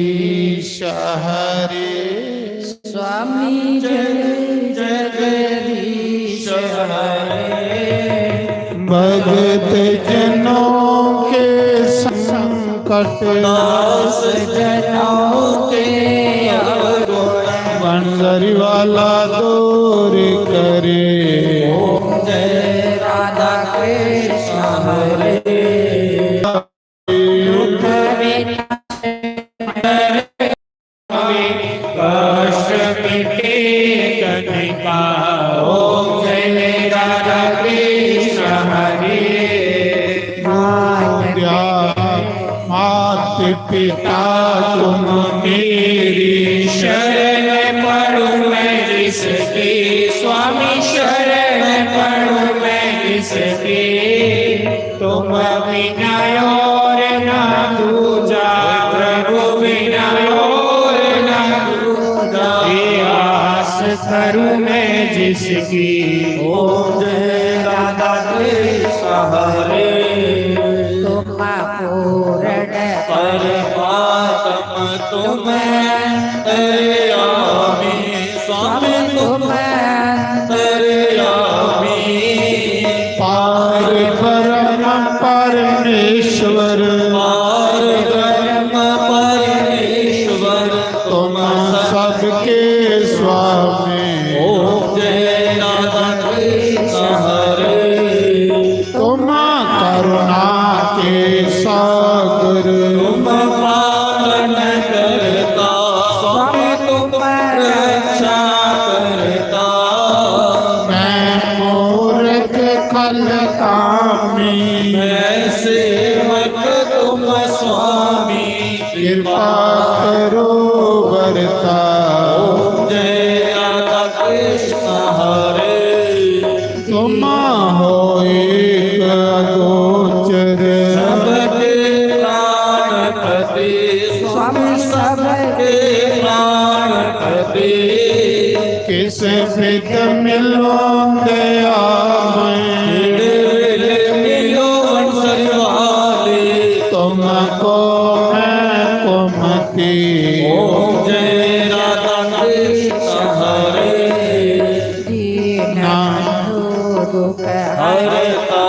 हरे। स्वामी जय जगदीश हरे। भगत जनों के संकट, दास जनों के अवगुण, बंसरी वाला दूर करे। ओम जय राधा कृष्ण हरे। दुख विनाश, कष्ट मिटे तन का। ओम जय राधा कृष्ण हरे। मात पिता तुम मेरी, शरण पड़ूं मैं जिसकी, स्वामी शरण पड़ूं मैं जिसकी, तुम बिना और ना दूजा, प्रभु बिना और ना दूजा, ये आस करूं मैं जिसकी। ओम जय राधा कृष्ण हरे। तुम पूर्ण परमात्म तुम अंतर्यामी, स्वामी तुम अंतर्यामी। पार ब्रह्म परमेश्वर, पार ब्रह्म परमेश्वर, तुम सबके स्वामी। ओम जय राधा कृष्ण हरे। तुम करुणा के सागर, तुम पालन करता, स्वामी तुम रक्षा करता। मैं मूर्ख खल कामी, मैं सेवक तुम स्वामी, कृपा करो बरता। ओम जय राधा कृष्ण हरे। तुम हो एक अगोचर, सबके प्राणपति, स्वामी सबके प्राणपति। किस विध मिलो दयामय, मिलो बंसरी वाले, तुमको मैं कुमति। ओम जय राधा कृष्ण हरे। दीन बंधु दुख हरता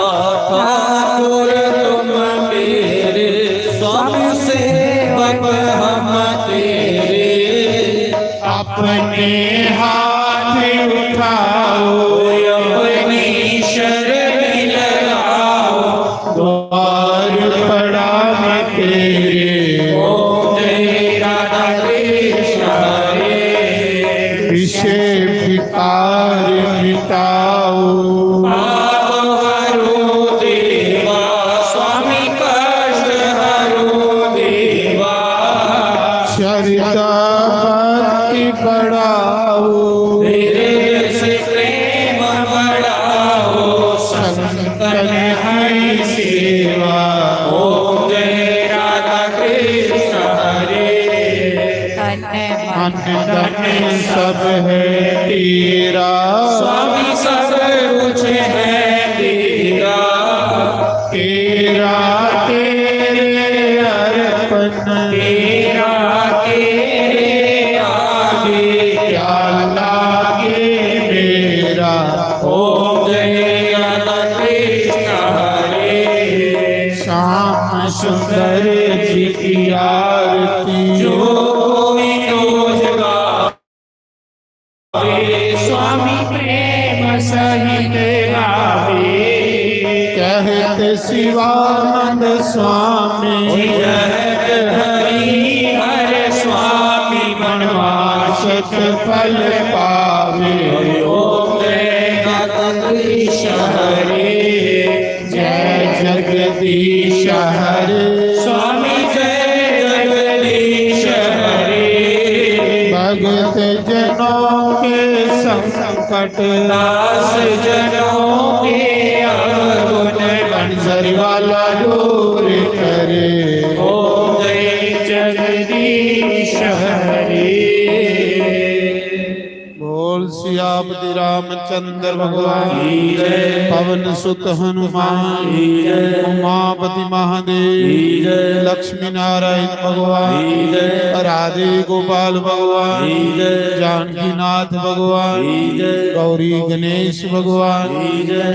ठाकुर तुम मेरे, स्वामी सेवक हम तेरे। अपने हाथ उठाओ, अपनी शरण लगाओ, द्वार पड़ा मैं तेरे। ओम जय राधा कृष्ण हरे। विषय विकार मिटाओ। पाप हरो देवा, स्वामी कष्ट हरो देवा। श्रद्धा भक्ति बढ़ाओ। मेरे से प्रेम बढ़ाओ। संतन है सेवा। ओम जय राधा कृष्ण हरे। तन मन धन सब है तेरा। स्वामी सब कुछ है तेरा। तेरा तेरे अर्पण। तेरा तेरे आगे। क्या लागे मेरा। ओम जय राधा कृष्ण हरे। श्याम सुंदर जी की आरती। जो कोई रोज गावे, स्वामी प्रेम सहित शिवानंद स्वामी। जय हरि हर स्वामी बनवासत फल पावे। ओम जय जगदीश हरे। जय जगदीश हरे। स्वामी जय जगदीश हरे। भगत जनों के संकट, दास जनों के अवगुण, बंसरी वाला दूर करे। ओम जय जगदीश हरे। बोल सियापति रामचंद्र भगवान की जय। पवन सुत हनुमान की जय। उमापति महादेव की जय। लक्ष्मी नारायण भगवान की जय। राधे गोपाल भगवान की जय। जानकीनाथ भगवान की जय। गौरी गणेश भगवान की जय।